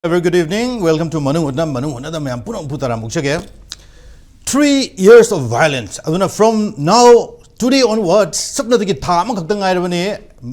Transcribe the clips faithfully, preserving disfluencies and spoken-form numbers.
Very good evening. Welcome to Manung Hutna. Manung Hutnada mayam punong putara muksage. Three years of violence. ꯑꯗꯨꯅ from now, today onwards, ꯁꯨꯞꯅꯇꯒꯤ ꯊꯥ ꯑꯃꯈꯛꯇ ꯉꯥꯏꯔꯕꯅꯤ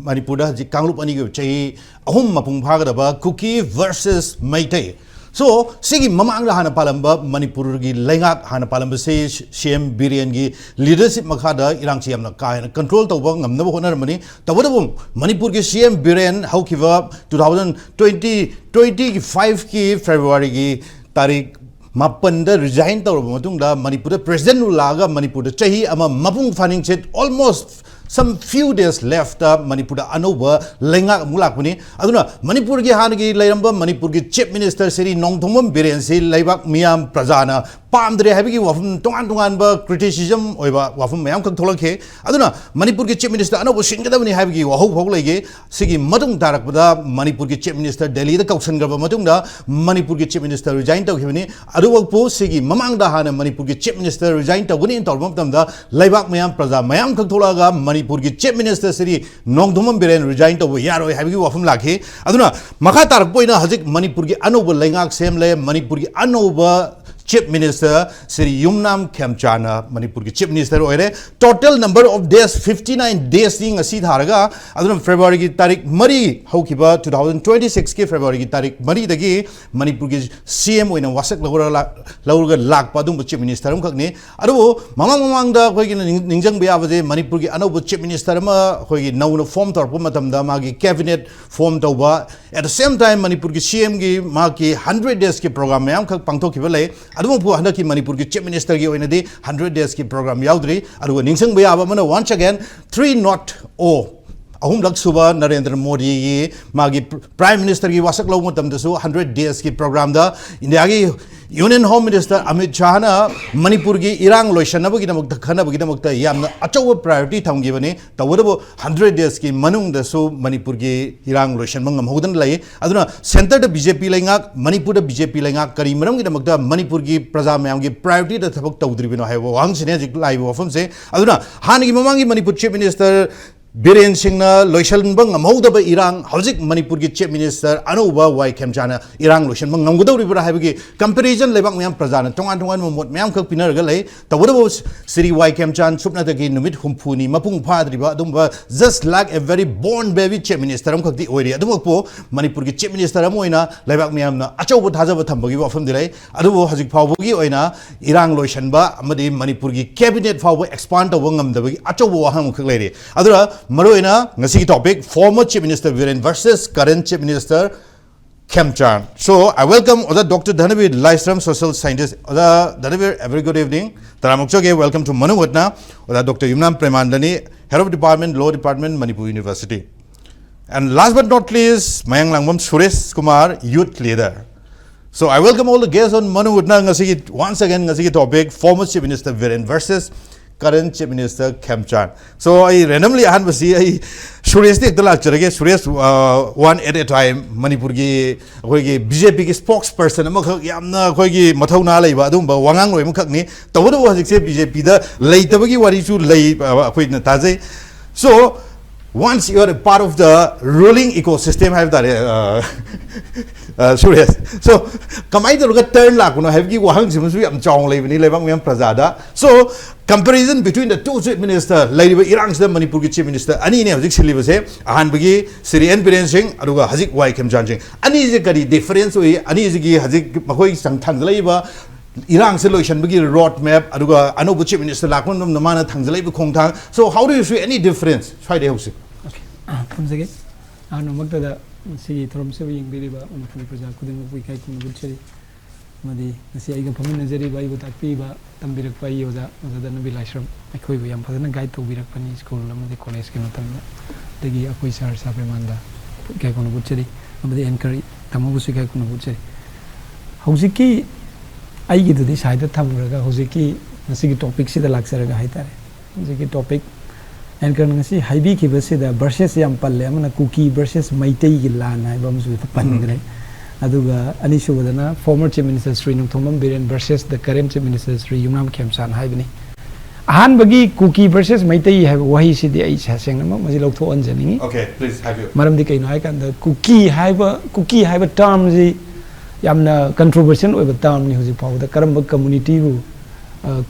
ꯃꯅꯤꯄꯨꯔꯗ ꯍꯧꯖꯤꯛ ꯀꯥꯡꯂꯨꯞ ꯑꯅꯤꯒꯤ ꯆꯍꯤ ꯑꯍꯨꯝ ꯃꯄꯨꯡ ꯐꯥꯒꯗꯕ, ꯀꯨꯀꯤ versus ꯃꯩꯇꯩ꯫ So, ꯁꯤꯒꯤ ꯃꯃꯥꯡꯗ ꯍꯥꯟꯅ ꯄꯥꯜꯂꯝꯕ ꯃꯅꯤꯄꯨꯔꯒꯤ ꯂꯩꯉꯥꯛ, ꯍꯥꯟꯅ ꯄꯥꯜꯂꯝꯕꯁꯤ ꯁꯤ ꯑꯦꯝ ꯕꯤꯔꯦꯟꯒꯤ leadership ꯃꯈꯥꯗ ꯏꯔꯥꯡꯁꯤ ꯌꯥꯝꯅ ꯀꯥ ꯍꯦꯟꯅ control ꯇꯧꯕ ꯉꯝꯅꯕ ꯍꯣꯠꯅꯔꯝꯕꯅꯤ꯫ ꯇꯧꯕꯇꯕꯨ ꯃꯅꯤꯄꯨꯔꯒꯤ ꯁꯤ ꯑꯦꯝ ꯕꯤꯔꯦꯟ ꯍꯧꯈꯤꯕ two thousand twenty, twenty fiveꯀꯤ Februaryꯒꯤ ꯇꯥꯔꯤꯛ ꯃꯥꯄꯟꯗ resign ꯇꯧꯔꯕ ꯃꯇꯨꯡꯗ ꯃꯅꯤꯄꯨꯔꯗ president ꯂꯥꯛꯑꯒ ꯃꯅꯤꯄꯨꯔꯗ ꯆꯍꯤ ꯑꯃ ꯃꯄꯨꯡ ꯐꯥꯅꯤꯡꯆꯤꯠ, almost some few days leftꯇ ꯃꯅꯤꯄꯨꯔꯗ ꯑꯅꯧꯕ ꯂꯩꯉꯥꯛ ꯑꯃꯨꯛ ꯂꯥꯛꯄꯅꯤ꯫ ꯑꯗꯨꯅ ꯃꯅꯤꯄꯨꯔꯒꯤ ꯍꯥꯟꯅꯒꯤ ꯂꯩꯔꯝꯕ ꯃꯅꯤꯄꯨꯔꯒꯤ Chief Minister ꯁ꯭ꯔꯤ ꯅꯣꯡꯊꯣꯝꯕꯝ ꯕꯤꯔꯦꯟꯁꯤ ꯂꯩꯕꯥꯛ ꯃꯤꯌꯥꯝ ꯄ꯭ꯔꯖꯥꯅ ꯄꯥꯝꯗ꯭ꯔꯦ ꯍꯥꯏꯕꯒꯤ ꯋꯥꯐꯝ ꯇꯣꯉꯥꯟ ꯇꯣꯉꯥꯟꯕ criticism ꯑꯣꯏꯕ ꯋꯥꯐꯝ ꯃꯌꯥꯝ ꯈꯛ ꯊꯣꯛꯂꯛꯈꯤ꯫ ꯑꯗꯨꯅ ꯃꯅꯤꯄꯨꯔꯒꯤ Chief Minister ꯑꯅꯧꯕ ꯁꯤꯟꯒꯗꯕꯅꯤ ꯍꯥꯏꯕꯒꯤ ꯋꯥꯍꯧ ꯐꯥꯎ ꯂꯩꯈꯤ꯫ ꯁꯤꯒꯤ ꯃꯇꯨꯡ ꯇꯥꯔꯛꯄꯗ ꯃꯅꯤꯄꯨꯔꯒꯤ Chief Minister ꯗꯦꯜꯂꯤꯗ ꯀꯧꯁꯤꯟꯈ꯭ꯔꯕ ꯃꯇꯨꯡꯗ ꯃꯅꯤꯄꯨꯔꯒꯤ Chief Minister resign ꯇꯧꯈꯤꯕꯅꯤ꯫ ꯑꯗꯨꯃꯛꯄꯨ ꯁꯤꯒꯤ ꯃꯃꯥꯡꯗ ꯍꯥꯟꯅ ꯃꯅꯤꯄꯨꯔꯒꯤ Chief Minister resign ꯇꯧꯒꯅꯤ ꯇꯧꯔꯕ ꯃꯇꯝꯗ ꯂꯩꯕꯥꯛ ꯃꯌꯥꯝ ꯄ꯭ꯔꯖꯥ ꯃꯌꯥꯝ ꯈꯛ ꯊꯣꯛꯂꯛꯑꯒ ꯃꯅꯤꯄꯨꯔꯒꯤ Chief Minister Shri Nongthombam Biren resign ꯇꯧꯕ ꯌꯥꯔꯣꯏ ꯍꯥꯏꯕꯒꯤ ꯋꯥꯐꯝ ꯂꯥꯛꯈꯤ꯫ ꯑꯗꯨꯅ ꯃꯈꯥ ꯇꯥꯔꯛꯄ ꯑꯣꯏꯅ ꯍꯧꯖꯤꯛ ꯃꯅꯤꯄꯨꯔꯒꯤ ꯑꯅꯧꯕ ꯂꯩꯉꯥꯛ ꯁꯦꯝꯂꯦ꯫ ꯃꯅꯤꯄꯨꯔꯒꯤ ꯑꯅꯧꯕ Chief Minister ꯁ꯭ꯔꯤ ꯌꯨꯝꯅꯥꯝ ꯈꯦꯝꯆꯥꯟꯅ ꯃꯅꯤꯄꯨꯔꯒꯤ Chief Minister ꯑꯣꯏꯔꯦ꯫ Total number of days fifty nine daysꯅꯤ ꯉꯁꯤ ꯊꯥꯔꯒ꯫ ꯑꯗꯨꯅ Februaryꯒꯤ ꯇꯥꯔꯤꯛ ꯃꯔꯤ ꯍꯧꯈꯤꯕ two thousand twenty sixꯀꯤ Februaryꯒꯤ ꯇꯥꯔꯤꯛ ꯃꯔꯤꯗꯒꯤ ꯃꯅꯤꯄꯨꯔꯒꯤ ꯁꯤ ꯑꯦꯝ ꯑꯣꯏꯅ ꯋꯥꯁꯛ ꯂꯧꯔ ꯂꯥꯛ-, ꯂꯧꯔꯒ ꯂꯥꯛꯄ ꯑꯗꯨꯒꯨꯝꯕ Chief Minister ꯑꯃꯈꯛꯅꯤ꯫ ꯑꯗꯨꯕꯨ ꯃꯃꯥꯡ ꯃꯃꯥꯡꯗ ꯑꯩꯈꯣꯏꯒꯤꯅ ꯅꯤꯡ-, ꯅꯤꯡꯁꯤꯡꯕ ꯌꯥꯕꯁꯦ, ꯃꯅꯤꯄꯨꯔꯒꯤ ꯑꯅꯧꯕ Chief Minister ꯑꯃ ꯑꯩꯈꯣꯏꯒꯤ ꯅꯧꯅ form ꯇꯧꯔꯛꯄ ꯃꯇꯝꯗ ꯃꯥꯒꯤ cabinet form ꯇꯧꯕ, at the same time ꯃꯅꯤꯄꯨꯔꯒꯤ ꯁꯤ ꯑꯦꯝꯒꯤ ꯃꯍꯥꯛꯀꯤ hundred daysꯀꯤ program ꯃꯌꯥꯝꯈꯛ ꯄꯥꯡꯊꯣꯛꯈꯤꯕ ꯂꯩ꯫ ꯑꯗꯨꯃꯛꯄꯨ ꯍꯟꯗꯛꯀꯤ ꯃꯅꯤꯄꯨꯔꯒꯤ Chief Ministerꯒꯤ ꯑꯣꯏꯅꯗꯤ hundred daysꯀꯤ program ꯌꯥꯎꯗ꯭ꯔꯤ꯫ ꯑꯗꯨꯒ ꯅꯤꯡꯁꯤꯡꯕ ꯌꯥꯕ ꯑꯃꯅ, once again, three not O, ꯑꯍꯨꯝꯂꯛ ꯁꯨꯕ ꯅꯔꯦꯟꯗ꯭ꯔ ꯃꯣꯗꯤꯒꯤ ꯃꯥꯒꯤ Prime Ministerꯒꯤ ꯋꯥꯁꯛ ꯂꯧꯕ ꯃꯇꯝꯗꯁꯨ hundred daysꯀꯤ programꯗ ꯏꯟꯗꯤꯌꯥꯒꯤ Union Home Minister ꯑꯃꯤꯠ ꯁꯥꯍꯅ ꯃꯅꯤꯄꯨꯔꯒꯤ ꯏꯔꯥꯡ ꯂꯣꯏꯁꯤꯟꯅꯕꯒꯤꯗꯃꯛꯇ, ꯈꯟꯅꯕꯒꯤꯗꯃꯛꯇ ꯌꯥꯝꯅ ꯑꯆꯧꯕ priority ꯊꯝꯈꯤꯕꯅꯤ꯫ ꯇꯧꯕꯇꯕꯨ hundred daysꯀꯤ ꯃꯅꯨꯡꯗꯁꯨ ꯃꯅꯤꯄꯨꯔꯒꯤ ꯏꯔꯥꯡ ꯂꯣꯏꯁꯤꯟꯕ ꯉꯝꯍꯧꯗꯅ ꯂꯩ꯫ ꯑꯗꯨꯅ centreꯗ B J P ꯂꯩꯉꯥꯛ, ꯃꯅꯤꯄꯨꯔꯗ B J P ꯂꯩꯉꯥꯛ ꯀꯔꯤ ꯃꯔꯝꯒꯤꯗꯃꯛꯇ ꯃꯅꯤꯄꯨꯔꯒꯤ ꯄ꯭ꯔꯖꯥ ꯃꯌꯥꯝꯒꯤ priorityꯗ ꯊꯕꯛ ꯇꯧꯗ꯭ꯔꯤꯕꯅꯣ ꯍꯥꯏꯕ ꯋꯥꯍꯪꯁꯤꯅꯤ ꯍꯧꯖꯤꯛ ꯂꯥꯛꯏꯕ ꯋꯥꯐꯝꯁꯦ꯫ ꯑꯗꯨꯅ ꯍꯥꯟꯅꯒꯤ ꯃꯃꯥꯡꯒꯤ ꯃꯅꯤꯄꯨꯔ Chief Minister ꯕꯤꯔꯦꯟ ꯁꯤꯡꯅ ꯂꯣꯏꯁꯤꯟꯕ ꯉꯝꯍꯧꯗꯕ ꯏꯔꯥꯡ ꯍꯧꯖꯤꯛ ꯃꯅꯤꯄꯨꯔꯒꯤ ꯆꯤꯐ ꯃꯤꯅꯤꯁꯇꯔ ꯑꯅꯧꯕ ꯋꯥꯏ ꯈꯦꯝꯆꯥꯅ ꯏꯔꯥꯡ ꯂꯣꯏꯁꯤꯟꯕ ꯉꯝꯒꯗꯧꯔꯤꯕ꯭ꯔꯥ ꯍꯥꯏꯕꯒꯤ ꯀꯝꯄꯦꯔꯤꯖꯟ ꯂꯩꯕꯥꯛ ꯃꯌꯥꯝ ꯄ꯭ꯔꯖꯥꯅ ꯇꯣꯉꯥꯟ ꯇꯣꯉꯥꯟꯕ ꯃꯣꯠ ꯃꯌꯥꯝꯈꯛ ꯄꯤꯅꯔꯒ ꯂꯩ꯫ ꯇꯧꯕꯇꯕꯨ ꯁ꯭ꯔꯤ ꯋꯥꯏ ꯈꯦꯝꯆꯥꯟ ꯁꯨꯞꯅꯇꯒꯤ ꯅꯨꯃꯤꯠ ꯍꯨꯝꯐꯨꯅꯤ ꯃꯄꯨꯡ ꯐꯥꯗ꯭ꯔꯤꯕ ꯑꯗꯨꯒꯨꯝꯕ just like a very born baby chief minister ꯑꯃꯈꯛꯇꯤ ꯑꯣꯏꯔꯤ꯫ ꯑꯗꯨꯃꯛꯄꯨ ꯃꯅꯤꯄꯨꯔꯒꯤ ꯆꯤꯐ ꯃꯤꯅꯤꯁꯇꯔ ꯑꯃ ꯑꯣꯏꯅ ꯂꯩꯕꯥꯛ ꯃꯤꯌꯥꯝꯅ ꯑꯆꯧꯕ ꯊꯥꯖꯕ ꯊꯝꯕꯒꯤ ꯋꯥꯐꯝꯗꯤ ꯂꯩ꯫ ꯑꯗꯨꯕꯨ ꯍꯧꯖꯤꯛ ꯐꯥꯎꯕꯒꯤ ꯑꯣꯏꯅ ꯏꯔꯥꯡ ꯂꯣꯏꯁꯤꯟꯕ ꯑꯃꯗꯤ ꯃꯅꯤꯄꯨꯔꯒꯤ ꯀꯦꯕꯤꯅꯦꯠ ꯐꯥꯎꯕ ꯑꯦꯛꯁꯄꯥꯟ ꯇꯧꯕ ꯉꯝꯗꯕꯒꯤ ꯑꯆꯧꯕ ꯋꯥꯍꯪ ꯑꯃꯈꯛ ꯂꯩꯔꯤ꯫ ꯑꯗꯨꯅ ꯃꯔꯨꯑꯣꯏꯅ ꯉꯁꯤꯒꯤ topic former chief minister Biren versus current chief minister Khemchand. So I welcome ꯑꯣꯖꯥ ꯗꯣꯛꯇꯔ ꯙꯅꯕꯤꯔ ꯂꯥꯏꯁ꯭ꯔꯝ, social scientist. ꯑꯣꯖꯥ ꯙꯅꯕꯤꯔ, a very good evening. ꯇꯔꯥꯝꯅ ꯑꯣꯛꯆꯒꯦ, welcome to ꯃꯅꯨꯡ ꯍꯨꯠꯅ꯫ ꯑꯣꯖꯥ ꯗꯣꯛꯇꯔ ꯌꯨꯝꯅꯥꯝ ꯄ꯭ꯔꯦꯃꯥꯟꯗꯅꯤ, head of department, law department, Manipur University. And last but not least, ꯃꯌꯥꯡ ꯂꯥꯡꯕꯝ Suresh Kumar, youth leader. So I welcome all the guests on ꯃꯅꯨꯡ ꯍꯨꯠꯅ꯫ ꯉꯁꯤꯒꯤ, once again, ꯉꯁꯤꯒꯤ topic former chief minister Biren versus current chief minister Khemchand. So ꯑꯩ randomly ꯑꯍꯥꯟꯕꯁꯤ ꯑꯩ ꯁꯨꯔꯦꯁꯇ ꯍꯦꯛꯇ ꯂꯥꯛꯆꯔꯒꯦ꯫ Suresh, uh, one at a time, ꯃꯅꯤꯄꯨꯔꯒꯤ ꯑꯩꯈꯣꯏꯒꯤ ꯕꯤ ꯖꯦ ꯄꯤꯒꯤ spokesperson ꯑꯃꯈꯛ, ꯌꯥꯝꯅ ꯑꯩꯈꯣꯏꯒꯤ ꯃꯊꯧꯅꯥ ꯂꯩꯕ ꯑꯗꯨꯒꯨꯝꯕ ꯋꯥꯉꯥꯡꯂꯣꯏ ꯑꯃꯈꯛꯅꯤ꯫ ꯇꯧꯕꯇꯕꯨ ꯍꯧꯖꯤꯛꯁꯦ ꯕꯤ ꯖꯦ ꯄꯤꯗ ꯂꯩꯇꯕꯒꯤ ꯋꯥꯔꯤꯁꯨ ꯂꯩ, ꯑ, ꯑꯩꯈꯣꯏꯅ ꯇꯥꯖꯩ꯫ So once you are a part of the ruling ecosystem ꯍꯥꯏꯕ ꯇꯥꯔꯦ, ꯑ, ꯑ, ꯁꯨꯔꯦꯁ꯫ So ꯀꯃꯥꯏꯅ ꯇꯧꯔꯒ turn ꯂꯥꯛꯄꯅꯣ ꯍꯥꯏꯕꯒꯤ ꯋꯥꯍꯪꯁꯤꯃꯁꯨ ꯌꯥꯝ ꯆꯥꯎꯅ ꯂꯩꯕꯅꯤ ꯂꯩꯕꯥꯛ ꯃꯌꯥꯝ ꯄ꯭ꯔꯖꯥꯗ꯫ So comparison between the two chief minister, ꯂꯩꯔꯤꯕ ꯏꯔꯥꯡꯁꯤꯗ ꯃꯅꯤꯄꯨꯔꯒꯤ chief minister ꯑꯅꯤꯅꯦ ꯍꯧꯖꯤꯛ ꯁꯤꯜꯂꯤꯕꯁꯦ꯫ ꯑꯍꯥꯟꯕꯒꯤ ꯁ꯭ꯔꯤ ꯑꯦꯟ ꯕꯤꯔꯦꯟ ꯁꯤꯡ, ꯑꯗꯨꯒ ꯍꯧꯖꯤꯛ ꯋꯥꯏ ꯈꯦꯝꯆꯥꯟ ꯁꯤꯡ꯫ ꯑꯅꯤꯁꯦ ꯀꯔꯤ difference ꯑꯣꯏ? ꯑꯅꯤꯁꯤꯒꯤ ꯍꯧꯖꯤꯛ ꯃꯈꯣꯏ ꯆꯪ-, ꯊꯥꯡꯖꯜꯂꯛꯏꯕ ꯏꯔꯥꯡꯁꯦ ꯂꯣꯏꯁꯤꯟꯕꯒꯤ road map, ꯑꯗꯨꯒ ꯑꯅꯧꯕ chief minister ꯂꯥꯛꯄ ꯃꯇꯝꯗ ꯃꯥꯅ ꯊꯥꯡꯖꯜꯂꯛꯏꯕ ꯈꯣꯡꯊꯥꯡ, so how do you see any difference? ꯁ꯭ꯋꯥꯏꯗꯩ ꯍꯧꯁꯤ꯫ Okay, ꯑ, ꯊꯝꯖꯒꯦ꯫ ꯑꯍꯥꯟꯕꯃꯛꯇꯗ ꯃꯁꯤꯒꯤ ꯊꯧꯔꯝꯁꯤꯕꯨ ꯌꯦꯡꯕꯤꯔꯤꯕ ꯃꯅꯤꯄꯨꯔꯤ ꯄ꯭ꯔꯖꯥ ꯈꯨꯗꯤꯡꯃꯛꯄꯨ ꯏꯀꯥꯏ ꯈꯨꯝꯅꯕ ꯎꯠꯆꯔꯤ꯫ ꯑꯃꯗꯤ ꯉꯁꯤ ꯑꯩꯒ ꯐꯝꯃꯤꯟꯅꯖꯔꯤꯕ, ꯑꯩꯕꯨ ꯇꯥꯛꯄꯤꯕ, ꯇꯝꯕꯤꯔꯛꯄ ꯑꯩꯒꯤ ꯑꯣꯖꯥ, ꯑꯣꯖꯥ ꯙꯅꯕꯤꯔ ꯂꯥꯏꯁ꯭ꯔꯝ, ꯑꯩꯈꯣꯏꯕꯨ ꯌꯥꯝ ꯐꯖꯅ guide ꯇꯧꯕꯤꯔꯛꯄꯅꯤ school ꯑꯃꯗꯤ college ꯀꯤ ꯃꯇꯝꯗ꯫ ꯑꯗꯒꯤ ꯑꯩꯈꯣꯏ sir, sir ꯄ꯭ꯔꯦꯃꯥꯟꯗ ꯏꯀꯥꯏ ꯈꯨꯝꯅꯕ ꯎꯠꯆꯔꯤ꯫ ꯑꯃꯗꯤ anchor ꯇꯥꯃꯣꯕꯨꯁꯨ ꯏꯀꯥꯏ ꯈꯨꯝꯅꯕ ꯎꯠꯆꯔꯤ꯫ ꯍꯧꯖꯤꯛꯀꯤ ꯑꯩꯒꯤꯗꯨꯗꯤ side ꯇ ꯊꯝꯈ꯭ꯔꯒ ꯍꯧꯖꯤꯛꯀꯤ ꯉꯁꯤꯒꯤ topic ꯁꯤꯗ ꯂꯥꯛꯆꯔꯒ ꯍꯥꯏꯇꯥꯔꯦ꯫ ꯍꯧꯖꯤꯛꯀꯤ topic anchor ꯅ ꯉꯁꯤ ꯍꯥꯏꯕꯤꯈꯤꯕꯁꯤꯗ versus ꯌꯥꯝ ꯄꯜꯂꯦ꯫ ꯑꯃꯅ ꯀꯨꯀꯤ versus ꯃꯩꯇꯩꯒꯤ ꯂꯥꯟ ꯍꯥꯏꯕ ꯑꯃꯁꯨ ꯍꯦꯛꯇ ꯄꯟꯈ꯭ꯔꯦ꯫ ꯑꯗꯨꯒ ꯑꯅꯤꯁꯨꯕꯗꯅ former chief minister Shri Nongthombam Biren versus the current chief minister Shri ꯌꯨꯝꯅꯥꯝ ꯈꯦꯝꯆꯥꯟ ꯍꯥꯏꯕꯅꯤ꯫ ꯑꯍꯥꯟꯕꯒꯤ ꯀꯨꯀꯤ versus ꯃꯩꯇꯩ ꯍꯥꯏꯕ ꯋꯥꯍꯩꯁꯤꯗꯤ ꯑꯩ ꯁꯦꯡꯅꯃꯛ ꯃꯁꯤ ꯂꯧꯊꯣꯛꯍꯟꯖꯅꯤꯡꯉꯤ꯫ Okay, please ꯍꯥꯏꯕꯤꯌꯨ꯫ ꯃꯔꯝꯗꯤ ꯀꯩꯅꯣ ꯍꯥꯏꯀꯥꯟꯗ ꯀꯨꯀꯤ ꯍꯥꯏꯕ ꯀꯨꯀꯤ ꯍꯥꯏꯕ termꯁꯤ ꯌꯥꯝꯅ controversial ꯑꯣꯏꯕ termꯅꯤ꯫ ꯍꯧꯖꯤꯛ ꯐꯥꯎꯕꯗ ꯀꯔꯝꯕ communityꯕꯨ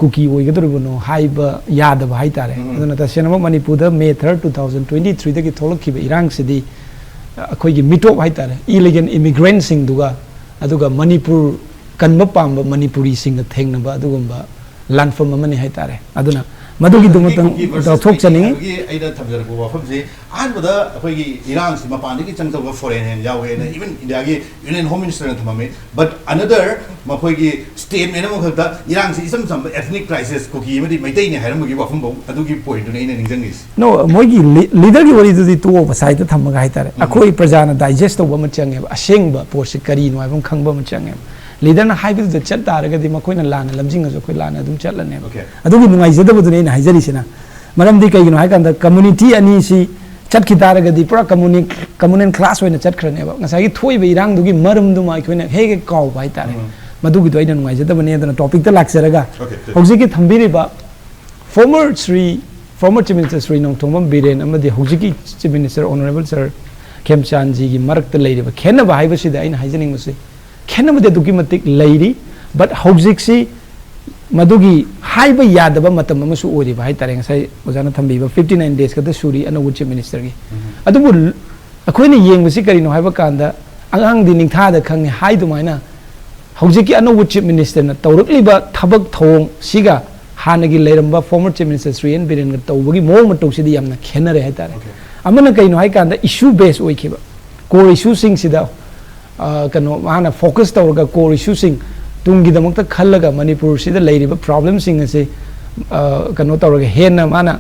ꯀꯨꯀꯤ ꯑꯣꯏꯒꯗꯧꯔꯤꯕꯅꯣ ꯍꯥꯏꯕ ꯌꯥꯗꯕ ꯍꯥꯏꯇꯥꯔꯦ꯫ ꯑꯗꯨꯅ ꯇꯁꯦꯡꯅꯃꯛ ꯃꯅꯤꯄꯨꯔꯗ May third two thousand twenty threeꯗꯒꯤ ꯊꯣꯛꯂꯛꯈꯤꯕ ꯏꯔꯥꯡꯁꯤꯗꯤ ꯑꯩꯈꯣꯏꯒꯤ ꯃꯤꯇꯣꯞ ꯍꯥꯏꯇꯥꯔꯦ, illegal immigrantꯁꯤꯡꯗꯨꯒ ꯑꯗꯨꯒ ꯃꯅꯤꯄꯨꯔ ꯀꯟꯕ ꯄꯥꯝꯕ ꯃꯅꯤꯄꯨꯔꯤꯁꯤꯡꯒ ꯊꯦꯡꯅꯕ ꯑꯗꯨꯒꯨꯝꯕ ꯂꯥꯟꯐꯝ ꯑꯃꯅꯤ ꯍꯥꯏꯇꯥꯔꯦ꯫ ꯑꯗꯨꯅ ꯃꯗꯨꯒꯤꯗꯃꯛꯇꯪ ꯂꯧꯊꯣꯛꯆꯅꯤꯡꯉꯤ꯫ ꯑꯩꯅ ꯊꯝꯖꯔꯛꯄ ꯋꯥꯐꯝꯁꯤ ꯑꯍꯥꯟꯕꯗ ꯑꯩꯈꯣꯏꯒꯤ ꯏꯔꯥꯡꯁꯤ ꯃꯄꯥꯟꯗꯒꯤ ꯆꯪꯖꯕ foreign hand ꯌꯥꯎꯋꯦꯅ even Indiaꯒꯤ Union Home Ministerꯅ ꯊꯝꯃꯝꯃꯤ꯫ But another ꯃꯈꯣꯏꯒꯤ statement ꯑꯃꯈꯛꯇ ꯏꯔꯥꯡꯁꯤ ꯏꯆꯝ ꯆꯝꯕ ethnic crisis ꯀꯨꯀꯤ ꯑꯃꯗꯤ ꯃꯩꯇꯩꯅꯤ ꯍꯥꯏꯔꯝꯕꯒꯤ ꯋꯥꯐꯝꯐꯧ ꯑꯗꯨꯒꯤ pointꯗꯨꯅꯤ ꯑꯩꯅ ꯅꯤꯡꯁꯤꯡꯉꯤꯁꯤ꯫ No, ꯃꯣꯏꯒꯤ leaderꯒꯤ ꯋꯥꯔꯤꯗꯨꯗꯤ ꯇꯣꯛꯑꯣꯕ, sideꯇ ꯊꯝꯃꯒ ꯍꯥꯏꯇꯥꯔꯦ꯫ ꯑꯩꯈꯣꯏ ꯄ꯭ꯔꯖꯥꯅ digest ꯇꯧꯕ ꯑꯃ ꯆꯪꯉꯦꯕ, ꯑꯁꯦꯡꯕ ꯄꯣꯠꯁꯤ ꯀꯔꯤꯅꯣ ꯍꯥꯏꯕ ꯑꯃ ꯈꯪꯕ ꯑꯃ ꯆꯪꯉꯦꯕ꯫ Leaderꯅ ꯍꯥꯏꯕꯗꯨꯗ ꯆꯠ ꯇꯥꯔꯒꯗꯤ ꯃꯈꯣꯏꯅ ꯂꯥꯟꯅ ꯂꯝꯖꯤꯡꯉꯁꯨ ꯑꯩꯈꯣꯏ ꯂꯥꯟꯅ ꯑꯗꯨꯝ ꯆꯠꯂꯅꯦꯕ꯫ Okay. ꯑꯗꯨꯒꯤ ꯅꯨꯡꯉꯥꯏꯖꯗꯕꯗꯨꯅꯤ ꯑꯩꯅ ꯍꯥꯏꯖꯔꯤꯁꯤꯅ꯫ ꯃꯔꯝꯗꯤ ꯀꯩꯒꯤꯅꯣ ꯍꯥꯏꯀꯥꯟꯗ community ꯑꯅꯤꯁꯤ ꯆꯠꯈꯤ ꯇꯥꯔꯒꯗꯤ ꯄꯨꯔꯥ communal clash ꯑꯣꯏꯅ ꯆꯠꯈ꯭ꯔꯅꯦꯕ꯫ ꯉꯁꯥꯏꯒꯤ ꯊꯣꯛꯏꯕ ꯏꯔꯥꯡꯗꯨꯒꯤ ꯃꯔꯝꯗꯨꯃ ꯑꯩꯈꯣꯏꯅ ꯍꯦꯛ ꯍꯦꯛ ꯀꯥꯎꯕ ꯍꯥꯏꯇꯥꯔꯦ꯫ ꯃꯗꯨꯒꯤꯗꯣ ꯑꯩꯅ ꯅꯨꯡꯉꯥꯏꯖꯗꯕꯅꯤ꯫ ꯑꯗꯨꯅ topicꯇ ꯂꯥꯛꯆꯔꯒ, Okay, please. ꯍꯧꯖꯤꯛꯀꯤ ꯊꯝꯕꯤꯔꯤꯕ former Shri former Chief Minister Shri Nongthombam Biren ꯑꯃꯗꯤ ꯍꯧꯖꯤꯛꯀꯤ Chief Minister Honourable Sir ꯈꯦꯝꯆꯥꯟꯖꯤꯒꯤ ꯃꯔꯛꯇ ꯂꯩꯔꯤꯕ ꯈꯦꯠꯅꯕ ꯍꯥꯏꯕꯁꯤꯗ ꯑꯩꯅ ꯍꯥꯏꯖꯅꯤꯡꯕꯁꯤ, ꯈꯦꯠꯅꯕꯗꯤ ꯑꯗꯨꯛꯀꯤ ꯃꯇꯤꯛ ꯂꯩꯔꯤ꯫ But ꯍꯧꯖꯤꯛꯁꯤ ꯃꯗꯨꯒꯤ ꯍꯥꯏꯕ ꯌꯥꯗꯕ ꯃꯇꯝ ꯑꯃꯁꯨ ꯑꯣꯏꯔꯤꯕ ꯍꯥꯏꯇꯥꯔꯦ꯫ ꯉꯁꯥꯏ ꯑꯣꯖꯥꯅ ꯊꯝꯕꯤꯕ fifty nine days ꯈꯛꯇ ꯁꯨꯔꯤ ꯑꯅꯧꯕ Chief Ministerꯒꯤ꯫ ꯑꯗꯨꯕꯨ ꯑꯩꯈꯣꯏꯅ ꯌꯦꯡꯕꯁꯤ ꯀꯔꯤꯅꯣ ꯍꯥꯏꯕ ꯀꯥꯟꯗ, ꯑꯉꯥꯡꯗꯤ ꯅꯤꯡꯊꯥꯗ ꯈꯪꯉꯤ ꯍꯥꯏꯗꯨꯃꯥꯏꯅ ꯍꯧꯖꯤꯛꯀꯤ ꯑꯅꯧꯕ Chief Ministerꯅ ꯇꯧꯔꯛꯂꯤꯕ ꯊꯕꯛ ꯊꯧꯑꯣꯡꯁꯤꯒ ꯍꯥꯟꯅꯒꯤ ꯂꯩꯔꯝꯕ former Chief Minister Shri N ꯕꯤꯔꯦꯟꯒ ꯇꯧꯕꯒꯤ ꯃꯑꯣꯡ ꯃꯇꯧꯁꯤꯗꯤ ꯌꯥꯝꯅ ꯈꯦꯠꯅꯔꯦ ꯍꯥꯏꯇꯥꯔꯦ꯫ Okay. ꯑꯃꯅ ꯀꯩꯅꯣ ꯍꯥꯏꯀꯥꯟꯗ issue base ꯑꯣꯏꯈꯤꯕ, core issueꯁꯤꯡꯁꯤꯗ, ꯑ, ꯀꯩꯅꯣ, ꯃꯥꯅ focus ꯇꯧꯔꯒ core issueꯁꯤꯡ ꯇꯨꯡꯒꯤꯗꯃꯛꯇ ꯈꯜꯂꯒ ꯃꯅꯤꯄꯨꯔꯁꯤꯗ ꯂꯩꯔꯤꯕ problemꯁꯤꯡ ꯑꯁꯤ, ꯑ, ꯀꯩꯅꯣ ꯇꯧꯔꯒ ꯍꯦꯟꯅ ꯃꯥꯅ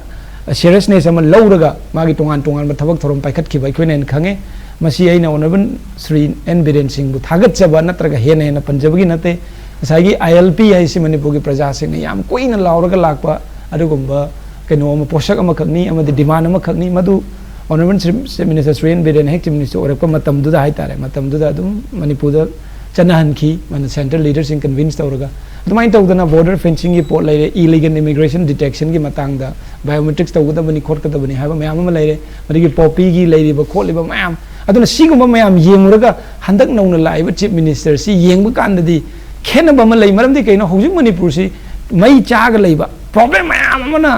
seriousness ꯑꯃ ꯂꯧꯔꯒ ꯃꯥꯒꯤ ꯇꯣꯉꯥꯟ ꯇꯣꯉꯥꯟꯕ ꯊꯕꯛ ꯊꯧꯔꯝ ꯄꯥꯏꯈꯠꯈꯤꯕ ꯑꯩꯈꯣꯏꯅ ꯍꯦꯟꯅ ꯈꯪꯉꯦ꯫ ꯃꯁꯤ ꯑꯩꯅ Honourable ꯁ꯭ꯔꯤ ꯑꯦꯟ ꯕꯤꯔꯦꯟ ꯁꯤꯡꯕꯨ ꯊꯥꯒꯠꯆꯕ ꯅꯠꯇ꯭ꯔꯒ ꯍꯦꯟꯅ ꯍꯦꯟꯅ ꯄꯟꯖꯕꯒꯤ ꯅꯠꯇꯦ꯫ ꯉꯁꯥꯏꯒꯤ ILP ꯍꯥꯏꯁꯤ ꯃꯅꯤꯄꯨꯔꯒꯤ ꯄ꯭ꯔꯖꯥꯁꯤꯡꯅ ꯌꯥꯝ ꯀꯨꯏꯅ ꯂꯥꯎꯔꯒ ꯂꯥꯛꯄ ꯑꯗꯨꯒꯨꯝꯕ ꯀꯩꯅꯣ ꯑꯃ, ꯄꯣꯠꯁꯛ ꯑꯃꯈꯛꯅꯤ ꯑꯃꯗꯤ demand ꯑꯃꯈꯛꯅꯤ꯫ ꯃꯗꯨ Honourable Chief Minister Shri N Biren ꯍꯦꯛ Chief Minister ꯑꯣꯏꯔꯛꯄ ꯃꯇꯝꯗꯨꯗ ꯍꯥꯏꯇꯥꯔꯦ, ꯃꯇꯝꯗꯨꯗ ꯑꯗꯨꯝ ꯃꯅꯤꯄꯨꯔꯗ ꯆꯠꯅꯍꯟꯈꯤ꯫ ꯃꯥꯅ central leaderꯁꯤꯡ convince ꯇꯧꯔꯒ ꯑꯗꯨꯃꯥꯏꯅ ꯇꯧꯗꯅ border fencingꯒꯤ ꯄꯣꯠ ꯂꯩꯔꯦ, illegal immigration detectionꯒꯤ ꯃꯇꯥꯡꯗ biometrics ꯇꯧꯒꯗꯕꯅꯤ ꯈꯣꯠꯀꯗꯕꯅꯤ ꯍꯥꯏꯕ ꯃꯌꯥꯝ ꯑꯃ ꯂꯩꯔꯦ, ꯃꯗꯒꯤ poppyꯒꯤ ꯂꯩꯔꯤꯕ ꯈꯣꯠꯂꯤꯕ ꯃꯌꯥꯝ꯫ ꯑꯗꯨꯅ ꯁꯤꯒꯨꯝꯕ ꯃꯌꯥꯝ ꯌꯦꯡꯉꯨꯔꯒ ꯍꯟꯗꯛ ꯅꯧꯅ ꯂꯥꯛꯏꯕ chief ministerꯁꯤ ꯌꯦꯡꯕ ꯀꯥꯟꯗꯗꯤ ꯈꯦꯠꯅꯕ ꯑꯃ ꯂꯩ꯫ ꯃꯔꯝꯗꯤ ꯀꯩꯅꯣ, ꯍꯧꯖꯤꯛ ꯃꯅꯤꯄꯨꯔꯁꯤ ꯃꯩ ꯆꯥꯒ ꯂꯩꯕ problem ꯃꯌꯥꯝ ꯑꯃꯅ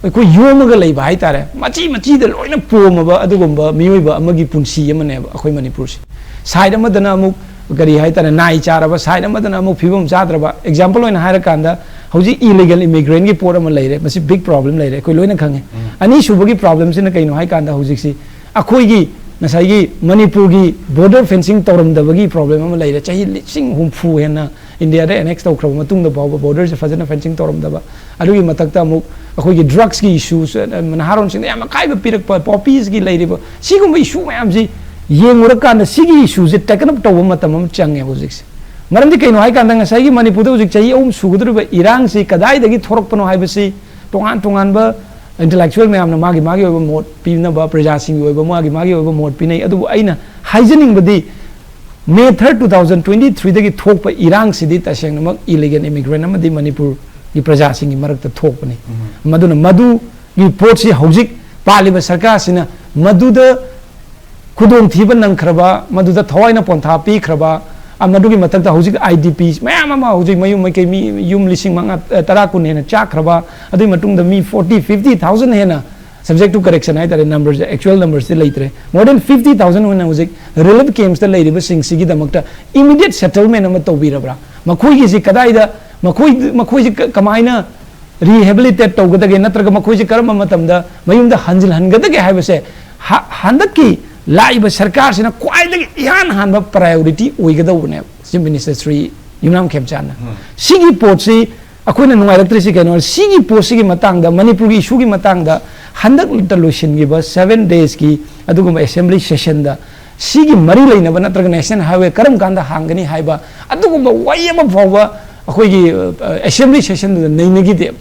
ꯑꯩꯈꯣꯏ ꯌꯣꯝꯃꯒ ꯂꯩꯕ ꯍꯥꯏꯇꯥꯔꯦ, ꯃꯆꯤ ꯃꯆꯤꯗ ꯂꯣꯏꯅ ꯄꯣꯝꯃꯕ ꯑꯗꯨꯒꯨꯝꯕ ꯃꯤꯑꯣꯏꯕ ꯑꯃꯒꯤ ꯄꯨꯟꯁꯤ ꯑꯃꯅꯦꯕ ꯑꯩꯈꯣꯏ ꯃꯅꯤꯄꯨꯔꯁꯤ꯫ Side ꯑꯃꯗꯅ ꯑꯃꯨꯛ ꯀꯔꯤ ꯍꯥꯏꯇꯥꯔꯦ, ꯅꯥꯏ ꯆꯥꯔꯕ, side ꯑꯃꯗꯅ ꯑꯃꯨꯛ ꯐꯤꯕꯝ ꯆꯥꯗ꯭ꯔꯕ꯫ Example ꯑꯣꯏꯅ ꯍꯥꯏꯔꯀꯥꯟꯗ, ꯍꯧꯖꯤꯛ illegal immigrantꯀꯤ ꯄꯣꯠ ꯑꯃ ꯂꯩꯔꯦ, ꯃꯁꯤ big problem ꯂꯩꯔꯦ, ꯑꯩꯈꯣꯏ ꯂꯣꯏꯅ ꯈꯪꯉꯦ꯫ ꯑꯅꯤꯁꯨꯕꯒꯤ problemꯁꯤꯅ ꯀꯩꯅꯣ ꯍꯥꯏꯀꯥꯟꯗ, ꯍꯧꯖꯤꯛꯁꯤ ꯑꯩꯈꯣꯏꯒꯤ ꯉꯁꯥꯏꯒꯤ ꯃꯅꯤꯄꯨꯔꯒꯤ border fencing ꯇꯧꯔꯝꯗꯕꯒꯤ problem ꯑꯃ ꯂꯩꯔꯦ꯫ ꯆꯍꯤ ꯂꯤꯁꯤꯡ ꯍꯨꯝꯐꯨ ꯍꯦꯟꯅ ꯏꯟꯗꯤꯌꯥꯗ annex ꯇꯧꯈ꯭ꯔꯕ ꯃꯇꯨꯡꯗ ꯐꯥꯎꯕ borderꯁꯦ ꯐꯖꯅ fencing ꯇꯧꯔꯝꯗꯕ꯫ ꯑꯗꯨꯒꯤ ꯃꯊꯛꯇ ꯑꯃꯨꯛ ꯑꯩꯈꯣꯏꯒꯤ drugsꯀꯤ issueꯁꯨ, ꯅꯍꯥꯔꯣꯟꯁꯤꯡꯗ ꯌꯥꯝ ꯑꯀꯥꯏꯕ ꯄꯤꯔꯛꯄ, poppysꯀꯤ ꯂꯩꯔꯤꯕ ꯁꯤꯒꯨꯝꯕ issue ꯃꯌꯥꯝꯁꯤ ꯌꯦꯡꯉꯨꯔꯀꯥꯟꯗ, ꯁꯤꯒꯤ issueꯁꯦ take up ꯇꯧꯕ ꯃꯇꯝ ꯑꯃ ꯆꯪꯉꯦ ꯍꯧꯖꯤꯛꯁꯦ꯫ ꯃꯔꯝꯗꯤ ꯀꯩꯅꯣ ꯍꯥꯏꯀꯥꯟꯗ, ꯉꯁꯥꯏꯒꯤ ꯃꯅꯤꯄꯨꯔꯗ ꯍꯧꯖꯤꯛ ꯆꯍꯤ ꯑꯍꯨꯝ ꯁꯨꯒꯗꯧꯔꯤꯕ ꯏꯔꯥꯡꯁꯤ ꯀꯗꯥꯏꯗꯒꯤ ꯊꯣꯔꯛꯄꯅꯣ ꯍꯥꯏꯕꯁꯤ ꯇꯣꯉꯥꯟ ꯇꯣꯉꯥꯟꯕ intellectual ꯃꯌꯥꯝꯅ ꯃꯥꯒꯤ ꯃꯥꯒꯤ ꯑꯣꯏꯕ ꯃꯣꯠ ꯄꯤꯅꯕ, ꯄ꯭ꯔꯖꯥꯁꯤꯡꯒꯤ ꯑꯣꯏꯕ ꯃꯥꯒꯤ ꯃꯥꯒꯤ ꯑꯣꯏꯕ ꯃꯣꯠ ꯄꯤꯅꯩ꯫ ꯑꯗꯨꯕꯨ ꯑꯩꯅ ꯍꯥꯏꯖꯅꯤꯡꯕꯗꯤ, May third, two thousand twenty threeꯗꯒꯤ ꯊꯣꯛꯄ ꯏꯔꯥꯡꯁꯤꯗꯤ ꯇꯁꯦꯡꯅꯃꯛ illegal immigrant ꯑꯃꯗꯤ ꯃꯅꯤꯄꯨꯔꯒꯤ ꯄ꯭ꯔꯖꯥꯁꯤꯡꯒꯤ ꯃꯔꯛꯇ ꯊꯣꯛꯄꯅꯤ꯫ ꯃꯗꯨꯅ ꯃꯗꯨꯒꯤ ꯄꯣꯠꯁꯤ ꯍꯧꯖꯤꯛ ꯄꯥꯜꯂꯤꯕ ꯁꯔꯀꯥꯔꯁꯤꯅ ꯃꯗꯨꯗ ꯈꯨꯗꯣꯡꯊꯤꯕ ꯅꯪꯈ꯭ꯔꯕ, ꯃꯗꯨꯗ ꯊꯋꯥꯏꯅ ꯄꯣꯟꯊꯥ ꯄꯤꯈ꯭ꯔꯕ, ꯑ, ꯃꯗꯨꯒꯤ ꯃꯊꯛꯇ ꯍꯧꯖꯤꯛ IDPs ꯃꯌꯥꯝ ꯑꯃ, ꯍꯧꯖꯤꯛ ꯃꯌꯨꯝ ꯃꯀꯩ ꯃꯤ ꯌꯨꯝ ꯂꯤꯁꯤꯡ ꯃꯉꯥ, ꯑ, ꯇꯔꯥ, ꯀꯨꯟ ꯍꯦꯟꯅ ꯆꯥꯛꯈ꯭ꯔꯕ, ꯑꯗꯨꯒꯤ ꯃꯇꯨꯡꯗ ꯃꯤ forty, fifty thousand ꯍꯦꯟꯅ, subject to correction ꯍꯥꯏꯇꯥꯔꯦ, numberꯁꯦ, actual numbersꯇꯤ ꯂꯩꯇ꯭ꯔꯦ, more than fifty thousand ꯍꯦꯟꯅ ꯍꯧꯖꯤꯛ relief campsꯇ ꯂꯩꯔꯤꯕꯁꯤꯡꯁꯤꯒꯤꯗꯃꯛꯇ immediate settlement ꯑꯃ ꯇꯧꯕꯤꯔꯕ꯭ꯔꯥ? ꯃꯈꯣꯏꯒꯤꯁꯤ ꯀꯗꯥꯏꯗ, ꯃꯈꯣꯏ, ꯃꯈꯣꯏꯁꯤ ꯀ-, ꯀꯃꯥꯏꯅ rehabilitate ꯇꯧꯒꯗꯒꯦ, ꯅꯠꯇ꯭ꯔꯒ ꯃꯈꯣꯏꯁꯦ ꯀꯔꯝꯕ ꯃꯇꯝꯗ ꯃꯌꯨꯝꯗ ꯍꯟꯖꯤꯜꯍꯟꯒꯗꯒꯦ ꯍꯥꯏꯕꯁꯦ ꯍ-, ꯍꯟꯗꯛꯀꯤ ꯂꯥꯛꯏꯕ ꯁꯔꯀꯥꯔꯁꯤꯅ ꯈ꯭ꯋꯥꯏꯗꯒꯤ ꯏꯍꯥꯟ ꯍꯥꯟꯕ priority ꯑꯣꯏꯒꯗꯧꯕꯅꯦꯕ, Chief Minister ꯁ꯭ꯔꯤ ꯌꯨꯝꯅꯥꯝ ꯈꯦꯝꯆꯥꯟꯅ꯫ ꯁꯤꯒꯤ ꯄꯣꯠꯁꯤ ꯑꯩꯈꯣꯏꯅ ꯅꯨꯡꯉꯥꯏꯔꯛꯇ꯭ꯔꯤꯁꯤ ꯀꯩꯅꯣ? ꯁꯤꯒꯤ ꯄꯣꯠꯁꯤꯒꯤ ꯃꯇꯥꯡꯗ, ꯃꯅꯤꯄꯨꯔꯒꯤ issueꯒꯤ ꯃꯇꯥꯡꯗ ꯍꯟꯗꯛꯇ ꯂꯣꯏꯁꯤꯟꯈꯤꯕ seven daysꯀꯤ ꯑꯗꯨꯒꯨꯝꯕ assembly sessionꯗ ꯁꯤꯒꯤ ꯃꯔꯤ ꯂꯩꯅꯕ ꯅꯠꯇ꯭ꯔꯒ national highway ꯀꯔꯝ ꯀꯥꯟꯗ ꯍꯥꯡꯒꯅꯤ ꯍꯥꯏꯕ ꯑꯗꯨꯒꯨꯝꯕ ꯋꯥꯔꯤ ꯑꯃ ꯐꯥꯎꯕ ꯑꯩꯈꯣꯏꯒꯤ, ꯑ, assembly sessionꯗꯨꯗ ꯅꯩꯅꯈꯤꯗꯦ꯫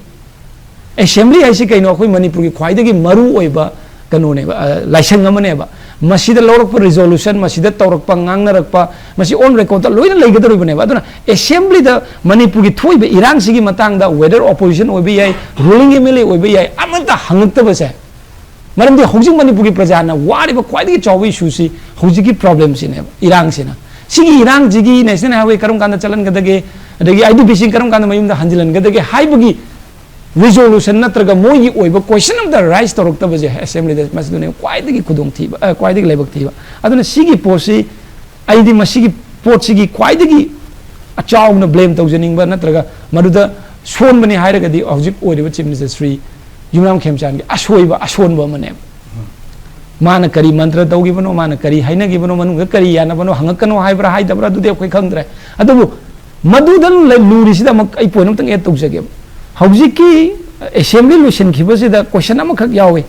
Assembly ꯍꯥꯏꯁꯤ ꯀꯩꯅꯣ? ꯑꯩꯈꯣꯏ ꯃꯅꯤꯄꯨꯔꯒꯤ ꯈ꯭ꯋꯥꯏꯗꯒꯤ ꯃꯔꯨ ꯑꯣꯏꯕ ꯀꯩꯅꯣꯅꯦꯕ, ꯑ, ꯂꯥꯏꯁꯪ ꯑꯃꯅꯦꯕ꯫ ꯃꯁꯤꯗ ꯂꯧꯔꯛꯄ resolution, ꯃꯁꯤꯗ ꯇꯧꯔꯛꯄ, ꯉꯥꯡꯅꯔꯛꯄ, ꯃꯁꯤ on record ꯂꯣꯏꯅ ꯂꯩꯒꯗꯧꯔꯤꯕꯅꯦꯕ꯫ ꯑꯗꯨꯅ assembly ꯗ ꯃꯅꯤꯄꯨꯔꯒꯤ ꯊꯣꯛꯏꯕ ꯏꯔꯥꯡꯁꯤꯒꯤ ꯃꯇꯥꯡꯗ, whether opposition ꯑꯣꯏꯕ ꯌꯥꯏ, ruling M L A ꯑꯣꯏꯕ ꯌꯥꯏ, ꯑꯃꯠꯇ ꯍꯪꯉꯛꯇꯕꯁꯦ꯫ ꯃꯔꯝꯗꯤ ꯍꯧꯖꯤꯛ ꯃꯅꯤꯄꯨꯔꯒꯤ ꯄ꯭ꯔꯖꯥꯅ ꯋꯥꯔꯤꯕ ꯈ꯭ꯋꯥꯏꯗꯒꯤ ꯆꯥꯎꯕ issue ꯁꯤ ꯍꯧꯖꯤꯛꯀꯤ problem ꯁꯤꯅꯦꯕ, ꯏꯔꯥꯡꯁꯤꯅ꯫ ꯁꯤꯒꯤ ꯏꯔꯥꯡꯁꯤꯒꯤ National Highway ꯀꯔꯝ ꯀꯥꯟꯗ ꯆꯠꯍꯟꯒꯗꯒꯦ, ꯑꯗꯒꯤ I D P ꯁꯤꯡ ꯀꯔꯝ ꯀꯥꯟꯗ ꯃꯌꯨꯝꯗ ꯍꯟꯖꯤꯜꯍꯟꯒꯗꯒꯦ ꯍꯥꯏꯕꯒꯤ resolution ꯅꯠꯇ꯭ꯔꯒ ꯃꯣꯏꯒꯤ ꯑꯣꯏꯕ question ꯑꯃꯇ raise ꯇꯧꯔꯛꯇꯕꯁꯦ assembly ꯗ, ꯃꯁꯤꯗꯨꯅꯦ ꯈ꯭ꯋꯥꯏꯗꯒꯤ ꯈꯨꯗꯣꯡꯊꯤꯕ, ꯑ, ꯈ꯭ꯋꯥꯏꯗꯒꯤ ꯂꯥꯏꯕꯛ ꯊꯤꯕ꯫ ꯑꯗꯨꯅ ꯁꯤꯒꯤ ꯄꯣꯠꯁꯤ, ꯑꯩꯗꯤ ꯃꯁꯤꯒꯤ ꯄꯣꯠꯁꯤꯒꯤ ꯈ꯭ꯋꯥꯏꯗꯒꯤ ꯑꯆꯥꯎꯅ blame ꯇꯧꯖꯅꯤꯡꯕ ꯅꯠꯇ꯭ꯔꯒ ꯃꯗꯨꯗ ꯁꯣꯟꯕꯅꯤ ꯍꯥꯏꯔꯒꯗꯤ ꯍꯧꯖꯤꯛ ꯑꯣꯏꯔꯤꯕ Chief Minister ꯁ꯭ꯔꯤ ꯌꯨꯝꯅꯥꯝ ꯈꯦꯝꯆꯥꯟꯒꯤ ꯑꯁꯣꯏꯕ, ꯑꯁꯣꯟꯕ ꯑꯃꯅꯦꯕ꯫ ꯃꯥꯅ ꯀꯔꯤ ꯃꯟꯇ꯭ꯔ ꯇꯧꯈꯤꯕꯅꯣ, ꯃꯥꯅ ꯀꯔꯤ ꯍꯥꯏꯅꯈꯤꯕꯅꯣ, ꯃꯅꯨꯡꯗ ꯀꯔꯤ ꯌꯥꯅꯕꯅꯣ, ꯍꯪꯉꯛꯀꯅꯣ ꯍꯥꯏꯕ꯭ꯔꯥ ꯍꯥꯏꯗꯕ꯭ꯔꯥ, ꯑꯗꯨꯗꯤ ꯑꯩꯈꯣꯏ ꯈꯪꯗ꯭ꯔꯦ꯫ ꯑꯗꯨꯕꯨ ꯃꯗꯨꯗ ꯂꯩ-, ꯂꯨꯔꯤꯁꯤꯗ ꯑꯃꯨꯛ ꯑꯩ point ꯑꯃꯇꯪ add ꯇꯧꯖꯒꯦꯕ꯫ ꯍꯧꯖꯤꯛꯀꯤ assembly ꯂꯣꯏꯁꯤꯟꯈꯤꯕꯁꯤꯗ question ꯑꯃꯈꯛ ꯌꯥꯎꯏ꯫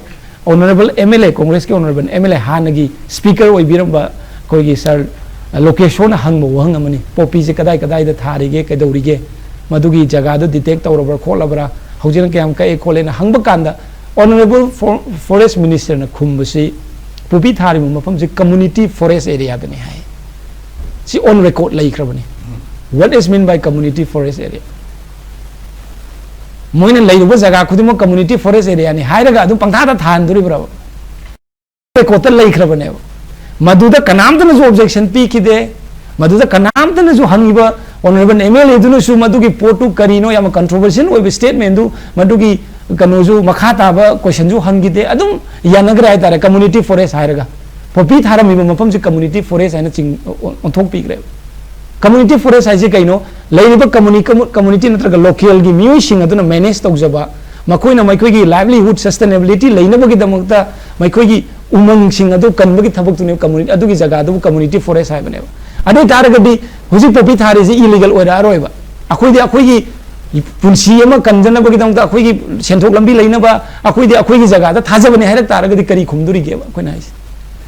Honourable M L A, Congress ꯀꯤ honourable M L A ꯍꯥꯟꯅꯒꯤ speaker ꯑꯣꯏꯕꯤꯔꯝꯕ ꯑꯩꯈꯣꯏꯒꯤ sir ꯂꯣꯀꯦꯁꯣꯔꯅ ꯍꯪꯕ ꯋꯥꯍꯪ ꯑꯃꯅꯤ, ꯄꯣꯄꯤꯁꯦ ꯀꯗꯥꯏ ꯀꯗꯥꯏꯗ ꯊꯥꯔꯤꯒꯦ, ꯀꯩꯗꯧꯔꯤꯒꯦ, ꯃꯗꯨꯒꯤ ꯖꯒꯥꯗꯨ detect ꯇꯧꯔꯕ꯭ꯔꯥ ꯈꯣꯠꯂꯕ꯭ꯔꯥ, ꯍꯧꯖꯤꯛꯅ ꯀꯌꯥꯝ ꯀꯛꯑꯦ ꯈꯣꯠꯂꯦꯅ ꯍꯪꯕ ꯀꯥꯟꯗ Honourable For-, Forest Minister ꯅ ꯈꯨꯝꯕꯁꯤ ꯄꯣꯄꯤ ꯊꯥꯔꯤꯕ ꯃꯐꯝꯁꯤ community forest area ꯗꯅꯤ ꯍꯥꯏ꯫ ꯁꯤ on record ꯂꯩꯈ꯭ꯔꯕꯅꯤ꯫ What is mean by community forest area? ꯃꯣꯏꯅ ꯂꯩꯔꯨꯕ ꯖꯒꯥ ꯈꯨꯗꯤꯡꯃꯛ community forest area ꯅꯤ ꯍꯥꯏꯔꯒ ꯑꯗꯨꯝ ꯄꯪꯊꯥꯗ ꯊꯥꯍꯟꯗꯣꯔꯤꯕ꯭ꯔꯕ? Record ꯇ ꯂꯩꯈ꯭ꯔꯕꯅꯦꯕ꯫ ꯃꯗꯨꯗ ꯀꯅꯥꯝꯇꯅꯁꯨ objection ꯄꯤꯈꯤꯗꯦ꯫ ꯃꯗꯨꯗ ꯀꯅꯥꯝꯇꯅꯁꯨ, ꯍꯪꯉꯤꯕ Honourable M L A ꯗꯨꯅꯁꯨ ꯃꯗꯨꯒꯤ ꯄꯣꯠꯇꯨ ꯀꯔꯤꯅꯣ, ꯌꯥꯝꯅ controversial ꯑꯣꯏꯕ statement ꯗꯨ, ꯃꯗꯨꯒꯤ ꯀꯩꯅꯣꯁꯨ, ꯃꯈꯥ ꯇꯥꯕ question ꯁꯨ ꯍꯪꯈꯤꯗꯦ꯫ ꯑꯗꯨꯝ ꯌꯥꯅꯈ꯭ꯔꯦ ꯍꯥꯏꯇꯥꯔꯦ, community forest ꯍꯥꯏꯔꯒ꯫ ꯄꯣꯄꯤ ꯊꯥꯔꯝꯃꯤꯕ ꯃꯐꯝꯁꯤ community forest ꯍꯥꯏꯅ ꯆꯤꯡ-, ꯑꯣꯟꯊꯣꯛꯄꯤꯈ꯭ꯔꯦꯕ꯫ Community forest ꯍꯥꯏꯁꯦ ꯀꯩꯅꯣ? ꯂꯩꯔꯤꯕ communi-, commu-, community ꯅꯠꯇ꯭ꯔꯒ local ꯒꯤ ꯃꯤꯑꯣꯏꯁꯤꯡ ꯑꯗꯨꯅ manage ꯇꯧꯖꯕ, ꯃꯈꯣꯏꯅ ꯃꯈꯣꯏꯒꯤ livelihood sustainability ꯂꯩꯅꯕꯒꯤꯗꯃꯛꯇ ꯃꯈꯣꯏꯒꯤ ꯎꯃꯪꯁꯤꯡ ꯑꯗꯨ ꯀꯟꯕꯒꯤ ꯊꯕꯛꯇꯨꯅꯦꯕ community, ꯑꯗꯨꯒꯤ ꯖꯒꯥꯗꯨꯕꯨ community forest ꯍꯥꯏꯕꯅꯦꯕ꯫ ꯑꯗꯨ ꯑꯣꯏ ꯇꯥꯔꯒꯗꯤ ꯍꯧꯖꯤꯛ ꯄꯣꯄꯤ ꯊꯥꯔꯤꯁꯦ illegal ꯑꯣꯏꯔꯛꯑꯔꯣꯏꯕ꯫ ꯑꯩꯈꯣꯏꯗꯤ ꯑꯩꯈꯣꯏꯒꯤ ꯄꯨꯟꯁꯤ ꯑꯃ ꯀꯟꯖꯅꯕꯒꯤꯗꯃꯛꯇ, ꯑꯩꯈꯣꯏꯒꯤ ꯁꯦꯟꯊꯣꯛ ꯂꯝꯕꯤ ꯂꯩꯅꯕ, ꯑꯩꯈꯣꯏꯗꯤ ꯑꯩꯈꯣꯏꯒꯤ ꯖꯒꯥꯗ ꯊꯥꯖꯕꯅꯦ ꯍꯥꯏꯔꯛ ꯇꯥꯔꯒꯗꯤ ꯀꯔꯤ ꯈꯨꯝꯗꯣꯔꯤꯒꯦꯕ ꯑꯩꯈꯣꯏꯅ ꯍꯥꯏꯁꯦ?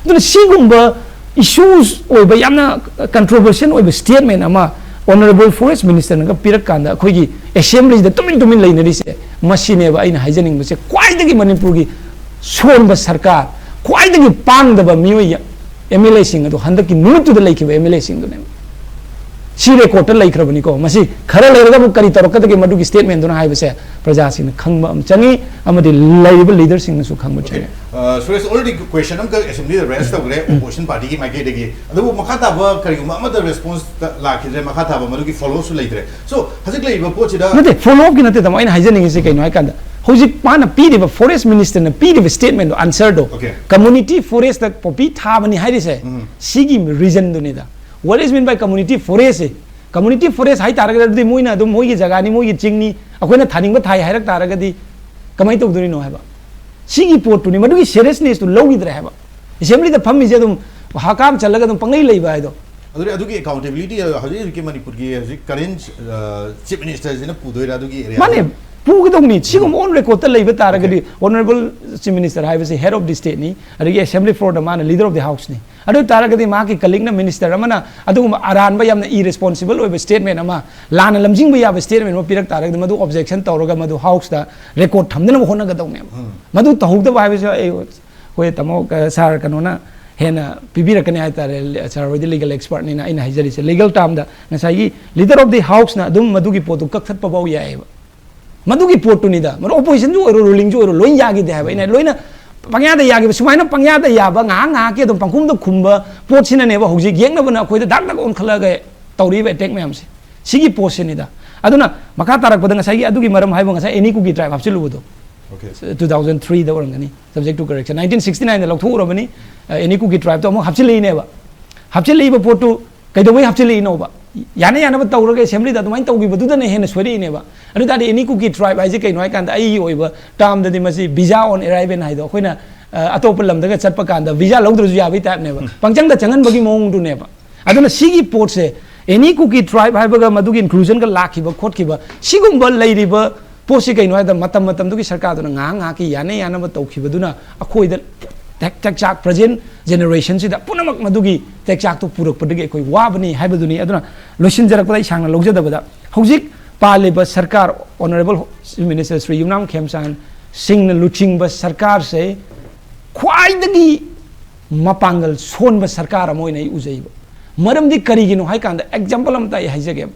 ꯑꯗꯨꯅ ꯁꯤꯒꯨꯝꯕ issues ꯑꯣꯏꯕ ꯌꯥꯝꯅ controversial ꯑꯣꯏꯕ statement ꯑꯃ Honourable Forest Minister ꯅꯒ ꯄꯤꯔꯛꯀꯥꯟꯗ ꯑꯩꯈꯣꯏꯒꯤ assembly ꯁꯤꯗ ꯇꯨꯃꯤꯟ ꯇꯨꯃꯤꯟ ꯂꯩꯅꯔꯤꯁꯦ, ꯃꯁꯤꯅꯦꯕ ꯑꯩꯅ ꯍꯥꯏꯖꯅꯤꯡꯕꯁꯦ꯫ ꯈ꯭ꯋꯥꯏꯗꯒꯤ ꯃꯅꯤꯄꯨꯔꯒꯤ ꯁꯣꯟꯕ ꯁꯔꯀꯥꯔ, ꯈ꯭ꯋꯥꯏꯗꯒꯤ ꯄꯥꯡꯗꯕ ꯃꯤꯑꯣꯏ ꯑꯦꯝ ꯑꯦꯜ ꯑꯦꯁꯤꯡ ꯑꯗꯨ ꯍꯟꯗꯛꯀꯤ ꯅꯨꯃꯤꯠꯇꯨꯗ ꯂꯩꯈꯤꯕ ꯑꯦꯝ ꯑꯦꯜ ꯑꯦꯁꯤꯡꯗꯨꯅꯦꯕ꯫ ꯁꯤ ꯔꯦꯀꯣꯔꯗꯇ ꯂꯩꯈ꯭ꯔꯕꯅꯤꯀꯣ꯫ ꯃꯁꯤ ꯈꯔ ꯂꯩꯔꯒ ꯑꯃꯨꯛ ꯀꯔꯤ ꯇꯧꯔꯛꯀꯗꯒꯦ ꯃꯗꯨꯒꯤ ꯁ꯭ꯇꯦꯠꯃꯦꯟꯗꯨꯅ ꯍꯥꯏꯕꯁꯦ ꯄ꯭ꯔꯖꯥꯁꯤꯡꯅ ꯈꯪꯕ ꯑꯃ ꯆꯪꯉꯤ, ꯑꯃꯗꯤ ꯂꯩꯔꯤꯕ ꯂꯤꯗꯔꯁꯤꯡꯅꯁꯨ ꯈꯪꯕ ꯆꯪꯉꯤ꯫ ꯁꯨꯔꯦꯁ, ꯑꯣꯜꯔꯦꯗꯤ ꯀ꯭ꯋꯦꯁꯟ ꯑꯃꯈꯛ ꯑꯦꯁꯦꯝꯕ꯭ꯂꯤꯗ ꯔꯦꯁ ꯇꯧꯈ꯭ꯔꯦ ꯑꯣꯄꯣꯖꯤꯁꯟ ꯄꯥꯔꯇꯤꯒꯤ ꯃꯥꯏꯀꯩꯗꯒꯤ꯫ ꯑꯗꯨꯕꯨ ꯃꯈꯥ ꯇꯥꯕ ꯀꯔꯤꯒꯨꯝꯕ ꯑꯃꯠꯇ ꯔꯦꯁꯄꯣꯟꯁ ꯂꯥꯛꯈꯤꯗ꯭ꯔꯦ, ꯃꯈꯥ ꯇꯥꯕ ꯃꯗꯨꯒꯤ ꯐꯣꯂꯣ ꯑꯞꯁꯨ ꯂꯩꯇ꯭ꯔꯦ꯫ ꯁꯣ ꯍꯧꯖꯤꯛ ꯂꯩꯔꯤꯕ ꯄꯣꯠꯁꯤꯗ ꯅꯠꯇꯦ, ꯐꯣꯂꯣ ꯑꯞꯀꯤ ꯅꯠꯇꯦ, ꯇꯥꯃꯣ꯫ ꯑꯩꯅ ꯍꯥꯏꯖꯅꯤꯡꯉꯤꯁꯦ ꯀꯩꯅꯣ ꯍꯥꯏ ꯀꯥꯟꯗ, ꯍꯧꯖꯤꯛ ꯃꯥꯅ ꯄꯤꯔꯤꯕ, ꯐꯣꯔꯦꯁ ꯃꯤꯅꯤꯁꯇꯔꯅ ꯄꯤꯔꯤꯕ ꯁ꯭ꯇꯦꯠꯃꯦꯟꯗꯣ, ꯑꯟꯁꯔꯗꯣ, Okay. ꯀꯝꯃꯨꯅꯤꯇꯤ ꯐꯣꯔꯦꯁꯇ ꯄꯣꯄꯤ ꯊꯥꯕꯅꯤ ꯍꯥꯏꯔꯤꯁꯦ, ꯎꯝ꯫ ꯁꯤꯒꯤ ꯔꯤꯖꯟꯗꯨꯅꯤꯗ꯫ What is mean by community forest? ꯁꯦ ꯀꯝꯃꯨꯅꯤꯇꯤ ꯐꯣꯔꯦꯁ ꯍꯥꯏ ꯇꯥꯔꯒꯗꯤ ꯑꯗꯨꯗꯤ ꯃꯣꯏꯅ ꯑꯗꯨꯝ ꯃꯣꯏꯒꯤ ꯖꯒꯥꯅꯤ, ꯃꯣꯏꯒꯤ ꯆꯤꯡꯅꯤ, ꯑꯩꯈꯣꯏꯅ ꯊꯥꯅꯤꯡꯕ ꯊꯥꯏ ꯍꯥꯏꯔꯛ ꯇꯥꯔꯒꯗꯤ ꯀꯃꯥꯏꯅ ꯇꯧꯗꯣꯔꯤꯅꯣ ꯍꯥꯏꯕ꯫ ꯁꯤꯒꯤ ꯄꯣꯠꯇꯨꯅꯤ, ꯃꯗꯨꯒꯤ ꯁꯦꯔꯤꯌꯁꯅꯦꯁꯇꯨ ꯂꯧꯈꯤꯗ꯭ꯔꯦ ꯍꯥꯏꯕ꯫ ꯑꯦꯁꯦꯝꯕ꯭ꯂꯤꯗ ꯐꯝꯃꯤꯁꯦ ꯑꯗꯨꯝ ꯍꯀꯥꯝ ꯆꯜꯂꯒ ꯑꯗꯨꯝ ꯄꯪꯂꯩ ꯂꯩꯕ ꯍꯥꯏꯗꯣ꯫ ꯑꯗꯨꯗꯤ ꯑꯗꯨꯒꯤ ꯑꯦꯀꯥꯎꯟꯇꯦꯕꯤꯂꯤꯇꯤ ꯍꯧꯖꯤꯛ ꯍꯧꯖꯤꯛꯀꯤ ꯃꯅꯤꯄꯨꯔꯒꯤ ꯍꯧꯖꯤꯛ ꯀꯔꯦꯟ ꯆꯤꯐ ꯃꯤꯅꯤꯁꯇꯔꯁꯤꯅ ꯄꯨꯗꯣꯏꯔꯥ ꯑꯗꯨꯒꯤ ꯑꯦꯔꯤꯌꯥ? ꯃꯥꯅꯦ, ꯄꯨꯒꯗꯧꯅꯤ꯫ ꯁꯤꯒꯨꯝꯕ ꯑꯣꯟ ꯔꯦꯀꯣꯔꯗꯇ ꯂꯩꯕ ꯇꯥꯔꯒꯗꯤ, ꯑꯣꯅꯔꯦꯕꯜ ꯆꯤꯐ ꯃꯤꯅꯤꯁꯇꯔ ꯍꯥꯏꯕꯁꯤ ꯍꯦꯗ ꯑꯣꯐ ꯗꯤ ꯁ꯭ꯇꯦꯠꯅꯤ, ꯑꯗꯒꯤ ꯑꯦꯁꯦꯝꯕ꯭ꯂꯤ ꯐ꯭ꯂꯣꯔꯗ ꯃꯥꯅ ꯂꯤꯗꯔ ꯑꯣꯐ ꯗꯤ ꯍꯥꯎꯁꯅꯤ꯫ ꯑꯗꯨ ꯑꯣꯏ ꯇꯥꯔꯒꯗꯤ ꯃꯍꯥꯛꯀꯤ ꯀꯂꯤꯛꯅ ꯃꯤꯅꯤꯁꯇꯔ ꯑꯃꯅ ꯑꯗꯨꯒꯨꯝꯕ ꯑꯔꯥꯟꯕ, ꯌꯥꯝꯅ ꯏꯔꯦꯁꯄꯣꯟꯁꯤꯕꯜ ꯑꯣꯏꯕ ꯁ꯭ꯇꯦꯠꯃꯦꯟ ꯑꯃ, ꯂꯥꯟꯅ ꯂꯝꯖꯤꯡꯕ ꯌꯥꯕ ꯁ꯭ꯇꯦꯠꯃꯦꯟ ꯑꯃ ꯄꯤꯔꯛ ꯇꯥꯔꯒꯗꯤ, ꯃꯗꯨ ꯑꯣꯕꯖꯦꯛꯁꯟ ꯇꯧꯔꯒ ꯃꯗꯨ ꯍꯥꯎꯁꯇ ꯔꯦꯀꯣꯔꯗ ꯊꯝꯗꯅꯕ ꯍꯣꯠꯅꯒꯗꯧꯅꯦꯕ꯫ ꯎꯝ꯫ ꯃꯗꯨ ꯇꯧꯍꯧꯗꯕ ꯍꯥꯏꯕꯁꯤ ꯑꯩ, ꯑꯩꯈꯣꯏ ꯇꯥꯃꯣ, ꯑ, ꯁꯥꯔ ꯀꯩꯅꯣꯅ ꯍꯦꯟꯅ ꯄꯤꯕꯤꯔꯛꯀꯅꯤ ꯍꯥꯏꯇꯥꯔꯦ꯫ ꯁꯥꯔ ꯍꯣꯏꯗꯤ ꯂꯤꯒꯦꯜ ꯑꯦꯛꯁꯄꯔꯠꯅꯤꯅ ꯑꯩꯅ ꯍꯥꯏꯖꯔꯤꯁꯦ꯫ ꯂꯤꯒꯦꯜ ꯇꯥꯔꯝꯗ ꯉꯁꯥꯏꯒꯤ ꯂꯤꯗꯔ ꯑꯣꯐ ꯗꯤ ꯍꯥꯎꯁꯅ ꯑꯗꯨꯝ ꯃꯗꯨꯒꯤ ꯄꯣꯠꯇꯨ ꯀꯛꯊꯠꯄ ꯐꯥꯎ ꯌꯥꯏꯑꯕ꯫ ꯃꯗꯨꯒꯤ ꯄꯣꯠꯇꯨꯅꯤꯗ, ꯃꯔꯨ ꯑꯣꯄꯣꯖꯤꯁꯟꯁꯨ ꯑꯣꯏꯔꯣ, ꯔꯨꯂꯤꯡꯁꯨ ꯑꯣꯏꯔꯣ, ꯂꯣꯏ ꯌꯥꯈꯤꯗꯦ ꯍꯥꯏꯕ꯫ ꯑꯩꯅ ꯂꯣꯏꯅ ꯄꯪꯌꯥꯗ ꯌꯥꯈꯤꯕ, ꯁꯨꯃꯥꯏꯅ ꯄꯪꯌꯥꯗ ꯌꯥꯕ, ꯉꯥꯏꯍꯥꯛ ꯉꯥꯏꯍꯥꯛꯀꯤ ꯑꯗꯨꯝ ꯄꯪꯈꯨꯝꯗ ꯈꯨꯝꯕ ꯄꯣꯠꯁꯤꯅꯅꯦꯕ ꯍꯧꯖꯤꯛ ꯌꯦꯛꯅꯕꯅ ꯑꯩꯈꯣꯏꯗ ꯗꯥꯛ ꯗꯥꯛ ꯑꯣꯟꯈꯠꯂꯒ ꯇꯧꯔꯤꯕ ꯑꯦꯇꯦꯛ ꯃꯌꯥꯝꯁꯦ꯫ ꯁꯤꯒꯤ ꯄꯣꯠꯁꯤꯅꯤꯗ꯫ ꯑꯗꯨꯅ ꯃꯈꯥ ꯇꯥꯔꯛꯄꯗ ꯉꯁꯥꯏꯒꯤ ꯑꯗꯨꯒꯤ ꯃꯔꯝ ꯍꯥꯏꯕ, ꯉꯁꯥꯏ ꯑꯦꯅꯤ ꯀꯨꯀꯤ ꯇ꯭ꯔꯥꯏꯕ ꯍꯥꯞꯆꯤꯜꯂꯨꯕꯗꯣ, Okay. ꯇꯨ ꯊꯥꯎꯖꯟ ꯊ꯭ꯔꯤꯗ ꯑꯣꯏꯔꯝꯒꯅꯤ, subject to correction, nineteen sixty ꯅꯥꯏꯟꯗ ꯂꯧꯊꯣꯛꯎꯔꯕꯅꯤ꯫ ꯑꯦꯅꯤ ꯀꯨꯀꯤ ꯇ꯭ꯔꯥꯏꯕꯇꯣ ꯑꯃꯨꯛ ꯍꯥꯞꯆꯤꯜꯂꯛꯏꯅꯦꯕ꯫ ꯍꯥꯞꯆꯤꯜꯂꯛꯏꯕ ꯄꯣꯠꯇꯨ ꯀꯩꯗꯧꯕꯩ ꯍꯥꯞꯆꯤꯜꯂꯛꯏꯅꯣꯕ? ꯌꯥꯅ ꯌꯥꯅꯕ ꯇꯧꯔꯒ ꯑꯦꯁꯦꯝꯕ꯭ꯂꯤꯗ ꯑꯗꯨꯃꯥꯏꯅ ꯇꯧꯈꯤꯕꯗꯨꯗꯅ ꯍꯦꯟꯅ ꯁꯣꯏꯔꯛꯏꯅꯦꯕ꯫ ꯑꯗꯨ ꯇꯥꯔꯗꯤ ꯑꯦꯅꯤ ꯀꯨꯀꯤ ꯇ꯭ꯔꯥꯏꯕ ꯍꯥꯏꯁꯦ ꯀꯩꯅꯣ ꯍꯥꯏ ꯀꯥꯟꯗ, ꯑꯩꯒꯤ ꯑꯣꯏꯕ ꯇꯥꯔꯝꯗꯗꯤ ꯃꯁꯤ ꯚꯤꯖꯥ ꯑꯣꯟ ꯑꯦꯔꯥꯏꯚꯦꯜ ꯍꯥꯏꯗꯣ, ꯑꯩꯈꯣꯏꯅ, ꯑ, ꯑꯇꯣꯞꯄ ꯂꯝꯗꯒ ꯆꯠꯄ ꯀꯥꯟꯗ ꯚꯤꯖꯥ ꯂꯧꯗ꯭ꯔꯁꯨ ꯌꯥꯕꯒꯤ ꯇꯥꯏꯞꯅꯦꯕ, ꯄꯪꯆꯪꯗ ꯆꯪꯍꯟꯕꯒꯤ ꯃꯑꯣꯡꯗꯨꯅꯦꯕ꯫ ꯑꯗꯨꯅ ꯁꯤꯒꯤ ꯄꯣꯠꯁꯦ, ꯑꯦꯅꯤ ꯀꯨꯀꯤ ꯇ꯭ꯔꯥꯏꯕ ꯍꯥꯏꯕꯒ ꯃꯗꯨꯒꯤ ꯏꯟꯀ꯭ꯂꯨꯖꯟꯒ ꯂꯥꯛꯈꯤꯕ ꯈꯣꯠꯈꯤꯕ, ꯁꯤꯒꯨꯝꯕ ꯂꯩꯔꯤꯕ ꯄꯣꯠꯁꯤ ꯀꯩꯅꯣ ꯍꯥꯏꯕꯗ, ꯃꯇꯝ ꯃꯇꯝꯗꯨꯒꯤ ꯁꯔꯀꯥꯔꯗꯨꯅ ꯉꯥꯏꯍꯥꯛ ꯉꯥꯏꯍꯥꯛꯀꯤ ꯌꯥꯅ ꯌꯥꯅꯕ ꯇꯧꯈꯤꯕꯗꯨꯅ ꯑꯩꯈꯣꯏꯗ ꯇꯦꯛ-, ꯇꯦꯛꯆꯥꯛ, ꯄ꯭ꯔꯖꯦꯟ ꯖꯦꯅꯦꯔꯦꯁꯟꯁꯤꯗ ꯄꯨꯝꯅꯃꯛ ꯃꯗꯨꯒꯤ ꯇꯦꯛꯆꯥꯛꯇꯨ ꯄꯨꯔꯛꯄꯗꯒꯤ ꯑꯩꯈꯣꯏ ꯋꯥꯕꯅꯤ ꯍꯥꯏꯕꯗꯨꯅꯤ꯫ ꯑꯗꯨꯅ ꯂꯣꯏꯁꯤꯟꯖꯔꯛꯄꯗ ꯑꯩ ꯁꯥꯡꯅ ꯂꯧꯖꯗꯕꯗ, ꯍꯧꯖꯤꯛ ꯄꯥꯜꯂꯤꯕ ꯁꯔꯀꯥꯔ, ꯑꯣꯅꯔꯦꯕꯜ ꯆꯤꯐ ꯃꯤꯅꯤꯁꯇꯔ ꯁ꯭ꯔꯤ ꯌꯨꯝꯅꯥꯝ ꯈꯦꯝꯆꯥꯟ ꯁꯤꯡꯅ ꯂꯨꯆꯤꯡꯕ ꯁꯔꯀꯥꯔꯁꯦ ꯈ꯭ꯋꯥꯏꯗꯒꯤ ꯃꯄꯥꯡꯒꯜ ꯁꯣꯟꯕ ꯁꯔꯀꯥꯔ ꯑꯃ ꯑꯣꯏꯅ ꯑꯩ ꯎꯖꯩꯕ꯫ ꯃꯔꯝꯗꯤ ꯀꯔꯤꯒꯤꯅꯣ ꯍꯥꯏ ꯀꯥꯟꯗ, ꯑꯦꯛꯖꯥꯝꯄꯜ ꯑꯃꯇ ꯑꯩ ꯍꯥꯏꯖꯒꯦ꯫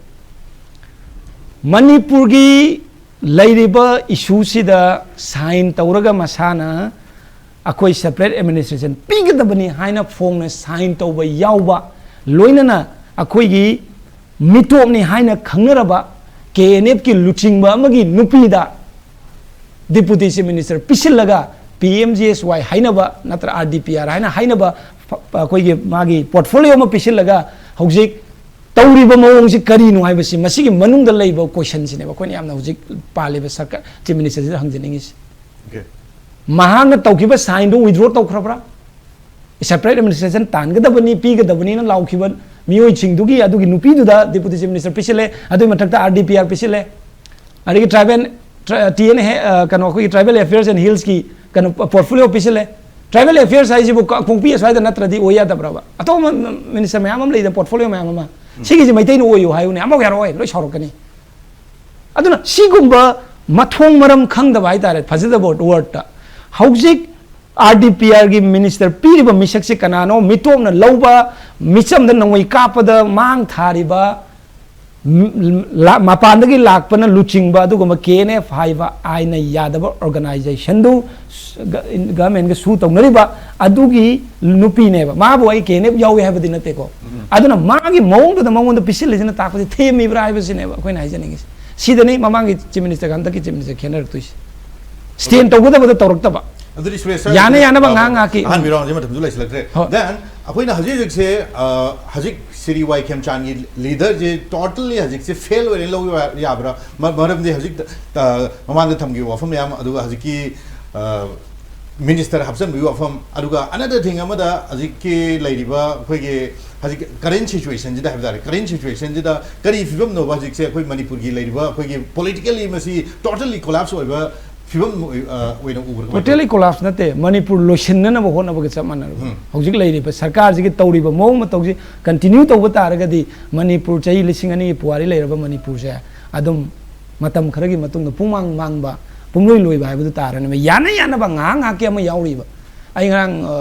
ꯃꯅꯤꯄꯨꯔꯒꯤ ꯂꯩꯔꯤꯕ ꯏꯁꯨꯁꯤꯗ ꯁꯥꯏꯟ ꯇꯧꯔꯒ ꯃꯁꯥꯅ ꯑꯩꯈꯣꯏ ꯁꯦꯄꯔꯦꯠ ꯑꯦꯗꯃꯤꯅꯤꯁꯇ꯭ꯔꯦꯁꯟ ꯄꯤꯒꯗꯕꯅꯤ ꯍꯥꯏꯅ ꯐꯣꯡꯅ ꯁꯥꯏꯟ ꯇꯧꯕ ꯌꯥꯎꯕ, ꯂꯣꯏꯅꯅ ꯑꯩꯈꯣꯏꯒꯤ ꯃꯤꯇꯣꯞꯅꯤ ꯍꯥꯏꯅ ꯈꯪꯅꯔꯕ ꯀꯦ ꯑꯦꯟ ꯑꯦꯐꯀꯤ ꯂꯨꯆꯤꯡꯕ ꯑꯃꯒꯤ ꯅꯨꯄꯤꯗ ꯗꯤꯄꯨꯇꯤ ꯆꯤꯐ ꯃꯤꯅꯤꯁꯇꯔ ꯄꯤꯁꯤꯜꯂꯒ, P M G S Y ꯍꯥꯏꯅꯕ ꯅꯠꯇ꯭ꯔ ꯑꯥꯔ ꯗꯤ ꯄꯤ ꯑꯥꯔ ꯍꯥꯏꯅ ꯍꯥꯏꯅꯕ ꯐ-, ꯑꯩꯈꯣꯏꯒꯤ ꯃꯥꯒꯤ ꯄꯣꯔꯠꯐꯣꯂꯤꯑꯣ ꯑꯃ ꯄꯤꯁꯤꯜꯂꯒ, ꯍꯧꯖꯤꯛ ꯇꯧꯔꯤꯕ ꯃꯑꯣꯡꯁꯤ ꯀꯔꯤꯅꯣ ꯍꯥꯏꯕꯁꯤ, ꯃꯁꯤꯒꯤ ꯃꯅꯨꯡꯗ ꯂꯩꯕ ꯀꯣꯏꯁꯟꯁꯤꯅꯦꯕ ꯑꯩꯈꯣꯏꯅ ꯌꯥꯝꯅ ꯍꯧꯖꯤꯛ ꯄꯥꯜꯂꯤꯕ ꯁꯔꯀꯥꯔ, ꯆꯤꯐ ꯃꯤꯅꯤꯁꯇꯔꯁꯤꯗ ꯍꯪꯖꯅꯤꯡꯉꯤꯁꯤ꯫ Okay. ꯃꯍꯥꯛꯅ ꯇꯧꯈꯤꯕ ꯁꯥꯏꯟꯗꯨ ꯋꯤꯗ꯭ꯔꯣ ꯇꯧꯈ꯭ꯔꯕ꯭ꯔꯥ? ꯁꯦꯄꯔꯦꯠ ꯑꯦꯗꯃꯤꯅꯤꯁꯇ꯭ꯔꯦꯁꯟ ꯇꯥꯟꯒꯗꯕꯅꯤ, ꯄꯤꯒꯗꯕꯅꯤꯅ ꯂꯥꯎꯈꯤꯕ ꯃꯤꯑꯣꯏꯁꯤꯡꯗꯨꯒꯤ, ꯑꯗꯨꯒꯤ ꯅꯨꯄꯤꯗꯨꯗ ꯗꯤꯄꯨꯇꯤ ꯆꯤꯐ ꯃꯤꯅꯤꯁꯇꯔ ꯄꯤꯁꯤꯜꯂꯦ, ꯑꯗꯨꯒꯤ ꯃꯊꯛꯇ ꯑꯥꯔ ꯗꯤ ꯄꯤ ꯑꯥꯔ ꯄꯤꯁꯤꯜꯂꯦ, ꯑꯗꯒꯤ ꯇ꯭ꯔꯥꯏꯕꯦꯜ, ꯇꯤ ꯑꯦꯟ ꯑꯦ, ꯀꯩꯅꯣ, ꯑꯩꯈꯣꯏꯒꯤ ꯇ꯭ꯔꯥꯏꯕꯦꯜ ꯑꯦꯐꯤꯌꯔꯁ ꯑꯦꯟ ꯍꯤꯜꯁꯀꯤ ꯀꯩꯅꯣ, ꯄꯣꯔꯠꯐꯣꯂꯤꯑꯣ ꯄꯤꯁꯤꯜꯂꯦ꯫ ꯇ꯭ꯔꯥꯏꯕꯦꯜ ꯑꯦꯐꯤꯌꯔꯁ ꯍꯥꯏꯁꯤꯕꯨ ꯈꯣꯡꯄꯤ ꯑꯁ꯭ꯋꯥꯏꯗ ꯅꯠꯇ꯭ꯔꯗꯤ ꯑꯣꯏ ꯌꯥꯗꯕ꯭ꯔꯕ? ꯑꯇꯣꯞꯄ ꯃꯤꯅꯤꯁꯇꯔ ꯃꯌꯥꯝ ꯑꯃ ꯂꯩꯗꯅ, ꯄꯣꯔꯠꯐꯣꯂꯤꯑꯣ ꯃꯌꯥꯝ ꯑꯃ, ꯁꯤꯒꯤꯁꯤ ꯃꯩꯇꯩꯅ ꯑꯣꯏꯌꯨ ꯍꯥꯏꯌꯨꯅꯦ, ꯑꯃꯐꯥꯎ ꯌꯥꯔꯛꯑꯣꯏ, ꯂꯣꯏ ꯁꯥꯎꯔꯛꯀꯅꯤ꯫ ꯑꯗꯨꯅ ꯁꯤꯒꯨꯝꯕ ꯃꯊꯣꯡ ꯃꯔꯝ ꯈꯪꯗꯕ ꯍꯥꯏꯇꯥꯔꯦ, ꯐꯖꯗꯕ ꯋꯥꯔꯗꯇ꯫ ꯍꯧꯖꯤꯛ ꯑꯥꯔ ꯗꯤ ꯄꯤ ꯑꯥꯔꯒꯤ ꯃꯤꯅꯤꯁꯇꯔ ꯄꯤꯔꯤꯕ ꯃꯤꯁꯛꯁꯤ ꯀꯅꯥꯅꯣ? ꯃꯤꯇꯣꯞꯅ ꯂꯧꯕ, ꯃꯤꯆꯝꯗ ꯅꯣꯡꯃꯩ ꯀꯥꯞꯄꯗ ꯃꯥꯡ ꯊꯥꯔꯤꯕ, ꯃꯄꯥꯟꯗꯒꯤ ꯂꯥꯛꯄꯅ ꯂꯨꯆꯤꯡꯕ ꯑꯗꯨꯒꯨꯝꯕ ꯀꯦ ꯑꯦꯟ ꯑꯦꯐ ꯍꯥꯏꯕ ꯑꯥꯏꯟꯅ ꯌꯥꯗꯕ ꯑꯣꯔꯒꯅꯥꯏꯖꯦꯁꯟꯗꯨ ꯒꯚꯔꯟꯃꯦꯟꯒ ꯁꯨ ꯇꯧꯅꯔꯤꯕ ꯑꯗꯨꯒꯤ ꯅꯨꯄꯤꯅꯦꯕ꯫ ꯃꯥꯕꯨ ꯑꯩ ꯀꯦ ꯑꯦꯟ ꯑꯦꯐ ꯌꯥꯎꯏ ꯍꯥꯏꯕꯗꯤ ꯅꯠꯇꯦꯀꯣ꯫ ꯑꯗꯨꯅ ꯃꯥꯒꯤ ꯃꯑꯣꯡꯗꯨꯗ ꯃꯉꯣꯟꯗ ꯄꯤꯁꯤꯜꯂꯤꯁꯤꯅ ꯇꯥꯛꯄꯁꯤ ꯊꯦꯝꯃꯤꯕ꯭ꯔꯥ ꯍꯥꯏꯕꯁꯤꯅꯦꯕ ꯑꯩꯈꯣꯏꯅ ꯍꯥꯏꯖꯅꯤꯡꯉꯤꯁꯦ꯫ ꯁꯤꯗꯅꯤ ꯃꯃꯥꯡꯒꯤ ꯆꯤꯐ ꯃꯤꯅꯤꯁꯇꯔꯒ ꯍꯟꯗꯛꯀꯤ ꯆꯤꯐ ꯃꯤꯅꯤꯁꯇꯔ ꯈꯦꯠꯅꯔꯛꯇꯣꯏꯁꯦ꯫ ꯁ꯭ꯇꯦꯟ ꯇꯧꯒꯗꯕꯗ ꯇꯧꯔꯛꯇꯕ꯫ ꯑꯗꯨꯗꯤ ꯁꯨꯔꯦꯁ ꯁꯔ, ꯌꯥꯅ ꯌꯥꯅꯕ ꯑ, ꯉꯥꯏꯍꯥꯛ ꯉꯥꯏꯍꯥꯛꯀꯤ꯫ ꯑꯍꯥꯟꯕ ꯔꯥꯎꯟꯁꯦ ꯃꯇꯝꯁꯨ ꯂꯩꯁꯤꯜꯂꯛꯇ꯭ꯔꯦ꯫ ꯍꯣꯏ꯫ Then ꯑꯩꯈꯣꯏꯅ ꯍꯧꯖꯤꯛ ꯍꯧꯖꯤꯛꯁꯦ, ꯑ, ꯍꯧꯖꯤꯛ ꯁꯤꯔꯤ ꯋꯥꯏ ꯈꯦꯝꯆꯥꯟꯒꯤ ꯂꯤꯗꯔꯁꯦ ꯇꯣꯇꯦꯜꯂꯤ ꯍꯧꯖꯤꯛꯁꯦ ꯐꯦꯜ ꯑꯣꯏꯔꯦꯅ ꯂꯧꯕ ꯌꯥꯕ꯭ꯔꯥ? ꯃ-, ꯃꯔꯝꯗꯤ ꯍꯧꯖꯤꯛ, ꯑ, ꯃꯃꯥꯡꯗ ꯊꯝꯈꯤꯕ ꯋꯥꯐꯝ ꯃꯌꯥꯝ, ꯑꯗꯨꯒ ꯍꯧꯖꯤꯛꯀꯤ, ꯑ, ꯃꯤꯅꯤꯁꯇꯔ ꯍꯥꯞꯆꯤꯟꯕꯒꯤ ꯋꯥꯐꯝ, ꯑꯗꯨꯒ another thing ꯑꯃꯗ ꯍꯧꯖꯤꯛꯀꯤ ꯂꯩꯔꯤꯕ ꯑꯩꯈꯣꯏꯒꯤ ꯍꯧꯖꯤꯛ ꯀꯔꯦꯟ ꯁꯤꯆꯨꯋꯦꯁꯟꯁꯤꯗ ꯍꯥꯏꯕ ꯇꯥꯔꯦ, ꯀꯔꯦꯟ ꯁꯤꯆꯨꯋꯦꯁꯟꯁꯤꯗ ꯀꯔꯤ ꯐꯤꯕꯝꯅꯣꯕ ꯍꯧꯖꯤꯛꯁꯦ ꯑꯩꯈꯣꯏ ꯃꯅꯤꯄꯨꯔꯒꯤ ꯂꯩꯔꯤꯕ ꯑꯩꯈꯣꯏꯒꯤ ꯄꯣꯂꯤꯇꯤꯀꯦꯜꯂꯤ ꯃꯁꯤ ꯇꯣꯇꯦꯜꯂꯤ ꯀꯣꯂꯥꯞꯁ ꯑꯣꯏꯕ ꯐꯤꯕꯝ ꯑꯣꯏ-, ꯑ, ꯑꯣꯏꯅ ꯎꯕ꯭ꯔꯥ? ꯀꯃꯥꯏꯅ ꯇꯧꯏ? ꯇꯣꯇꯦꯜꯂꯤ ꯀꯣꯂꯥꯞꯁ ꯅꯠꯇꯦ, ꯃꯅꯤꯄꯨꯔ ꯂꯣꯏꯁꯤꯟꯅꯅꯕ ꯍꯣꯠꯅꯕꯒ ꯆꯞ ꯃꯥꯟꯅꯔꯕꯅꯤ꯫ ꯎꯝ꯫ ꯍꯧꯖꯤꯛ ꯂꯩꯔꯤꯕ ꯁꯔꯀꯥꯔꯁꯤꯒꯤ ꯇꯧꯔꯤꯕ ꯃꯑꯣꯡ ꯃꯇꯧꯁꯤ ꯀꯟꯇꯤꯅ꯭ꯌꯨ ꯇꯧꯕ ꯇꯥꯔꯒꯗꯤ ꯃꯅꯤꯄꯨꯔ ꯆꯍꯤ ꯂꯤꯁꯤꯡ ꯑꯅꯤꯒꯤ ꯄꯨꯋꯥꯔꯤ ꯂꯩꯔꯕ ꯃꯅꯤꯄꯨꯔꯁꯦ ꯑꯗꯨꯝ ꯃꯇꯝ ꯈꯔꯒꯤ ꯃꯇꯨꯡꯗ ꯄꯨꯡꯃꯥꯡ ꯃꯥꯡꯕ, ꯄꯨꯡꯂꯣꯏ ꯂꯣꯏꯕ ꯍꯥꯏꯕꯗꯨ ꯇꯥꯔꯅꯦꯕ꯫ ꯌꯥꯅ ꯌꯥꯅꯕ ꯉꯥꯏꯍꯥꯛ ꯉꯥꯏꯍꯥꯛꯀꯤ ꯑꯃ ꯌꯥꯎꯔꯤꯕ꯫ ꯑꯩ ꯉꯔꯥꯡ ꯑ,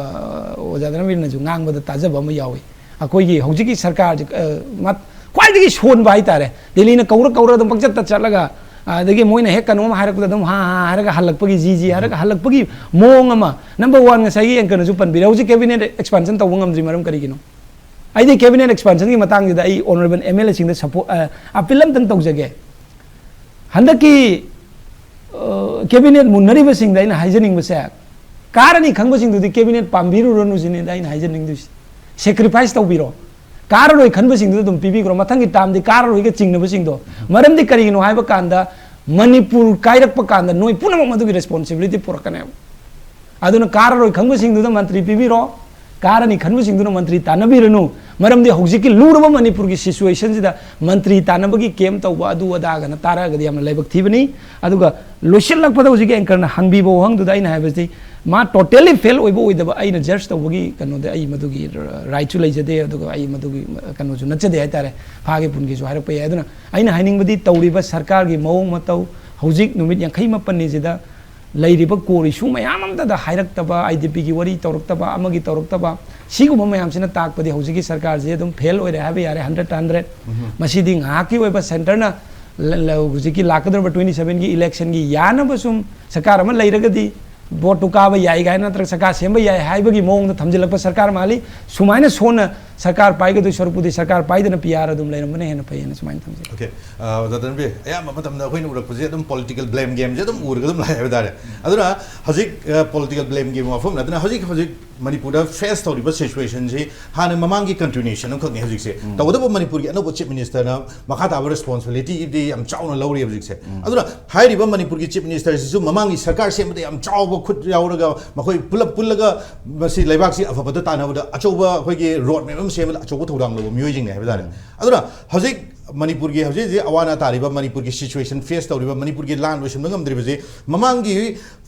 ꯑꯣꯖꯥ ꯙꯔꯃꯕꯤꯔꯅꯁꯨ ꯉꯥꯡꯕꯗ ꯇꯥꯖꯕ ꯑꯃ ꯌꯥꯎꯏ꯫ ꯑꯩꯈꯣꯏꯒꯤ ꯍꯧꯖꯤꯛꯀꯤ ꯁꯔꯀꯥꯔꯁꯦ ꯑ, ꯃꯠ- ꯈ꯭ꯋꯥꯏꯗꯒꯤ ꯁꯣꯟꯕ ꯍꯥꯏꯇꯥꯔꯦ꯫ ꯗꯦꯜꯂꯤꯅ ꯀꯧꯔ ꯀꯧꯔ ꯑꯗꯨꯝ ꯄꯪꯆꯠꯇ ꯆꯠꯂꯒ, ꯑꯗꯒꯤ ꯃꯣꯏꯅ ꯍꯦꯛ ꯀꯩꯅꯣꯝ ꯍꯥꯏꯔꯛꯄꯗ ꯑꯗꯨꯝ ꯍꯥ ꯍꯥ ꯍꯥꯏꯔꯒ ꯍꯜꯂꯛꯄꯒꯤ, ꯖꯤ ꯖꯤ ꯍꯥꯏꯔꯒ ꯍꯜꯂꯛꯄꯒꯤ ꯃꯑꯣꯡ ꯑꯃ꯫ ꯅꯝꯕꯔ ꯋꯥꯟ, ꯉꯁꯥꯏꯒꯤ ꯑꯦꯡꯀꯔꯅꯁꯨ ꯄꯟꯕꯤꯔꯦ, ꯍꯧꯖꯤꯛ ꯀꯦꯕꯤꯅꯦꯠ ꯑꯦꯛꯁꯄꯥꯟꯁꯟ ꯇꯧꯕ ꯉꯝꯗ꯭ꯔꯤ꯫ ꯃꯔꯝ ꯀꯔꯤꯒꯤꯅꯣ? ꯑꯩꯗꯤ ꯀꯦꯕꯤꯅꯦꯠ ꯑꯦꯛꯁꯄꯥꯟꯁꯟꯒꯤ ꯃꯇꯥꯡꯁꯤꯗ ꯑꯩ ꯑꯣꯅꯔꯦꯕꯜ ꯑꯦꯝ ꯑꯦꯜ ꯑꯦꯁꯤꯡꯗ ꯁꯄꯣ ꯑ, ꯑꯄꯤꯜ ꯑꯝꯇꯪ ꯇꯧꯖꯒꯦ꯫ ꯍꯟꯗꯛꯀꯤ ꯑ, ꯀꯦꯕꯤꯅꯦꯠ ꯃꯨꯟꯅꯔꯤꯕꯁꯤꯡꯗ ꯑꯩꯅ ꯍꯥꯏꯖꯅꯤꯡꯕꯁꯦ, ꯀꯥꯔꯅꯤ ꯈꯪꯕꯁꯤꯡꯗꯨꯗꯤ ꯀꯦꯕꯤꯅꯦꯠ ꯄꯥꯝꯕꯤꯔꯨꯔꯅꯨ ꯁꯤꯅꯤꯗ ꯑꯩꯅ ꯍꯥꯏꯖꯅꯤꯡꯗꯣꯏꯁꯦ꯫ ꯁꯦꯀ꯭ꯔꯤꯐꯥꯏꯁ ꯇꯧꯕꯤꯔꯣ꯫ ꯀꯥꯔꯔꯣꯏ ꯈꯟꯕꯁꯤꯡꯗꯨꯗ ꯑꯗꯨꯝ ꯄꯤꯕꯤꯈ꯭ꯔꯣ, ꯃꯊꯪꯒꯤ ꯇꯥꯝꯗꯤ ꯀꯥꯔꯔꯣꯏꯒ ꯆꯤꯡꯅꯕꯁꯤꯡꯗꯣ꯫ ꯃꯔꯝꯗꯤ ꯀꯔꯤꯒꯤꯅꯣ ꯍꯥꯏꯕ ꯀꯥꯟꯗ, ꯃꯅꯤꯄꯨꯔ ꯀꯥꯏꯔꯛꯄ ꯀꯥꯟꯗ ꯅꯣꯏ ꯄꯨꯝꯅꯃꯛ ꯃꯗꯨꯒꯤ ꯔꯦꯁꯄꯣꯟꯁꯤꯕꯤꯂꯤꯇꯤ ꯄꯨꯔꯛꯀꯅꯦꯕ꯫ ꯑꯗꯨꯅ ꯀꯥꯔꯔꯣꯏ ꯈꯪꯕꯁꯤꯡꯗꯨꯗ ꯃꯟꯇ꯭ꯔꯤ ꯄꯤꯕꯤꯔꯣ, ꯀꯥꯔꯅꯤ ꯈꯟꯕꯁꯤꯡꯗꯨꯅ ꯃꯟꯇ꯭ꯔꯤ ꯇꯥꯟꯅꯕꯤꯔꯅꯨ꯫ ꯃꯔꯝꯗꯤ ꯍꯧꯖꯤꯛꯀꯤ ꯂꯨꯔꯕ ꯃꯅꯤꯄꯨꯔꯒꯤ ꯁꯤꯆꯨꯋꯦꯁꯟꯁꯤꯗ ꯃꯟꯇ꯭ꯔꯤ ꯇꯥꯟꯅꯕꯒꯤ ꯀꯦꯝ ꯇꯧꯕ ꯑꯗꯨ ꯑꯗꯥꯒꯅ ꯇꯥꯔꯛꯑꯒꯗꯤ ꯌꯥꯝꯅ ꯂꯥꯏꯕꯛ ꯊꯤꯕꯅꯤ꯫ ꯑꯗꯨꯒ ꯂꯣꯏꯁꯤꯜꯂꯛꯄꯗ ꯍꯧꯖꯤꯛꯀꯤ ꯑꯦꯡꯀꯔꯅ ꯍꯪꯕꯤꯕ ꯋꯥꯍꯪꯗꯨꯗ ꯑꯩꯅ ꯍꯥꯏꯕꯁꯤ, ꯃꯥ ꯇꯣꯇꯦꯂꯤ ꯐꯦꯜ ꯑꯣꯏꯕ ꯑꯣꯏꯗꯕ ꯑꯩꯅ ꯖꯁ ꯇꯧꯕꯒꯤ ꯀꯩꯅꯣꯗ ꯑꯩ ꯃꯗꯨꯒꯤ ꯔꯥꯏꯠꯁꯨ ꯂꯩꯖꯗꯦ, ꯑꯗꯨꯒ ꯑꯩ ꯃꯗꯨꯒꯤ ꯀꯩꯅꯣꯁꯨ ꯅꯠꯆꯗꯦ ꯍꯥꯏꯇꯥꯔꯦ꯫ ꯐꯥꯒꯦ ꯄꯨꯟꯒꯦꯁꯨ ꯍꯥꯏꯔꯛꯄ ꯌꯥꯏ꯫ ꯑꯗꯨꯅ ꯑꯩꯅ ꯍꯥꯏꯅꯤꯡꯕꯗꯤ, ꯇꯧꯔꯤꯕ ꯁꯔꯀꯥꯔꯒꯤ ꯃꯑꯣꯡ ꯃꯇꯧ, ꯍꯧꯖꯤꯛ ꯅꯨꯃꯤꯠ ꯌꯥꯡꯈꯩ ꯃꯥꯄꯟꯅꯤꯁꯤꯗ ꯂꯩꯔꯤꯕ ꯀꯣꯔ ꯏꯁꯨ ꯃꯌꯥꯝ ꯑꯝꯇꯗ ꯍꯥꯏꯔꯛꯇꯕ, ꯑꯥꯏ ꯗꯤ ꯄꯤꯒꯤ ꯋꯥꯔꯤ ꯇꯧꯔꯛꯇꯕ, ꯑꯃꯒꯤ ꯇꯧꯔꯛꯇꯕ, ꯁꯤꯒꯨꯝꯕ ꯃꯌꯥꯝꯁꯤꯅ ꯇꯥꯛꯄꯗꯤ ꯍꯧꯖꯤꯛꯀꯤ ꯁꯔꯀꯥꯔꯁꯦ ꯑꯗꯨꯝ ꯐꯦꯜ ꯑꯣꯏꯔꯦ ꯍꯥꯏꯕ ꯌꯥꯔꯦ, ꯍꯟꯗ꯭ꯔꯦꯠꯇ ꯍꯟꯗ꯭ꯔꯦꯠ꯫ ꯃꯁꯤꯗꯤ ꯉꯥꯏꯍꯥꯛꯀꯤ ꯑꯣꯏꯕ ꯁꯦꯟꯇꯔꯅ ꯂ-, ꯂ-, ꯍꯧꯖꯤꯛꯀꯤ ꯂꯥꯛꯀꯗꯧꯔꯤꯕ ꯇ꯭ꯋꯦꯟꯇꯤ ꯁꯚꯦꯟꯒꯤ ꯏꯂꯦꯛꯁꯟꯒꯤ ꯌꯥꯅꯕ ꯁꯨꯝ ꯁꯔꯀꯥꯔ ꯑꯃ ꯂꯩꯔꯒꯗꯤ ꯚꯣꯠꯇꯨ ꯀꯥꯕ ꯌꯥꯏ ꯀꯥꯏꯅ, ꯅꯠꯇ꯭ꯔꯒ ꯁꯔꯀꯥꯔ ꯁꯦꯝꯕ ꯌꯥꯏ ꯍꯥꯏꯕꯒꯤ ꯃꯑꯣꯡꯗ ꯊꯝꯖꯤꯜꯂꯛꯄ ꯁꯔꯀꯥꯔ ꯃꯥꯜꯂꯤ꯫ ꯁꯨꯃꯥꯏꯅ ꯁꯣꯟꯅ ꯁꯔꯀꯥꯔ ꯄꯥꯏꯒꯗꯣꯏ ꯁꯔꯨꯛꯄꯨꯗꯤ ꯁꯔꯀꯥꯔ ꯄꯥꯏꯗꯅ ꯄꯤ ꯑꯥꯔ ꯑꯗꯨꯝ ꯂꯩꯔꯝꯕꯅ ꯍꯦꯟꯅ ꯐꯩꯌꯦꯅ ꯁꯨꯃꯥꯏꯅ ꯊꯝꯖꯩ꯫ ꯑꯣꯀꯦ꯫ ꯑ, ꯑꯣꯖꯥ ꯙꯔꯃꯕꯤꯔ, ꯑꯌꯥꯝꯕ ꯃꯇꯝꯗ ꯑꯩꯈꯣꯏꯅ ꯎꯔꯛꯄꯁꯦ ꯑꯗꯨꯝ ꯄꯣꯂꯤꯇꯤꯀꯦꯜ ꯕ꯭ꯂꯦꯝ ꯒꯦꯝꯁꯦ ꯑꯗꯨꯝ ꯎꯔꯒ ꯑꯗꯨꯝ ꯂꯥꯛꯑꯦ ꯍꯥꯏꯕ ꯇꯥꯔꯦ꯫ ꯑꯗꯨꯅ ꯍꯧꯖꯤꯛ, ꯑ, ꯄꯣꯂꯤꯇꯤꯀꯦꯜ ꯕ꯭ꯂꯦꯝ ꯒꯦꯝ ꯋꯥꯐꯝ ꯅꯠꯇꯅ ꯍꯧꯖꯤꯛ, ꯍꯧꯖꯤꯛ ꯃꯅꯤꯄꯨꯔꯗ ꯐꯦꯁ ꯇꯧꯔꯤꯕ ꯁꯤꯆꯨꯋꯦꯁꯟꯁꯤ ꯍꯥꯟꯅ ꯃꯃꯥꯡꯒꯤ ꯀꯟꯇꯤꯅ꯭ꯌꯨꯁꯟ ꯑꯃꯈꯛꯅꯤ ꯍꯧꯖꯤꯛꯁꯦ꯫ ꯇꯧꯕꯇꯕꯨ ꯃꯅꯤꯄꯨꯔꯒꯤ ꯑꯅꯧꯕ ꯆꯤꯐ ꯃꯤꯅꯤꯁꯇꯔꯅ ꯃꯈꯥ ꯇꯥꯕ ꯔꯦꯁꯄꯣꯟꯁꯤꯕꯤꯂꯤꯇꯤꯗꯤ ꯌꯥꯝ ꯆꯥꯎꯅ ꯂꯧꯔꯤ ꯍꯧꯖꯤꯛꯁꯦ꯫ ꯑꯗꯨꯅ ꯍꯥꯏꯔꯤꯕ ꯃꯅꯤꯄꯨꯔꯒꯤ ꯆꯤꯐ ꯃꯤꯅꯤꯁꯇꯔꯁꯤꯁꯨ ꯃꯃꯥꯡꯒꯤ ꯁꯔꯀꯥꯔ ꯁꯦꯝꯕꯗ ꯌꯥꯝ ꯆꯥꯎꯕ ꯈꯨꯠ ꯌꯥꯎꯔꯒ ꯃꯈꯣꯏ ꯄꯨꯂꯞ ꯄꯨꯜꯂꯒ ꯃꯁꯤ ꯂꯩꯕꯥꯛꯁꯤ ꯑꯐꯕꯗ ꯇꯥꯟꯅꯕꯗ ꯑꯆꯧꯕ ꯑꯩꯈꯣꯏꯒꯤ ꯔꯣꯗ ꯃꯦꯞ ꯑꯃ ꯁꯦꯝꯕꯗ ꯑꯆꯧꯕ ꯊꯧꯗꯥꯡ ꯂꯧꯕ ꯃꯤꯑꯣꯏꯁꯤꯡꯅꯤ ꯍꯥꯏꯕ ꯇꯥꯔꯦ꯫ ꯑꯗꯨꯅ ꯍꯧꯖꯤꯛ ꯃꯅꯤꯄꯨꯔꯒꯤ ꯍꯧꯖꯤꯛ ꯍꯧꯖꯤꯛ ꯑꯋꯥ ꯑꯅꯥ ꯇꯥꯔꯤꯕ, ꯃꯅꯤꯄꯨꯔꯒꯤ ꯁꯤꯆꯨꯋꯦꯁꯟ ꯐꯦꯁ ꯇꯧꯔꯤꯕ, ꯃꯅꯤꯄꯨꯔꯒꯤ ꯂꯥꯟ ꯂꯣꯏꯁꯤꯟꯕ ꯉꯝꯗ꯭ꯔꯤꯕꯁꯤ ꯃꯃꯥꯡꯒꯤ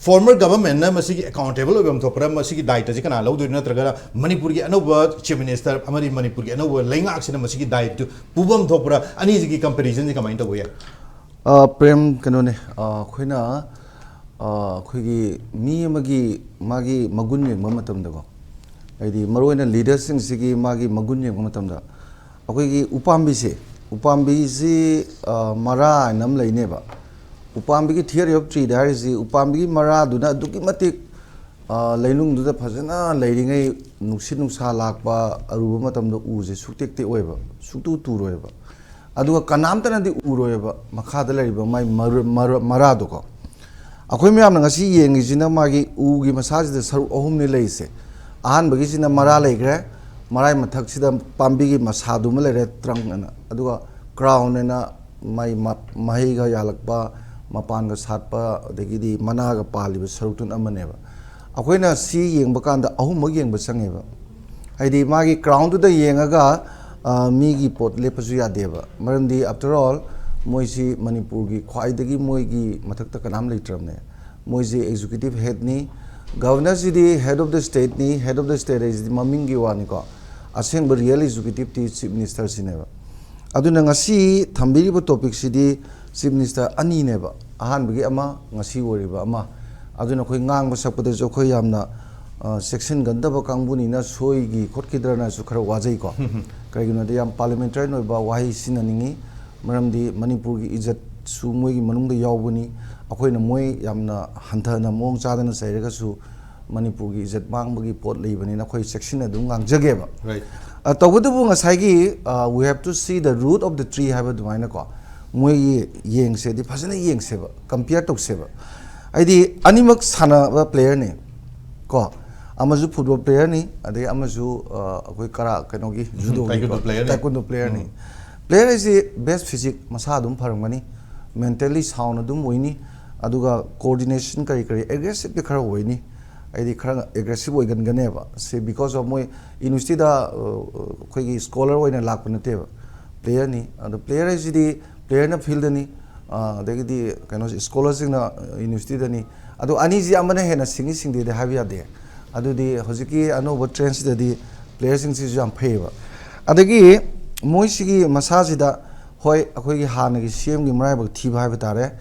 ꯐꯣꯔꯃꯔ ꯒꯚꯔꯟꯃꯦꯟꯠꯅ ꯃꯁꯤꯒꯤ ꯑꯦꯀꯥꯎꯟꯇꯦꯕꯜ ꯑꯣꯏꯐꯝ ꯊꯣꯛꯄ꯭ꯔꯥ? ꯃꯁꯤꯒꯤ ꯗꯥꯏꯇꯁꯤ ꯀꯅꯥ ꯂꯧꯗꯣꯏꯅꯣ? ꯅꯠꯇ꯭ꯔꯒꯅ ꯃꯅꯤꯄꯨꯔꯒꯤ ꯑꯅꯧꯕ ꯆꯤꯐ ꯃꯤꯅꯤꯁꯇꯔ ꯑꯃꯗꯤ ꯃꯅꯤꯄꯨꯔꯒꯤ ꯑꯅꯧꯕ ꯂꯩꯉꯥꯛꯁꯤꯅ ꯃꯁꯤꯒꯤ ꯗꯥꯏꯠꯇꯨ ꯄꯨꯐꯝ ꯊꯣꯛꯄ꯭ꯔꯥ? ꯑꯅꯤꯁꯤꯒꯤ ꯀꯝꯄꯦꯔꯤꯖꯟꯁꯤ ꯀꯃꯥꯏꯅ ꯇꯧꯕ ꯌꯥꯏ? ꯑ, ꯄ꯭ꯔꯦꯝ, ꯀꯩꯅꯣꯅꯦ, ꯑ, ꯑꯩꯈꯣꯏꯅ, ꯑꯩꯈꯣꯏꯒꯤ ꯃꯤ ꯑꯃꯒꯤ ꯃꯥꯒꯤ ꯃꯒꯨꯟ ꯌꯦꯡꯕ ꯃꯇꯝꯗꯀꯣ, ꯍꯥꯏꯗꯤ ꯃꯔꯨꯑꯣꯏꯅ ꯂꯤꯗꯔꯁꯤꯡꯁꯤꯒꯤ ꯃꯥꯒꯤ ꯃꯒꯨꯟ ꯌꯦꯡꯕ ꯃꯇꯝꯗ, ꯑꯩꯈꯣꯏꯒꯤ ꯎꯄꯥꯝꯕꯤꯁꯦ, ꯎꯄꯥꯝꯕꯤꯁꯤ ꯃꯔꯥ ꯍꯥꯏꯅ ꯑꯃ ꯂꯩꯅꯦꯕ꯫ ꯎꯄꯥꯝꯕꯤꯒꯤ theory of tree ꯗ ꯍꯥꯏꯔꯤꯁꯤ, ꯎꯄꯥꯝꯕꯤꯒꯤ ꯃꯔꯥꯗꯨꯅ ꯑꯗꯨꯛꯀꯤ ꯃꯇꯤꯛ ꯂꯩꯅꯨꯡꯗꯨꯗ ꯐꯖꯅ ꯂꯩꯔꯤꯉꯩ, ꯅꯨꯡꯁꯤꯠ ꯅꯨꯡꯁꯥ ꯂꯥꯛꯄ ꯑꯔꯨꯕ ꯃꯇꯝꯗ ꯎꯁꯦ ꯁꯨꯛꯇꯦꯛ ꯇꯦꯛꯑꯣꯏꯕ, ꯁꯨꯛꯇꯨ ꯇꯨꯔꯣꯏꯕ꯫ ꯑꯗꯨꯒ ꯀꯅꯥꯝꯇꯅꯗꯤ ꯎꯔꯣꯏꯕ ꯃꯈꯥꯗ ꯂꯩꯔꯤꯕ ꯃꯥꯏ ꯃꯔ-, ꯃꯔ-, ꯃꯔꯥꯗꯣꯀꯣ꯫ ꯑꯩꯈꯣꯏ ꯃꯌꯥꯝꯅ ꯉꯁꯤ ꯌꯦꯡꯉꯤꯁꯤꯅ ꯃꯥꯒꯤ ꯎꯒꯤ ꯃꯁꯥꯁꯤꯗ ꯁꯔꯨꯛ ꯑꯍꯨꯝꯅꯤ ꯂꯩꯔꯤꯁꯦ꯫ ꯑꯍꯥꯟꯕꯒꯤꯁꯤꯅ ꯃꯔꯥ ꯂꯩꯈ꯭ꯔꯦ, ꯃꯔꯥꯏ ꯃꯊꯛꯁꯤꯗ ꯄꯥꯝꯕꯤꯒꯤ ꯃꯁꯥꯗꯨꯃ ꯂꯩꯔꯦ, trunk ꯑꯅ, ꯑꯗꯨꯒ crown ꯑꯅ ꯃꯥꯏ ꯃ-, ꯃꯍꯩꯒ ꯌꯥꯜꯂꯛꯄ, ꯃꯄꯥꯟꯒ ꯁꯥꯠꯄ, ꯑꯗꯒꯤꯗꯤ ꯃꯅꯥꯒ ꯄꯥꯜꯂꯤꯕ ꯁꯔꯨꯛꯇꯨꯅ ꯑꯃꯅꯦꯕ꯫ ꯑꯩꯈꯣꯏꯅ ꯁꯤ ꯌꯦꯡꯕ ꯀꯥꯟꯗ ꯑꯍꯨꯝꯃꯛ ꯌꯦꯡꯕ ꯆꯪꯉꯦꯕ꯫ ꯍꯥꯏꯗꯤ ꯃꯥꯒꯤ crown ꯗꯨꯗ ꯌꯦꯡꯉꯒ, ꯑ, ꯃꯤꯒꯤ ꯄꯣꯠ ꯂꯦꯞꯄꯁꯨ ꯌꯥꯗꯦꯕ꯫ ꯃꯔꯝꯗꯤ after all ꯃꯣꯏꯁꯤ ꯃꯅꯤꯄꯨꯔꯒꯤ ꯈ꯭ꯋꯥꯏꯗꯒꯤ ꯃꯣꯏꯒꯤ ꯃꯊꯛꯇ ꯀꯅꯥꯝ ꯂꯩꯇ꯭ꯔꯕꯅꯦ꯫ ꯃꯣꯏꯁꯤ executive head ꯅꯤ, governor CD head of the state ꯅꯤ, head of the state ꯍꯥꯏꯁꯤꯗꯤ ꯃꯃꯤꯡꯒꯤ ꯋꯥꯅꯤꯀꯣ, ꯑꯁꯦꯡꯕ real executive T chief minister ꯁꯤꯅꯦꯕ꯫ ꯑꯗꯨꯅ ꯉꯁꯤ ꯊꯝꯕꯤꯔꯤꯕ topic ꯁꯤꯗꯤ chief minister ꯑꯅꯤꯅꯦꯕ, ꯑꯍꯥꯟꯕꯒꯤ ꯑꯃ, ꯉꯁꯤ ꯑꯣꯏꯔꯤꯕ ꯑꯃ꯫ ꯑꯗꯨꯅ ꯑꯩꯈꯣꯏ ꯉꯥꯡꯕ ꯁꯛꯄꯗꯁꯨ ꯑꯩꯈꯣꯏ ꯌꯥꯝꯅ, ꯑ, ꯆꯦꯛꯁꯤꯟꯒꯟꯗꯕ ꯀꯥꯡꯕꯨꯅꯤꯅ ꯁꯣꯏꯈꯤ ꯈꯣꯠꯈꯤꯗ꯭ꯔꯅꯁꯨ ꯈꯔ ꯋꯥꯖꯩꯀꯣ꯫ ꯀꯩꯒꯤꯅꯣꯗꯤ ꯌꯥꯝ parliamentarian ꯑꯣꯏꯕ ꯋꯥꯍꯩ ꯁꯤꯖꯤꯟꯅꯅꯤꯡꯉꯤ, ꯃꯔꯝꯗꯤ ꯃꯅꯤꯄꯨꯔꯒꯤ ꯏꯖꯠꯁꯨ ꯃꯣꯏꯒꯤ ꯃꯅꯨꯡꯗ ꯌꯥꯎꯕꯅꯤ꯫ ꯑꯩꯈꯣꯏꯅ ꯃꯣꯏ ꯌꯥꯝꯅ ꯍꯟꯊꯅ ꯃꯑꯣꯡ ꯆꯥꯗꯅ ꯆꯩꯔꯒꯁꯨ ꯃꯅꯤꯄꯨꯔꯒꯤ ꯏꯖꯠ ꯃꯥꯡꯕꯒꯤ ꯄꯣꯠ ꯂꯩꯕꯅꯤꯅ ꯑꯩꯈꯣꯏ ꯆꯦꯛꯁꯤꯟꯅ ꯑꯗꯨꯝ ꯉꯥꯡꯖꯒꯦꯕ꯫ Right. ꯑ, ꯇꯧꯕꯇꯕꯨ ꯉꯁꯥꯏꯒꯤ, ꯑ, "We have to see the root of the tree" ꯍꯥꯏꯕ ꯑꯗꯨꯃꯥꯏꯅꯀꯣ, ꯃꯣꯏꯒꯤ ꯌꯦꯡꯁꯦꯗꯤ ꯐꯖꯅ ꯌꯦꯡꯁꯦꯕ, compare ꯇꯧꯁꯦꯕ꯫ ꯍꯥꯏꯗꯤ ꯑꯅꯤꯃꯛ ꯁꯥꯟꯅꯕ player ꯅꯤ ꯀꯣ, ꯑꯃꯁꯨ football player ꯅꯤ, ꯑꯗꯩ ꯑꯃꯁꯨ, ꯑ, ꯑꯩꯈꯣꯏ ꯀꯔꯥ, ꯀꯩꯅꯣꯒꯤ, judo ꯒꯤ taekwondo ꯀꯣ, player ꯅꯤ꯫ Taekwondo player ꯅꯤ꯫ ꯎꯝ꯫ Player ꯍꯥꯏꯁꯤ best physique ꯃꯁꯥ ꯑꯗꯨꯝ ꯐꯔꯝꯒꯅꯤ, mentally sound ꯑꯗꯨꯝ ꯑꯣꯏꯅꯤ, ꯑꯗꯨꯒ coordination ꯀꯔꯤ ꯀꯔꯤ aggressive ꯇꯤ ꯈꯔ ꯑꯣꯏꯅꯤ꯫ ꯑꯩꯗꯤ ꯈꯔ aggressive ꯑꯣꯏꯒꯟꯒꯅꯦꯕ꯫ ꯁꯤ because of ꯃꯣꯏ university ꯗ, ꯑ, ꯑꯩꯈꯣꯏꯒꯤ scholar ꯑꯣꯏꯅ ꯂꯥꯛꯄ ꯅꯠꯇꯦꯕ, player ꯅꯤ꯫ ꯑꯗꯣ player ꯍꯥꯏꯁꯤꯗꯤ player ꯅ field ꯅꯤ, ꯑ, ꯑꯗꯒꯤꯗꯤ ꯀꯩꯅꯣ scholar ꯁꯤꯡꯅ, ꯑ, university ꯗꯅꯤ꯫ ꯑꯗꯣ ꯑꯅꯤꯁꯤ ꯑꯃꯅ ꯍꯦꯟꯅ ꯁꯤꯡꯉꯤ ꯁꯤꯡꯗꯦꯗꯤ ꯍꯥꯏꯕ ꯌꯥꯗꯦ꯫ ꯑꯗꯨꯗꯤ ꯍꯧꯖꯤꯛꯀꯤ ꯑꯅꯧꯕ trend ꯁꯤꯗꯗꯤ player ꯁꯤꯡꯁꯤꯁꯨ ꯌꯥꯝ ꯐꯩꯌꯦꯕ꯫ ꯑꯗꯒꯤ ꯃꯣꯏꯁꯤꯒꯤ ꯃꯁꯥꯁꯤꯗ, ꯍꯣꯏ, ꯑꯩꯈꯣꯏꯒꯤ ꯍꯥꯟꯅꯒꯤ C M ꯒꯤ ꯃꯔꯥꯏꯕꯛ ꯊꯤꯕ ꯍꯥꯏꯕ ꯇꯥꯔꯦ,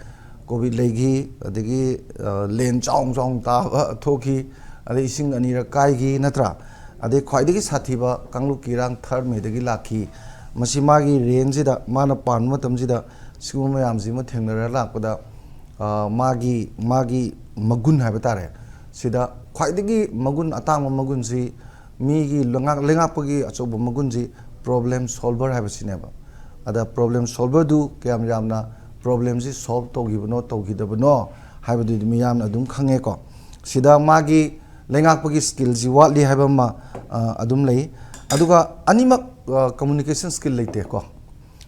ꯀꯣꯚꯤꯗ ꯂꯩꯈꯤ, ꯑꯗꯒꯤ ꯂꯦꯟ ꯆꯥꯎꯅ ꯆꯥꯎꯅ ꯇꯥꯕ ꯊꯣꯛꯈꯤ, ꯑꯗꯩ ꯏꯁꯤꯡ ꯑꯅꯤꯔꯛ ꯀꯥꯏꯈꯤ, ꯅꯠꯇ꯭ꯔꯥ? ꯑꯗꯩ ꯈ꯭ꯋꯥꯏꯗꯒꯤ ꯁꯥꯊꯤꯕ ꯀꯥꯡꯂꯨꯞꯀꯤ ꯏꯔꯥꯡ ꯊꯥꯔꯗ ꯃꯦꯗꯒꯤ ꯂꯥꯛꯈꯤ꯫ ꯃꯁꯤ ꯃꯥꯒꯤ ꯔꯦꯟꯁꯤꯗ ꯃꯥꯅ ꯄꯥꯟꯕ ꯃꯇꯝꯁꯤꯗ ꯁꯤꯒꯨꯝꯕ ꯃꯌꯥꯝꯁꯤꯃ ꯊꯦꯡꯅꯔ ꯂꯥꯛꯄꯗ, ꯃꯥꯒꯤ ꯃꯥꯒꯤ ꯃꯒꯨꯟ ꯍꯥꯏꯕ ꯇꯥꯔꯦ, ꯁꯤꯗ ꯈ꯭ꯋꯥꯏꯗꯒꯤ ꯃꯒꯨꯟ, ꯑꯇꯥꯡꯕ ꯃꯒꯨꯟꯁꯤ, ꯃꯤꯒꯤ ꯂꯩꯉꯥꯛ ꯂꯩꯉꯥꯛꯄꯒꯤ ꯑꯆꯧꯕ ꯃꯒꯨꯟꯁꯤ ꯄ꯭ꯔꯣꯕ꯭ꯂꯦꯝ ꯁꯣꯜꯚꯔ ꯍꯥꯏꯕꯁꯤꯅꯦꯕ꯫ ꯑꯗ ꯄ꯭ꯔꯣꯕ꯭ꯂꯦꯝ ꯁꯣꯜꯚꯔꯗꯨ ꯀꯌꯥꯝ ꯌꯥꯝꯅ ꯄ꯭ꯔꯣꯕ꯭ꯂꯦꯝꯁꯤ ꯁꯣꯜꯚ ꯇꯧꯈꯤꯕꯅꯣ ꯇꯧꯈꯤꯗꯕꯅꯣ ꯍꯥꯏꯕꯗꯨꯗꯤ ꯃꯤꯌꯥꯝꯅ ꯑꯗꯨꯝ ꯈꯪꯉꯦꯀꯣ꯫ ꯁꯤꯗ ꯃꯥꯒꯤ ꯂꯩꯉꯥꯛꯄꯒꯤ ꯁ꯭ꯀꯤꯜꯁꯤ ꯋꯥꯠꯂꯤ ꯍꯥꯏꯕ ꯑꯃ ꯑꯗꯨꯝ ꯂꯩ꯫ ꯑꯗꯨꯒ ꯑꯅꯤꯃꯛ ꯀꯝꯃꯨꯅꯤꯀꯦꯁꯟ ꯁ꯭ꯀꯤꯜ ꯂꯩꯇꯦꯀꯣ꯫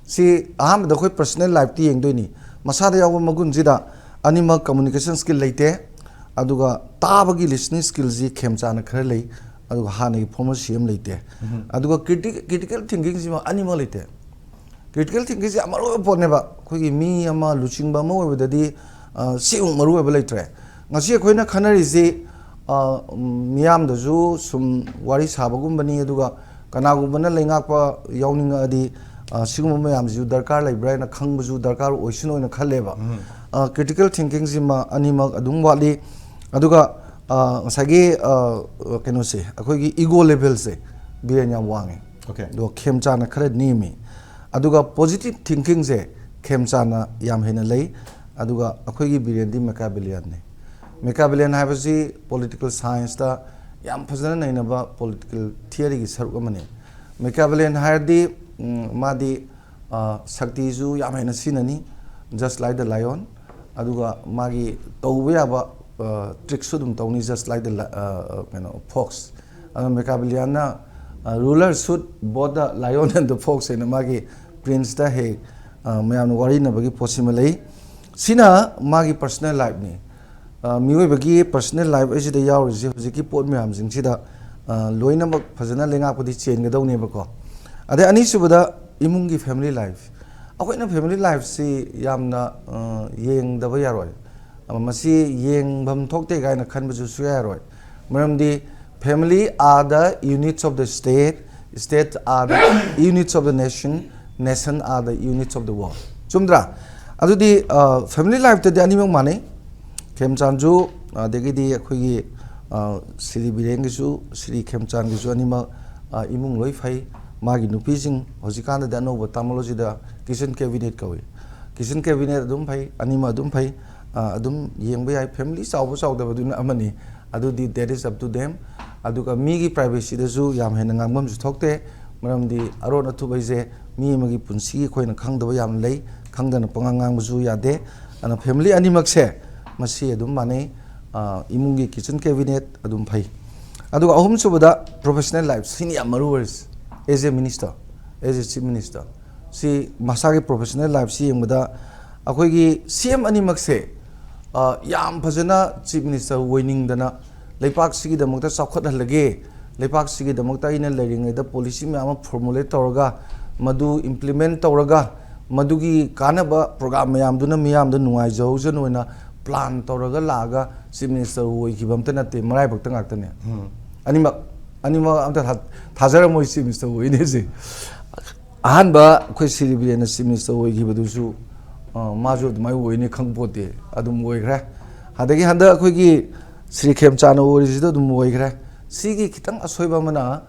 ꯁꯤ ꯑꯍꯥꯟꯕꯗ ꯑꯩꯈꯣꯏ ꯄꯔꯁꯣꯅꯦꯜ ꯂꯥꯏꯐꯇ ꯌꯦꯡꯗꯣꯏꯅꯤ꯫ ꯃꯁꯥꯗ ꯌꯥꯎꯕ ꯃꯒꯨꯟꯁꯤꯗ ꯑꯅꯤꯃꯛ ꯀꯝꯃꯨꯅꯤꯀꯦꯁꯟ ꯁ꯭ꯀꯤꯜ ꯂꯩꯇꯦ, ꯑꯗꯨꯒ ꯇꯥꯕꯒꯤ ꯂꯤꯁꯅꯤꯡ ꯁ꯭ꯀꯤꯜꯁꯤ ꯈꯦꯝꯆꯥꯅ ꯈꯔ ꯂꯩ, ꯑꯗꯨꯒ ꯍꯥꯟꯅꯒꯤ ꯐꯣꯔꯃꯔ ꯁꯤ ꯑꯦꯝ ꯂꯩꯇꯦ꯫ ꯑꯗꯨꯒ ꯀ꯭ꯔꯤꯇꯤꯀꯦꯜ ꯊꯤꯡꯀꯤꯡꯁꯤꯃ ꯑꯅꯤꯃꯛ ꯂꯩꯇꯦ꯫ ꯀ꯭ꯔꯤꯇꯤꯀꯦꯜ ꯊꯤꯡꯀꯤꯡꯁꯦ ꯌꯥꯝ ꯃꯔꯨ ꯑꯣꯏꯕ ꯄꯣꯠꯅꯦꯕ꯫ ꯑꯩꯈꯣꯏꯒꯤ ꯃꯤ ꯑꯃ, ꯂꯨꯆꯤꯡꯕ ꯑꯃ ꯑꯣꯏꯕꯗꯗꯤ ꯁꯤꯃꯨꯛ ꯃꯔꯨ ꯑꯣꯏꯕ ꯂꯩꯇ꯭ꯔꯦ꯫ ꯉꯁꯤ ꯑꯩꯈꯣꯏꯅ ꯈꯟꯅꯔꯤꯁꯤ ꯃꯤꯌꯥꯝꯗꯁꯨ ꯁꯨꯝ ꯋꯥꯔꯤ ꯁꯥꯕꯒꯨꯝꯕꯅꯤ, ꯑꯗꯨꯒ ꯀꯅꯥꯒꯨꯝꯕꯅ ꯂꯩꯉꯥꯛꯄ ꯌꯥꯎꯅꯤꯡꯉꯛꯑꯗꯤ ꯁꯤꯒꯨꯝꯕ ꯃꯌꯥꯝꯁꯤꯁꯨ ꯗꯔꯀꯥꯔ ꯂꯩꯕ꯭ꯔꯥ ꯍꯥꯏꯅ ꯈꯪꯕꯁꯨ ꯗꯔꯀꯥꯔ ꯑꯣꯏꯁꯅꯨ ꯍꯥꯏꯅ ꯈꯜꯂꯦꯕ꯫ ꯀ꯭ꯔꯤꯇꯤꯀꯦꯜ ꯊꯤꯡꯀꯤꯡꯁꯤꯃ ꯑꯅꯤꯃꯛ ꯑꯗꯨꯝ ꯋꯥꯠꯂꯤ꯫ ꯑꯗꯨꯒ ꯉꯁꯥꯏꯒꯤ ꯀꯩꯅꯣꯁꯦ, ꯑꯩꯈꯣꯏꯒꯤ ꯏꯒꯣ ꯂꯦꯚꯦꯜꯁꯦ ꯕꯤꯔꯦꯟ ꯌꯥꯝ ꯋꯥꯡꯉꯦ꯫ ꯑꯗꯨꯒ ꯈꯦꯝꯆꯥꯅ ꯈꯔ ꯅꯦꯝꯃꯤ꯫ ꯑꯗꯨꯒ ꯄꯣꯖꯤꯇꯤꯚ ꯊꯤꯡꯀꯤꯡꯁꯦ ꯈꯦꯝꯆꯥꯅ ꯌꯥꯝ ꯍꯦꯟꯅ ꯂꯩ꯫ ꯑꯗꯨꯒ ꯑꯩꯈꯣꯏꯒꯤ ꯕꯤꯔꯦꯟꯗꯤ ꯃꯦꯀꯥꯕꯦꯂꯤꯌꯟꯅꯤ꯫ ꯃꯦꯀꯥꯕꯦꯂꯤꯌꯟ ꯍꯥꯏꯕꯁꯤ ꯄꯣꯂꯤꯇꯤꯀꯦꯜ ꯁꯥꯏꯟꯁꯇ ꯌꯥꯝ ꯐꯖꯅ ꯅꯩꯅꯕ ꯄꯣꯂꯤꯇꯤꯀꯦꯜ ꯊꯤꯌꯔꯤꯒꯤ ꯁꯔꯨꯛ ꯑꯃꯅꯤ꯫ ꯃꯦꯀꯥꯕꯦꯂꯤꯌꯟ ꯍꯥꯏꯔꯗꯤ ꯃꯥꯗꯤ ꯁꯛꯇꯤꯁꯨ ꯌꯥꯝ ꯍꯦꯟꯅ ꯁꯤꯖꯤꯟꯅꯅꯤ, just like the lion꯫ ꯑꯗꯨꯒ ꯃꯥꯒꯤ ꯇꯧꯕ ꯌꯥꯕ ꯇ꯭ꯔꯤꯛꯁꯨ ꯑꯗꯨꯝ ꯇꯧꯅꯤ, just like the ꯀꯩꯅꯣ, ꯐꯣꯛꯁ꯫ ꯑꯗꯨ ꯃꯦꯀꯥꯕꯦꯂꯤꯌꯟꯅ "Ruler should both the lion and the fox" ꯍꯥꯏꯅ ꯃꯥꯒꯤ ꯄ꯭ꯔꯤꯟꯁꯇ ꯍꯦꯛ ꯃꯌꯥꯝꯅ ꯋꯥꯔꯤꯅꯕꯒꯤ ꯄꯣꯠꯁꯤꯃ ꯂꯩ꯫ ꯁꯤꯅ ꯃꯥꯒꯤ ꯄꯔꯁꯣꯅꯦꯜ ꯂꯥꯏꯐꯅꯤ꯫ ꯃꯤꯑꯣꯏꯕꯒꯤ ꯄꯔꯁꯣꯅꯦꯜ ꯂꯥꯏꯐ ꯑꯁꯤꯗ ꯌꯥꯎꯔꯤꯁꯦ ꯍꯧꯖꯤꯛꯀꯤ ꯄꯣꯠ ꯃꯌꯥꯝꯁꯤꯡꯁꯤꯗ ꯂꯣꯏꯅꯃꯛ ꯐꯖꯅ ꯂꯩꯉꯥꯛꯄꯗꯤ ꯆꯦꯟꯒꯗꯧꯅꯦꯕꯀꯣ꯫ ꯑꯗꯩ ꯑꯅꯤꯁꯨꯕꯗ, ꯏꯃꯨꯡꯒꯤ ꯐꯦꯃꯤꯂꯤ ꯂꯥꯏꯐ꯫ ꯑꯩꯈꯣꯏꯅ ꯐꯦꯃꯤꯂꯤ ꯂꯥꯏꯐꯁꯤ ꯌꯥꯝꯅ ꯌꯦꯡꯗꯕ ꯌꯥꯔꯣꯏ꯫ ꯃꯁꯤ ꯌꯦꯡꯐꯝ ꯊꯣꯛꯇꯦ ꯀꯥꯏꯅ ꯈꯟꯕꯁꯨ ꯁꯨꯌꯥ ꯌꯥꯔꯣꯏ꯫ ꯃꯔꯝꯗꯤ, "Family are the units of the state, state are the units of the nation, nation are the units of the world"꯫ ꯆꯨꯝꯗ꯭ꯔꯥ? ꯑꯗꯨꯗꯤ ꯐꯦꯃꯤꯂꯤ ꯂꯥꯏꯐꯇꯗꯤ ꯑꯅꯤꯃꯛ ꯃꯥꯟꯅꯩ꯫ ꯈꯦꯝꯆꯥꯟꯁꯨ, ꯑꯗꯒꯤꯗꯤ ꯑꯩꯈꯣꯏꯒꯤ ꯁ꯭ꯔꯤ ꯕꯤꯔꯦꯟꯒꯤꯁꯨ, ꯁ꯭ꯔꯤ ꯈꯦꯝꯆꯥꯟꯒꯤꯁꯨ ꯑꯅꯤꯃꯛ ꯏꯃꯨꯡ ꯂꯣꯏ ꯐꯩ꯫ ꯃꯥꯒꯤ ꯅꯨꯄꯤꯁꯤꯡ, ꯍꯧꯖꯤꯛꯀꯥꯟꯗꯗꯤ ꯑꯅꯧꯕ ꯇꯔꯃꯤꯅꯣꯂꯣꯖꯤꯗ ꯀꯤꯆꯟ ꯀꯦꯕꯤꯅꯦꯠ ꯀꯧꯏ꯫ ꯀꯤꯆꯟ ꯀꯦꯕꯤꯅꯦꯠ ꯑꯗꯨꯝ ꯐꯩ, ꯑꯅꯤꯃꯛ ꯑꯗꯨꯝ ꯐꯩ꯫ ꯑꯗꯨꯝ ꯌꯦꯡꯕ ꯌꯥꯏ꯫ ꯐꯦꯃꯤꯂꯤ ꯆꯥꯎꯕ ꯆꯥꯎꯗꯕꯗꯨꯅ ꯑꯃꯅꯤ, ꯑꯗꯨꯗꯤ that is up to them꯫ ꯑꯗꯨꯒ ꯃꯤꯒꯤ ꯄ꯭ꯔꯥꯏꯚꯦꯁꯤꯗꯁꯨ ꯌꯥꯝ ꯍꯦꯟꯅ ꯉꯥꯡꯐꯝꯁꯨ ꯊꯣꯛꯇꯦ꯫ ꯃꯔꯝꯗꯤ ꯑꯔꯣꯟ ꯑꯊꯨꯞ ꯍꯥꯏꯁꯦ ꯃꯤ ꯑꯃꯒꯤ ꯄꯨꯟꯁꯤꯒꯤ ꯑꯩꯈꯣꯏꯅ ꯈꯪꯗꯕ ꯌꯥꯝ ꯂꯩ, ꯈꯪꯗꯅ ꯄꯉꯥꯡ ꯉꯥꯡꯕꯁꯨ ꯌꯥꯗꯦ꯫ ꯑꯗꯨꯅ ꯐꯦꯃꯤꯂꯤ ꯑꯅꯤꯃꯛꯁꯦ ꯃꯁꯤ ꯑꯗꯨꯝ ꯃꯥꯟꯅꯩ꯫ ꯏꯃꯨꯡꯒꯤ ꯀꯤꯆꯟ ꯀꯦꯕꯤꯅꯦꯠ ꯑꯗꯨꯝ ꯐꯩ꯫ ꯑꯗꯨꯒ ꯑꯍꯨꯝꯁꯨꯕꯗ ꯄ꯭ꯔꯣꯐꯦꯁꯅꯦꯜ ꯂꯥꯏꯐ, ꯁꯤꯅꯤ ꯌꯥꯝ ꯃꯔꯨ ꯑꯣꯏꯔꯤꯁꯦ꯫ As a minister, as a chief minister, ꯁꯤ ꯃꯁꯥꯒꯤ ꯄ꯭ꯔꯣꯐꯦꯁꯅꯦꯜ ꯂꯥꯏꯐꯁꯤ ꯌꯦꯡꯕꯗ ꯑꯩꯈꯣꯏꯒꯤ ꯁꯤ ꯑꯦꯝ ꯑꯅꯤꯃꯛꯁꯦ ꯌꯥꯝ ꯐꯖꯅ ꯆꯤꯐ ꯃꯤꯅꯤꯁꯇꯔ ꯑꯣꯏꯅꯤꯡꯗꯅ, ꯂꯩꯄꯥꯛꯁꯤꯒꯤꯗꯃꯛꯇ ꯆꯥꯎꯈꯠꯍꯜꯂꯒꯦ, ꯂꯩꯄꯥꯛꯁꯤꯒꯤꯗꯃꯛꯇ ꯑꯩꯅ ꯂꯩꯔꯤꯉꯩꯗ ꯄꯣꯂꯤꯁꯤ ꯃꯌꯥꯝ ꯑꯃ ꯐꯣꯔꯃꯨꯂꯦꯠ ꯇꯧꯔꯒ, ꯃꯗꯨ ꯏꯝꯄ꯭ꯂꯤꯃꯦꯟ ꯇꯧꯔꯒ, ꯃꯗꯨꯒꯤ ꯀꯥꯟꯅꯕ ꯄ꯭ꯔꯣꯒ꯭ꯔꯥꯝ ꯃꯌꯥꯝꯗꯨꯅ ꯃꯤꯌꯥꯝꯗ ꯅꯨꯡꯉꯥꯏꯖꯍꯧꯁꯅꯨ ꯍꯥꯏꯅ ꯄ꯭ꯂꯥꯟ ꯇꯧꯔꯒ ꯂꯥꯛꯑꯒ ꯆꯤꯐ ꯃꯤꯅꯤꯁꯇꯔ ꯑꯣꯏꯈꯤꯕ ꯑꯝꯇ ꯅꯠꯇꯦ, ꯃꯔꯥꯏꯕꯛꯇ ꯉꯥꯛꯇꯅꯦ꯫ ꯑꯅꯤꯃꯛ, ꯑꯅꯤꯃꯛ ꯑꯝꯇ ꯊꯥ-, ꯊꯥꯖꯔꯝꯃꯣꯏ ꯆꯤꯐ ꯃꯤꯅꯤꯁꯇꯔ ꯑꯣꯏꯅꯤꯁꯦ꯫ ꯑꯍꯥꯟꯕ ꯑꯩꯈꯣꯏ ꯁ꯭ꯔꯤ ꯕꯤꯔꯦꯟꯅ ꯆꯤꯐ ꯃꯤꯅꯤꯁꯇꯔ ꯑꯣꯏꯈꯤꯕꯗꯨꯁꯨ, ꯑ, ꯃꯥꯁꯨ ꯑꯗꯨꯃꯥꯏꯅ ꯑꯣꯏꯅꯤ ꯈꯪꯄꯣꯠꯇꯦ, ꯑꯗꯨꯝ ꯑꯣꯏꯈ꯭ꯔꯦ꯫ ꯑꯗꯒꯤ ꯍꯟꯗꯛ ꯑꯩꯈꯣꯏꯒꯤ ꯁ꯭ꯔꯤ ꯈꯦꯝꯆꯥꯟꯅ ꯑꯣꯏꯔꯤꯁꯤꯗ ꯑꯗꯨꯝ ꯑꯣꯏꯈ꯭ꯔꯦ꯫ ꯁꯤꯒꯤ ꯈꯤꯇꯪ ꯑꯁꯣꯏꯕ ꯑꯃꯅ,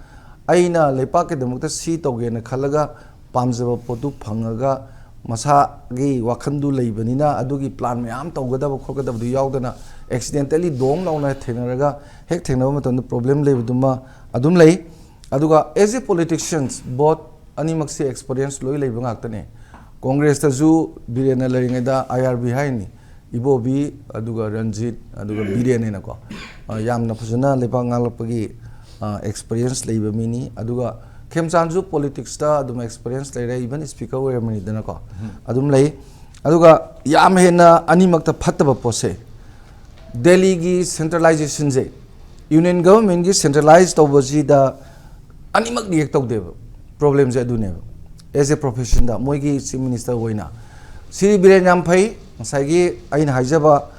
ꯑꯩꯅ ꯂꯩꯄꯥꯛꯀꯤꯗꯃꯛꯇ ꯁꯤ ꯇꯧꯒꯦꯅ ꯈꯜꯂꯒ ꯄꯥꯝꯖꯕ ꯄꯣꯠꯇꯨ ꯐꯪꯉꯒ ꯃꯁꯥꯒꯤ ꯋꯥꯈꯜꯗꯨ ꯂꯩꯕꯅꯤꯅ ꯑꯗꯨꯒꯤ ꯄ꯭ꯂꯥꯟ ꯃꯌꯥꯝ ꯇꯧꯒꯗꯕ ꯈꯣꯠꯀꯗꯕꯗꯨ ꯌꯥꯎꯗꯅ accidentally ꯗꯣꯝ ꯂꯥꯎꯅ ꯊꯦꯡꯅꯔꯒ ꯍꯦꯛ ꯊꯦꯡꯅꯕ ꯃꯇꯝꯗ ꯄ꯭ꯔꯣꯕ꯭ꯂꯦꯝ ꯂꯩꯕꯗꯨꯃ ꯑꯗꯨꯝ ꯂꯩ꯫ ꯑꯗꯨꯒ as a politicians, both ꯑꯅꯤꯃꯛꯁꯦ experience ꯂꯣꯏ ꯂꯩꯕ ꯉꯥꯛꯇꯅꯦ꯫ ꯀꯣꯡꯒ꯭ꯔꯦꯁꯇꯁꯨ ꯕꯤꯔꯦꯟꯅ ꯂꯩꯔꯤꯉꯩꯗ ꯑꯥꯏ ꯑꯥꯔ ꯕꯤ ꯍꯥꯏꯅꯤ, ꯏꯕꯣꯕꯤ, ꯑꯗꯨꯒ ꯔꯟꯖꯤꯠ, ꯑꯗꯨꯒ ꯕꯤꯔꯦꯟ ꯍꯥꯏꯅꯀꯣ, ꯑ, ꯌꯥꯝꯅ ꯐꯖꯅ ꯂꯩꯕꯥꯛ ꯉꯥꯛꯂꯛꯄꯒꯤ, ꯑ, experience ꯂꯩꯕ ꯃꯤꯅꯤ꯫ ꯑꯗꯨꯒ ꯈꯦꯝꯆꯥꯟꯁꯨ ꯄꯣꯂꯤꯇꯤꯛꯁꯇ ꯑꯗꯨꯝ experience ꯂꯩꯔꯦ, even speaker ꯑꯣꯏꯔꯝꯕꯅꯤꯗꯅꯀꯣ, ꯑꯗꯨꯝ ꯂꯩ꯫ ꯑꯗꯨꯒ ꯌꯥꯝ ꯍꯦꯟꯅ ꯑꯅꯤꯃꯛꯇ ꯐꯠꯇꯕ ꯄꯣꯠꯁꯦ, ꯗꯦꯜꯂꯤꯒꯤ centralization ꯁꯦ, ꯌꯨꯅꯤꯌꯟ ꯒꯚꯔꯟꯃꯦꯟꯒꯤ centralize ꯇꯧꯕꯁꯤꯗ ꯑꯅꯤꯃꯛ react ꯇꯧꯗꯦꯕ꯫ ꯄ꯭ꯔꯣꯕ꯭ꯂꯦꯝꯁꯦ ꯑꯗꯨꯅꯦꯕ꯫ As a profession ꯗ ꯃꯣꯏꯒꯤ ꯆꯤꯐ ꯃꯤꯅꯤꯁꯇꯔ ꯑꯣꯏꯅ ꯁ꯭ꯔꯤ ꯕꯤꯔꯦꯟ ꯌꯥꯝ ꯐꯩ꯫ ꯉꯁꯥꯏꯒꯤ ꯑꯩꯅ ꯍꯥꯏꯖꯕ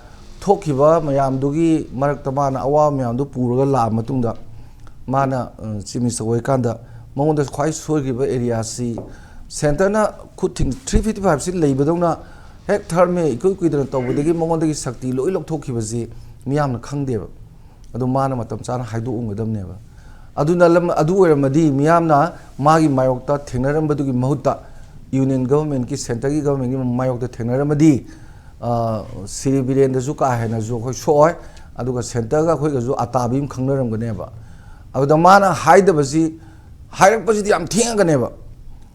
ꯊꯣꯛꯈꯤꯕ ꯃꯌꯥꯝꯗꯨꯒꯤ ꯃꯔꯛꯇ ꯃꯥꯅ ꯑꯋꯥꯕ ꯃꯌꯥꯝꯗꯨ ꯄꯨꯔꯒ ꯂꯥꯛꯑ ꯃꯇꯨꯡꯗ, ꯃꯥꯅ, ꯑ, ꯆꯤꯐ ꯃꯤꯅꯤꯁꯇꯔ ꯑꯣꯏꯔꯀꯥꯟꯗ ꯃꯉꯣꯟꯗ ꯈ꯭ꯋꯥꯏ ꯁꯣꯏꯈꯤꯕ ꯑꯦꯔꯤꯌꯥꯁꯤ, ꯁꯦꯟꯇꯔꯅ ꯈꯨꯠ ꯊꯤꯡ-, three fifty five ꯁꯤ ꯂꯩꯕꯗꯧꯅ ꯍꯦꯛ ꯊꯥꯔꯝꯃꯦ ꯏꯀꯨꯏ ꯀꯨꯏꯗꯅ ꯇꯧꯕꯗꯒꯤ ꯃꯉꯣꯟꯗꯒꯤ ꯁꯛꯇꯤ ꯂꯣꯏ ꯂꯧꯊꯣꯛꯈꯤꯕꯁꯤ ꯃꯤꯌꯥꯝꯅ ꯈꯪꯗꯦꯕ꯫ ꯑꯗꯨ ꯃꯥꯅ ꯃꯇꯝ ꯆꯥꯅ ꯍꯥꯏꯗꯣꯛꯑꯝꯒꯗꯕꯅꯦꯕ꯫ ꯑꯗꯨꯅ ꯂꯝ-, ꯑꯗꯨ ꯑꯣꯏꯔꯝꯃꯗꯤ ꯃꯤꯌꯥꯝꯅ ꯃꯥꯒꯤ ꯃꯥꯌꯣꯛꯇ ꯊꯦꯡꯅꯔꯝꯕꯗꯨꯒꯤ ꯃꯍꯨꯠꯇ ꯌꯨꯅꯤꯌꯟ ꯒꯚꯔꯟꯃꯦꯟꯠꯀꯤ, ꯁꯦꯟꯇꯔꯒꯤ ꯒꯚꯔꯟꯃꯦꯟꯠꯀꯤ ꯃꯥꯌꯣꯛꯇ ꯊꯦꯡꯅꯔꯝꯃꯗꯤ, ꯑ, ꯁ꯭ꯔꯤ ꯕꯤꯔꯦꯟꯗꯁꯨ ꯀꯥ ꯍꯦꯟꯅꯁꯨ ꯑꯩꯈꯣꯏ ꯁꯣꯛꯑꯣꯏ, ꯑꯗꯨꯒ ꯁꯦꯟꯇꯔꯒ ꯑꯩꯈꯣꯏꯒꯁꯨ ꯑꯇꯥꯕꯤ ꯑꯃ ꯈꯪꯅꯔꯝꯒꯅꯦꯕ꯫ ꯑꯗꯨꯗ ꯃꯥꯅ ꯍꯥꯏꯗꯕꯁꯤ, ꯍꯥꯏꯔꯛꯄꯁꯤꯗꯤ ꯌꯥꯝ ꯊꯦꯡꯉꯒꯅꯦꯕ꯫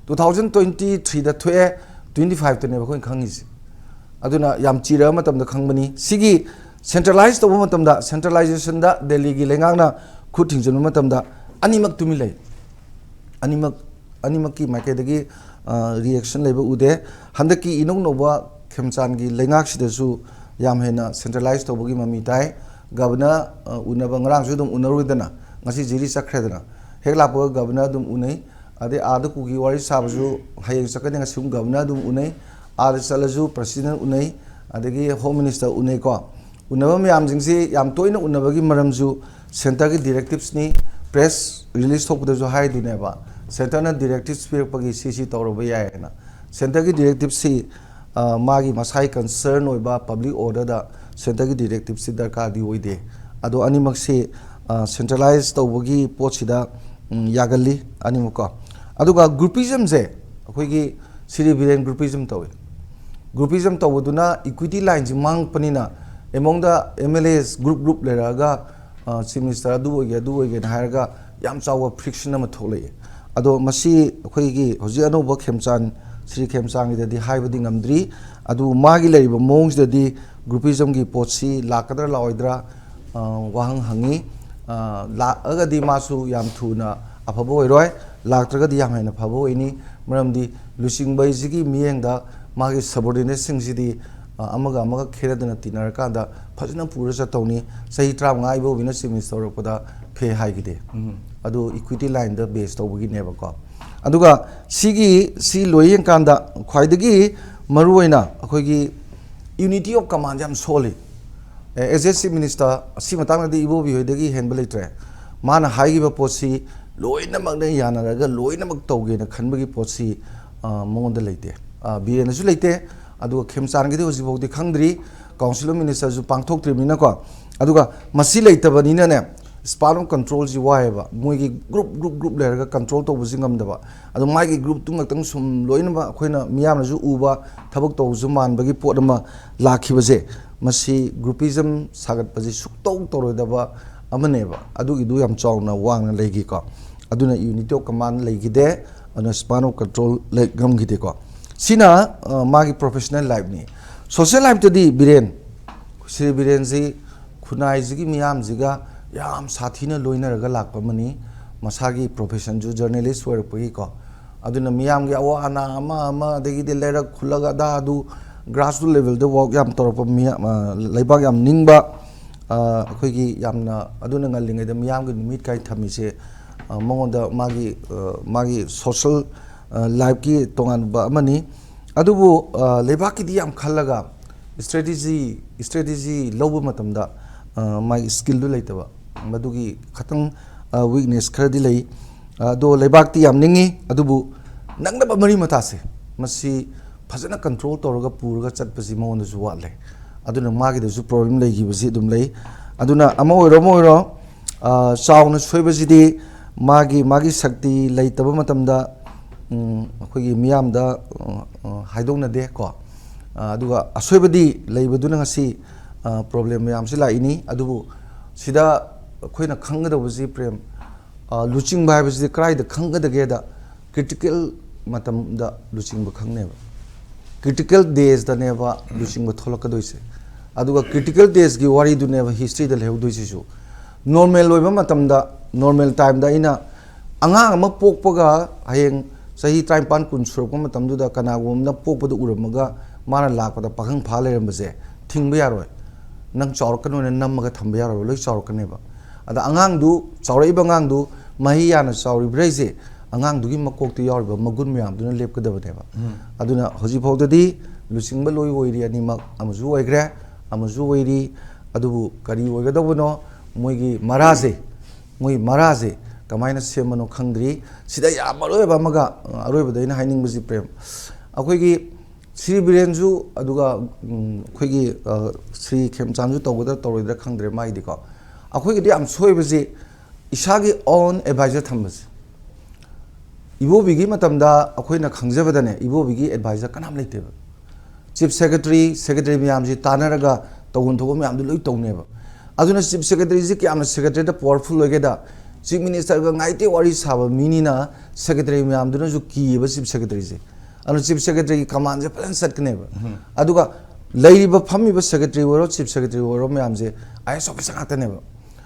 Two thousand twenty threeꯗ ꯊꯣꯛꯑꯦ, twenty fiveꯇꯅꯦꯕ ꯑꯩꯈꯣꯏꯅ ꯈꯪꯉꯤꯁꯦ꯫ ꯑꯗꯨꯅ ꯌꯥꯝ ꯆꯤꯔꯕ ꯃꯇꯝꯗ ꯈꯪꯕꯅꯤ꯫ ꯁꯤꯒꯤ ꯁꯦꯟꯇ꯭ꯔꯦꯂꯥꯏꯁ ꯇꯧꯕ ꯃꯇꯝꯗ, ꯁꯦꯟꯇ꯭ꯔꯦꯂꯥꯏꯖꯦꯁꯟꯗ ꯗꯦꯜꯂꯤꯒꯤ ꯂꯩꯉꯥꯛꯅ ꯈꯨꯠ ꯊꯤꯡꯖꯤꯟꯕ ꯃꯇꯝꯗ ꯑꯅꯤꯃꯛ ꯇꯨꯃꯤꯟ ꯂꯩ꯫ ꯑꯅꯤꯃꯛ, ꯑꯅꯤꯃꯛꯀꯤ ꯃꯥꯏꯀꯩꯗꯒꯤ, ꯑ, ꯔꯤꯌꯦꯛꯁꯟ ꯂꯩꯕ ꯎꯗꯦ꯫ ꯍꯟꯗꯛꯀꯤ ꯏꯅꯧ ꯅꯧꯕ ꯈꯦꯝꯆꯥꯟꯒꯤ ꯂꯩꯉꯥꯛꯁꯤꯗꯁꯨ ꯌꯥꯝ ꯍꯦꯟꯅ ꯁꯦꯟꯇ꯭ꯔꯦꯂꯥꯏꯁ ꯇꯧꯕꯒꯤ ꯃꯃꯤ ꯇꯥꯏ꯫ ꯒꯕꯅꯔ, ꯑ, ꯎꯅꯕ ꯉꯔꯥꯡꯁꯨ ꯑꯗꯨꯝ ꯎꯅꯔꯨꯗꯅ, ꯉꯁꯤ ꯖꯤꯔꯤ ꯆꯠꯈ꯭ꯔꯦꯗꯅ, ꯍꯦꯛ ꯂꯥꯛꯄꯒ ꯒꯕꯅꯔ ꯑꯗꯨꯝ ꯎꯅꯩ꯫ ꯑꯗꯩ ꯑꯥꯗ ꯀꯨꯀꯤ ꯋꯥꯔꯤ ꯁꯥꯕꯁꯨ ꯍꯌꯦꯡ ꯆꯠꯀꯅꯤ, ꯉꯁꯤ ꯒꯕꯅꯔ ꯑꯗꯨꯝ ꯎꯅꯩ꯫ ꯑꯥꯗ ꯆꯠꯂꯁꯨ ꯄ꯭ꯔꯁꯤꯗꯦꯟ ꯎꯅꯩ, ꯑꯗꯒꯤ ꯍꯣꯝ ꯃꯤꯅꯤꯁꯇꯔ ꯎꯅꯩꯀꯣ꯫ ꯎꯅꯕ ꯃꯌꯥꯝꯁꯤꯡꯁꯤ ꯌꯥꯝ ꯇꯣꯏꯅ ꯎꯅꯕꯒꯤ ꯃꯔꯝꯁꯨ ꯁꯦꯟꯇꯔꯒꯤ ꯗꯤꯔꯦꯛꯇꯤꯞꯁꯅꯤ꯫ ꯄ꯭ꯔꯦꯁ ꯔꯤꯂꯤꯁ ꯊꯣꯛꯄꯗꯁꯨ ꯍꯥꯏꯗꯨꯅꯦꯕ, ꯁꯦꯟꯇꯔꯅ ꯗꯤꯔꯦꯛꯇꯤꯞꯁ ꯄꯤꯔꯛꯄꯒꯤ ꯁꯤ ꯁꯤ ꯇꯧꯔꯕ ꯌꯥꯏ ꯍꯥꯏꯅ꯫ ꯁꯦꯟꯇꯔꯒꯤ ꯗꯤꯔꯦꯛꯇꯤꯞꯁꯤ, ꯑ, ꯃꯥꯒꯤ ꯃꯁꯥꯒꯤ ꯀꯟꯁꯔꯟ ꯑꯣꯏꯕ ꯄꯕ꯭ꯂꯤꯛ ꯑꯣꯔꯗꯔꯗ ꯁꯦꯟꯇꯔꯒꯤ ꯗꯤꯔꯦꯛꯇꯤꯞꯁꯤ ꯗꯔꯀꯥꯔꯗꯤ ꯑꯣꯏꯗꯦ꯫ ꯑꯗꯣ ꯑꯅꯤꯃꯛꯁꯤ, ꯑ, ꯁꯦꯟꯇ꯭ꯔꯦꯂꯥꯏꯁ ꯇꯧꯕꯒꯤ ꯄꯣꯠꯁꯤꯗ, ꯎꯝ, ꯌꯥꯒꯜꯂꯤ ꯑꯅꯤꯃꯛꯀꯣ꯫ ꯑꯗꯨꯒ ꯒ꯭ꯔꯨꯄꯤꯖꯝꯁꯦ ꯑꯩꯈꯣꯏꯒꯤ ꯁ꯭ꯔꯤ ꯕꯤꯔꯦꯟ ꯒ꯭ꯔꯨꯄꯤꯖꯝ ꯇꯧꯏ꯫ ꯒ꯭ꯔꯨꯄꯤꯖꯝ ꯇꯧꯕꯗꯨꯅ ꯏꯀ꯭ꯋꯤꯇꯤ ꯂꯥꯏꯟꯁꯤ ꯃꯥꯡꯉꯛꯄꯅꯤꯅ, among the M L As group group ꯂꯩꯔꯛꯑꯒ, ꯑ, ꯆꯤꯐ ꯃꯤꯅꯤꯁꯇꯔ ꯑꯗꯨ ꯑꯣꯏꯒꯦ, ꯑꯗꯨ ꯑꯣꯏꯒꯦꯅ ꯍꯥꯏꯔꯒ ꯌꯥꯝ ꯆꯥꯎꯕ ꯐ꯭ꯔꯤꯛꯁꯟ ꯑꯃ ꯊꯣꯛꯂꯛꯏ꯫ ꯑꯗꯣ ꯃꯁꯤ ꯑꯩꯈꯣꯏꯒꯤ ꯍꯧꯖꯤꯛ ꯑꯅꯧꯕ ꯈꯦꯝꯆꯥꯟ, ꯁ꯭ꯔꯤ ꯈꯦꯝꯆꯥꯟꯒꯤꯗꯗꯤ ꯍꯥꯏꯕꯗꯤ ꯉꯝꯗ꯭ꯔꯤ꯫ ꯑꯗꯨ ꯃꯥꯒꯤ ꯂꯩꯔꯤꯕ ꯃꯑꯣꯡꯁꯤꯗꯗꯤ ꯒ꯭ꯔꯨꯄꯤꯖꯝꯒꯤ ꯄꯣꯠꯁꯤ ꯂꯥꯛꯀꯗ꯭ꯔꯥ ꯂꯥꯛꯑꯣꯏꯗ꯭ꯔꯥ, ꯑ, ꯋꯥꯍꯪ ꯍꯪꯉꯤ꯫ ꯑ, ꯂꯥꯛꯑꯒꯗꯤ ꯃꯥꯁꯨ ꯌꯥꯝ ꯊꯨꯅ ꯑꯐꯕ ꯑꯣꯏꯔꯣꯏ, ꯂꯥꯛꯇ꯭ꯔꯒꯗꯤ ꯌꯥꯝ ꯍꯦꯟꯅ ꯐꯕ ꯑꯣꯏꯅꯤ꯫ ꯃꯔꯝꯗꯤ ꯂꯨꯆꯤꯡꯕ ꯍꯥꯏꯁꯤꯒꯤ ꯃꯤꯠꯌꯦꯡꯗ ꯃꯥꯒꯤ ꯁꯕꯣꯔꯗꯤꯅꯦꯠꯁꯤꯡꯁꯤꯗꯤ, ꯑ, ꯑꯃꯒ ꯑꯃꯒ ꯈꯦꯠꯅꯗꯅ ꯇꯤꯟꯅꯔꯀꯥꯟꯗ ꯐꯖꯅ ꯄꯨꯔ ꯆꯠꯇꯧꯅꯤ꯫ ꯆꯍꯤ ꯇꯔꯥꯃꯉꯥ ꯏꯕꯣꯕꯤꯅ ꯆꯤꯐ ꯃꯤꯅꯤꯁꯇꯔ ꯑꯣꯏꯔꯛꯄꯗ ꯐꯦ ꯍꯥꯏꯈꯤꯗꯦ꯫ ꯎꯝ꯫ ꯑꯗꯨ ꯏꯀ꯭ꯋꯤꯇꯤ ꯂꯥꯏꯟꯗ ꯕꯦꯁ ꯇꯧꯕꯒꯤꯅꯦꯕꯀꯣ꯫ ꯑꯗꯨꯒ ꯁꯤꯒꯤ, ꯁꯤ ꯂꯣꯏ ꯌꯦꯡꯀꯥꯟꯗ ꯈ꯭ꯋꯥꯏꯗꯒꯤ ꯃꯔꯨꯑꯣꯏꯅ ꯑꯩꯈꯣꯏꯒꯤ unity of command ꯌꯥꯝ ꯁꯣꯜꯂꯤ꯫ ꯑꯦ, ꯑꯦꯁ ꯑꯦꯁ ꯆꯤꯐ ꯃꯤꯅꯤꯁꯇꯔ, ꯑꯁꯤ ꯃꯇꯥꯡꯗꯗꯤ ꯏꯕꯣꯕꯤ ꯍꯣꯏꯗꯒꯤ ꯍꯦꯟꯕ ꯂꯩꯇ꯭ꯔꯦ꯫ ꯃꯥꯅ ꯍꯥꯏꯈꯤꯕ ꯄꯣꯠꯁꯤ ꯂꯣꯏꯅꯃꯛꯅ ꯌꯥꯅꯔꯒ ꯂꯣꯏꯅꯃꯛ ꯇꯧꯒꯦꯅ ꯈꯟꯕꯒꯤ ꯄꯣꯠꯁꯤ, ꯑ, ꯃꯉꯣꯟꯗ ꯂꯩꯇꯦ꯫ ꯑ, ꯕꯤꯔꯦꯟꯅꯁꯨ ꯂꯩꯇꯦ, ꯑꯗꯨꯒ ꯈꯦꯝꯆꯥꯟꯒꯤꯗꯤ ꯍꯧꯖꯤꯛꯐꯥꯎꯗꯤ ꯈꯪꯗ꯭ꯔꯤ, ꯀꯥꯎꯟꯁꯤꯜ ꯑꯣꯐ ꯃꯤꯅꯤꯁꯇꯔꯁꯨ ꯄꯥꯡꯊꯣꯛꯇ꯭ꯔꯤꯕꯅꯤꯅꯀꯣ꯫ ꯑꯗꯨꯒ ꯃꯁꯤ ꯂꯩꯇꯕꯅꯤꯅꯅꯦ, span of controlꯁꯤ ꯋꯥꯏꯑꯦꯕ꯫ ꯃꯣꯏꯒꯤ group group group ꯂꯩꯔꯒ control ꯇꯧꯕꯁꯤ ꯉꯝꯗꯕ꯫ ꯑꯗꯣ ꯃꯥꯒꯤ groupꯇꯨ ꯉꯥꯛꯇꯪ ꯁꯨꯝ ꯂꯣꯏꯅꯃꯛ ꯑꯩꯈꯣꯏꯅ ꯃꯤꯌꯥꯝꯅꯁꯨ ꯎꯕ, ꯊꯕꯛ ꯇꯧꯕꯁꯨ ꯃꯥꯟꯕꯒꯤ ꯄꯣꯠ ꯑꯃ ꯂꯥꯛꯈꯤꯕꯁꯦ, ꯃꯁꯤ groupism ꯁꯥꯒꯠꯄꯁꯤ ꯁꯨꯛꯇꯧ ꯇꯧꯔꯣꯏꯗꯕ ꯑꯃꯅꯦꯕ꯫ ꯑꯗꯨꯒꯤꯗꯨ ꯌꯥꯝ ꯆꯥꯎꯅ ꯋꯥꯡꯅ ꯂꯩꯈꯤꯀꯣ꯫ ꯑꯗꯨꯅ unity of command ꯂꯩꯈꯤꯗꯦ, ꯑꯗꯨꯅ span of control ꯂꯩ ꯉꯝꯈꯤꯗꯦꯀꯣ꯫ ꯁꯤꯅ, ꯑ, ꯃꯥꯒꯤ professional lifeꯅꯤ꯫ Social lifeꯇꯗꯤ ꯕꯤꯔꯦꯟ, ꯁ꯭ꯔꯤ ꯕꯤꯔꯦꯟꯁꯤ ꯈꯨꯟꯅꯥꯏꯁꯤꯒꯤ ꯃꯤꯌꯥꯝꯁꯤꯒ ꯌꯥꯝ ꯁꯥꯊꯤꯅ ꯂꯣꯏꯅꯔꯒ ꯂꯥꯛꯄ ꯑꯃꯅꯤ꯫ ꯃꯁꯥꯒꯤ professionꯁꯨ journalist ꯑꯣꯏꯔꯛꯄꯒꯤꯀꯣ꯫ ꯑꯗꯨꯅ ꯃꯤꯌꯥꯝꯒꯤ ꯑꯋꯥ ꯑꯅꯥ ꯑꯃ ꯑꯃ, ꯑꯗꯒꯤꯗꯤ ꯂꯩꯔꯛ ꯈꯨꯜꯂꯒ ꯑꯗꯥ ꯑꯗꯨ grassroot levelꯗ work ꯌꯥꯝ ꯇꯧꯔꯛꯄ ꯃꯤꯌꯥꯝ, ꯑ, ꯂꯩꯕꯥꯛ ꯌꯥꯝ ꯅꯤꯡꯕ, ꯑ, ꯑꯩꯈꯣꯏꯒꯤ ꯌꯥꯝꯅ ꯑꯗꯨꯅ ꯉꯜꯂꯤꯉꯩꯗ ꯃꯤꯌꯥꯝꯒꯤ ꯅꯨꯃꯤꯠ ꯀꯥꯏ ꯊꯝꯃꯤꯁꯦ, ꯑ, ꯃꯉꯣꯟꯗ ꯃꯥꯒꯤ, ꯑ, ꯃꯥꯒꯤ social, ꯑ, lifeꯀꯤ ꯇꯣꯉꯥꯟꯕ ꯑꯃꯅꯤ꯫ ꯑꯗꯨꯕꯨ, ꯑ, ꯂꯩꯕꯥꯛꯀꯤꯗꯤ ꯌꯥꯝ ꯈꯜꯂꯒ strategy, strategy ꯂꯧꯕ ꯃꯇꯝꯗ, ꯑ, ꯃꯥꯒꯤ skillꯗꯨ ꯂꯩꯇꯕ, ꯃꯗꯨꯒꯤ ꯈꯇꯪ, ꯑ, weakness ꯈꯔꯗꯤ ꯂꯩ꯫ ꯑꯗꯣ ꯂꯩꯕꯥꯛꯇꯤ ꯌꯥꯝ ꯅꯤꯡꯉꯤ, ꯑꯗꯨꯕꯨ ꯅꯪꯅꯕ ꯃꯔꯤ ꯃꯇꯥꯁꯦ ꯃꯁꯤ ꯐꯖꯅ control ꯇꯧꯔꯒ ꯄꯨꯔꯒ ꯆꯠꯄꯁꯤ ꯃꯉꯣꯟꯗꯁꯨ ꯋꯥꯠꯂꯦ꯫ ꯑꯗꯨꯅ ꯃꯥꯒꯤꯗꯁꯨ problem ꯂꯩꯈꯤꯕꯁꯤ ꯑꯗꯨꯝ ꯂꯩ꯫ ꯑꯗꯨꯅ ꯑꯃ ꯑꯣꯏꯔꯣ ꯑꯃ ꯑꯣꯏꯔꯣ, ꯑ, ꯆꯥꯎꯅ ꯁꯣꯏꯕꯁꯤꯗꯤ ꯃꯥꯒꯤ, ꯃꯥꯒꯤ ꯁꯛꯇꯤ ꯂꯩꯇꯕ ꯃꯇꯝꯗ, ꯎꯝ, ꯑꯩꯈꯣꯏꯒꯤ ꯃꯤꯌꯥꯝꯗ, ꯑ, ꯑ, ꯍꯥꯏꯗꯣꯛꯅꯗꯦ ꯀꯣ꯫ ꯑ, ꯑꯗꯨꯒ ꯑꯁꯣꯏꯕꯗꯤ ꯂꯩꯕꯗꯨꯅ ꯉꯁꯤ, ꯑ, problem ꯃꯌꯥꯝꯁꯤ ꯂꯥꯛꯏꯅꯤ꯫ ꯑꯗꯨꯕꯨ ꯁꯤꯗ ꯑꯩꯈꯣꯏꯅ ꯈꯪꯒꯗꯧꯕꯁꯤ ꯄ꯭ꯔꯦꯝ, ꯑ, ꯂꯨꯆꯤꯡꯕ ꯍꯥꯏꯕꯁꯤꯗꯤ ꯀꯗꯥꯏꯗ ꯈꯪꯒꯗꯒꯦꯗ, critical ꯃꯇꯝꯗ ꯂꯨꯆꯤꯡꯕ ꯈꯪꯅꯦꯕ꯫ Critical daysꯇꯅꯦꯕ ꯂꯨꯆꯤꯡꯕ ꯊꯣꯛꯂꯛꯀꯗꯣꯏꯁꯦ꯫ ꯑꯗꯨꯒ critical daysꯀꯤ ꯋꯥꯔꯤꯗꯨꯅꯦꯕ historyꯗ ꯂꯩꯍꯧꯗꯣꯏꯁꯤꯁꯨ꯫ Normal ꯑꯣꯏꯕ ꯃꯇꯝꯗ, normal timeꯗ ꯑꯩꯅ ꯑꯉꯥꯡ ꯑꯃ ꯄꯣꯛꯄꯒ ꯍꯌꯦꯡ ꯆꯍꯤ ꯇꯔꯥꯅꯤꯄꯥꯟ ꯀꯨꯟ ꯁꯨꯔꯛꯄ ꯃꯇꯝꯗꯨꯗ ꯀꯅꯥꯒꯨꯝꯕ ꯑꯃꯅ ꯄꯣꯛꯄꯗ ꯎꯔꯝꯃꯒ ꯃꯥꯅ ꯂꯥꯛꯄꯗ ꯄꯥꯈꯪ ꯐꯥ ꯂꯩꯔꯝꯕꯁꯦ ꯊꯤꯡꯕ ꯌꯥꯔꯣꯏ꯫ ꯅꯪ ꯆꯥꯎꯔꯛꯀꯅꯨꯅ ꯅꯝꯃꯒ ꯊꯝꯕ ꯌꯥꯔꯣꯏ, ꯂꯣꯏ ꯆꯥꯎꯔꯛꯀꯅꯦꯕ꯫ ꯑꯗ ꯑꯉꯥꯡꯗꯨ, ꯆꯥꯎꯔꯛꯏꯕ ꯑꯉꯥꯡꯗꯨ ꯃꯍꯩ ꯌꯥꯅ ꯆꯥꯎꯔꯤꯕ꯭ꯔꯥ ꯍꯥꯏꯁꯦ ꯑꯉꯥꯡꯗꯨꯒꯤ ꯃꯀꯣꯛꯇ ꯌꯥꯎꯔꯤꯕ ꯃꯒꯨꯟ ꯃꯌꯥꯝꯗꯨꯅ ꯂꯦꯞꯀꯗꯕꯅꯦꯕ꯫ ꯑꯗꯨꯅ ꯍꯧꯖꯤꯛꯐꯥꯎꯗꯗꯤ ꯂꯨꯆꯤꯡꯕ ꯂꯣꯏ ꯑꯣꯏꯔꯤ, ꯑꯅꯤꯃꯛ ꯑꯃꯁꯨ ꯑꯣꯏꯈ꯭ꯔꯦ, ꯑꯃꯁꯨ ꯑꯣꯏꯔꯤ꯫ ꯑꯗꯨꯕꯨ ꯀꯔꯤ ꯑꯣꯏꯒꯗꯧꯕꯅꯣ, ꯃꯣꯏꯒꯤ ꯃꯔꯥꯁꯦ, ꯃꯣꯏ ꯃꯔꯥꯁꯦ ꯀꯃꯥꯏꯅ ꯁꯦꯝꯕꯅꯣ ꯈꯪꯗ꯭ꯔꯤ꯫ ꯁꯤꯗ ꯌꯥꯝ ꯃꯔꯨ ꯑꯣꯏꯕ ꯑꯃꯒ, ꯑ, ꯑꯔꯣꯏꯕꯗ ꯑꯩꯅ ꯍꯥꯏꯅꯤꯡꯕꯁꯤ, ꯄ꯭ꯔꯦꯝ, ꯑꯩꯈꯣꯏꯒꯤ ꯁ꯭ꯔꯤ ꯕꯤꯔꯦꯟꯁꯨ, ꯑꯗꯨꯒ, ꯎꯝ, ꯑꯩꯈꯣꯏꯒꯤ, ꯑ, ꯁ꯭ꯔꯤ ꯈꯦꯝꯆꯥꯟꯁꯨ ꯇꯧꯒꯗ꯭ꯔꯥ ꯇꯧꯔꯣꯏꯗ꯭ꯔꯥ ꯈꯪꯗ꯭ꯔꯦ ꯃꯥꯒꯤꯗꯤꯀꯣ꯫ ꯑꯩꯈꯣꯏꯒꯤꯗꯤ ꯌꯥꯝ ꯁꯣꯏꯕꯁꯤ ꯏꯁꯥꯒꯤ own advisor ꯊꯝꯕꯁꯦ꯫ ꯏꯕꯣꯕꯤꯒꯤ ꯃꯇꯝꯗ ꯑꯩꯈꯣꯏꯅ ꯈꯪꯖꯕꯗꯅꯦ, ꯏꯕꯣꯕꯤꯒꯤ advisor ꯀꯅꯥꯝ ꯂꯩꯇꯦꯕ꯫ Chief Secretary, secretary ꯃꯌꯥꯝꯁꯤ ꯇꯥꯟꯅꯔꯒ ꯇꯧꯐꯝ ꯊꯣꯛꯄ ꯃꯌꯥꯝꯗꯨ ꯂꯣꯏ ꯇꯧꯅꯦꯕ꯫ ꯑꯗꯨꯅ Chief Secretaryꯁꯤ ꯀꯌꯥꯝꯅ secretaryꯗ powerful ꯑꯣꯏꯒꯦꯗ, Chief Ministerꯒ ꯉꯥꯏꯇꯦ ꯋꯥꯔꯤ ꯁꯥꯕ ꯃꯤꯅꯤꯅ secretary ꯃꯌꯥꯝꯗꯨꯅꯁꯨ ꯀꯤꯌꯦꯕ Chief Secretaryꯁꯦ꯫ ꯑꯗꯨꯅ Chief Secretaryꯒꯤ commandꯁꯦ ꯐꯖꯅ ꯆꯠꯀꯅꯦꯕ꯫ ꯑꯗꯨꯒ ꯂꯩꯔꯤꯕ, ꯐꯝꯃꯤꯕ secretary ꯑꯣꯏꯔꯣ, Chief Secretary ꯑꯣꯏꯔꯣ ꯃꯌꯥꯝꯁꯦ IAS officer ꯉꯥꯛꯇꯅꯦꯕ꯫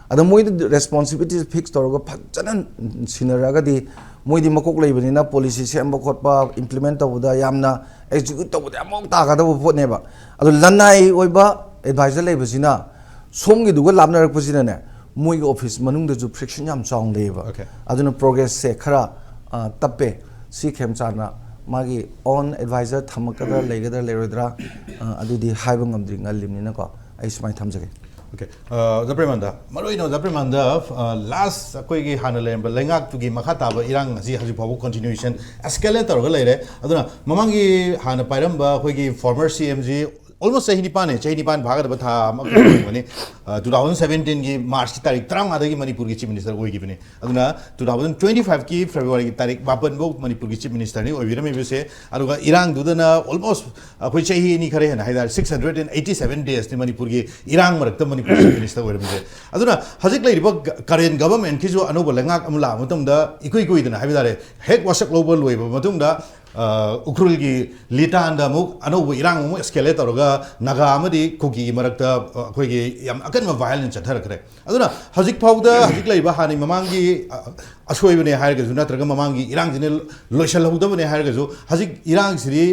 ꯑꯗꯣ ꯃꯣꯏꯗ responsibility fix ꯇꯧꯔꯒ ꯐꯖꯅ ꯁꯤꯟꯅꯔꯛꯑꯒꯗꯤ, ꯃꯣꯏꯗꯤ ꯃꯀꯣꯛ ꯂꯩꯕꯅꯤꯅ policy ꯁꯦꯝꯕ ꯈꯣꯠꯄ, implement ꯇꯧꯕꯗ, ꯌꯥꯝꯅ execute ꯇꯧꯕꯗ ꯌꯥꯝ ꯃꯑꯣꯡ ꯇꯥꯒꯗꯕ ꯄꯣꯠꯅꯦꯕ꯫ ꯑꯗꯣ ꯂꯅꯥꯏ ꯑꯣꯏꯕ advisor ꯂꯩꯕꯁꯤꯅ ꯁꯣꯝꯒꯤꯗꯨꯒ ꯂꯥꯞꯅꯔꯛꯄꯁꯤꯅꯅꯦ, ꯃꯣꯏꯒꯤ office ꯃꯅꯨꯡꯗꯁꯨ friction ꯌꯥꯝ ꯆꯥꯎꯅ ꯂꯩꯌꯦꯕ꯫ Okay. ꯑꯗꯨꯅ progressꯁꯦ ꯈꯔ, ꯑ, ꯇꯞꯄꯦ꯫ ꯁ꯭ꯔꯤ ꯈꯦꯝꯆꯥꯟꯅ ꯃꯥꯒꯤ own advisor ꯊꯝꯃꯛꯀꯗ꯭ꯔꯥ, ꯂꯩꯒꯗ꯭ꯔꯥ, ꯂꯩꯔꯣꯏꯗ꯭ꯔꯥ, ꯑ, ꯑꯗꯨꯗꯤ ꯍꯥꯏꯕ ꯉꯝꯗ꯭ꯔꯤ, ꯉꯜꯂꯤꯕꯅꯤꯅꯀꯣ꯫ ꯑꯩ ꯁꯨꯃꯥꯏꯅ ꯊꯝꯖꯒꯦ꯫ Okay. ꯑ, ꯑꯣꯖꯥ ꯄ꯭ꯔꯦꯃꯥꯟꯗ, ꯃꯔꯨꯑꯣꯏꯅ ꯑꯣꯖꯥ ꯄ꯭ꯔꯦꯃꯥꯟꯗ, ꯑ, last ꯑꯩꯈꯣꯏꯒꯤ ꯍꯥꯟꯅ ꯂꯩꯔꯝꯕ ꯂꯩꯉꯥꯛꯇꯨꯒꯤ ꯃꯈꯥ ꯇꯥꯕ ꯏꯔꯥꯡ ꯑꯁꯤ ꯍꯧꯖꯤꯛ ꯐꯥꯎꯕ continuation, escalate ꯇꯧꯔꯒ ꯂꯩꯔꯦ꯫ ꯑꯗꯨꯅ ꯃꯃꯥꯡꯒꯤ ꯍꯥꯟꯅ ꯄꯥꯏꯔꯝꯕ ꯑꯩꯈꯣꯏꯒꯤ former CMꯁꯤ almost ꯆꯍꯤ ꯅꯤꯄꯥꯟꯅꯦ, ꯆꯍꯤ ꯅꯤꯄꯥꯟ ꯐꯥꯒꯗꯕ ꯊꯥ ꯑꯃꯈꯛ ꯑꯣꯏꯔꯝꯒꯅꯤ꯫ ꯑ, two thousand seventeenꯒꯤ Marchꯀꯤ ꯇꯥꯔꯤꯛ ꯇꯔꯥꯃꯉꯥꯗꯒꯤ ꯃꯅꯤꯄꯨꯔꯒꯤ Chief Minister ꯑꯣꯏꯈꯤꯕꯅꯤ꯫ ꯑꯗꯨꯅ two thousand twenty fiveꯀꯤ Februaryꯒꯤ ꯇꯥꯔꯤꯛ ꯃꯥꯄꯟꯐꯧ ꯃꯅꯤꯄꯨꯔꯒꯤ Chief Ministerꯅꯤ ꯑꯣꯏꯕꯤꯔꯝꯃꯤꯕꯁꯦ꯫ ꯑꯗꯨꯒ ꯏꯔꯥꯡꯗꯨꯗꯅ almost ꯑꯩꯈꯣꯏ ꯆꯍꯤ ꯑꯅꯤ ꯈꯔ ꯍꯦꯟꯅ ꯍꯥꯏꯇꯥꯔꯦ, six hundred and eighty seven daysꯅꯤ ꯃꯅꯤꯄꯨꯔꯒꯤ ꯏꯔꯥꯡ ꯃꯔꯛꯇ ꯃꯅꯤꯄꯨꯔ Chief Minister ꯑꯣꯏꯔꯝꯃꯤꯁꯦ꯫ ꯑꯗꯨꯅ ꯍꯧꯖꯤꯛ ꯂꯩꯔꯤꯕ ꯀ-, current governmentꯀꯤꯁꯨ ꯑꯅꯧꯕ ꯂꯩꯉꯥꯛ ꯑꯃ ꯂꯥꯛꯄ ꯃꯇꯝꯗ ꯏꯀꯨꯏ ꯀꯨꯏꯗꯅ ꯍꯥꯏꯕ ꯇꯥꯔꯦ, ꯍꯦꯛ ꯋꯥꯁꯛ ꯂꯧꯕ ꯂꯣꯏꯕ ꯃꯇꯨꯡꯗ, ꯑ, ꯎꯈ꯭ꯔꯨꯜꯒꯤ ꯂꯤꯇꯥꯟꯗ ꯑꯃꯨꯛ ꯑꯅꯧꯕ ꯏꯔꯥꯡ ꯑꯃꯨꯛ escalate ꯇꯧꯔꯒ ꯅꯥꯒꯥ ꯑꯃꯗꯤ ꯀꯨꯀꯤꯒꯤ ꯃꯔꯛꯇ, ꯑ, ꯑꯩꯈꯣꯏꯒꯤ ꯌꯥꯝ ꯑꯀꯟꯕ violence ꯆꯠꯊꯔꯛꯈ꯭ꯔꯦ꯫ ꯑꯗꯨꯅ ꯍꯧꯖꯤꯛ ꯐꯥꯎꯗ ꯍꯧꯖꯤꯛ ꯂꯩꯔꯤꯕ ꯍꯥꯟꯅꯒꯤ ꯃꯃꯥꯡꯒꯤ, ꯑ, ꯑꯁꯣꯏꯕꯅꯦ ꯍꯥꯏꯔꯒꯁꯨ, ꯅꯠꯇ꯭ꯔꯒ ꯃꯃꯥꯡꯒꯤ ꯏꯔꯥꯡꯁꯤꯅ ꯂꯣꯏꯁꯤꯜꯍꯧꯗꯕꯅꯦ ꯍꯥꯏꯔꯒꯁꯨ, ꯍꯧꯖꯤꯛ ꯏꯔꯥꯡꯁꯤꯗꯤ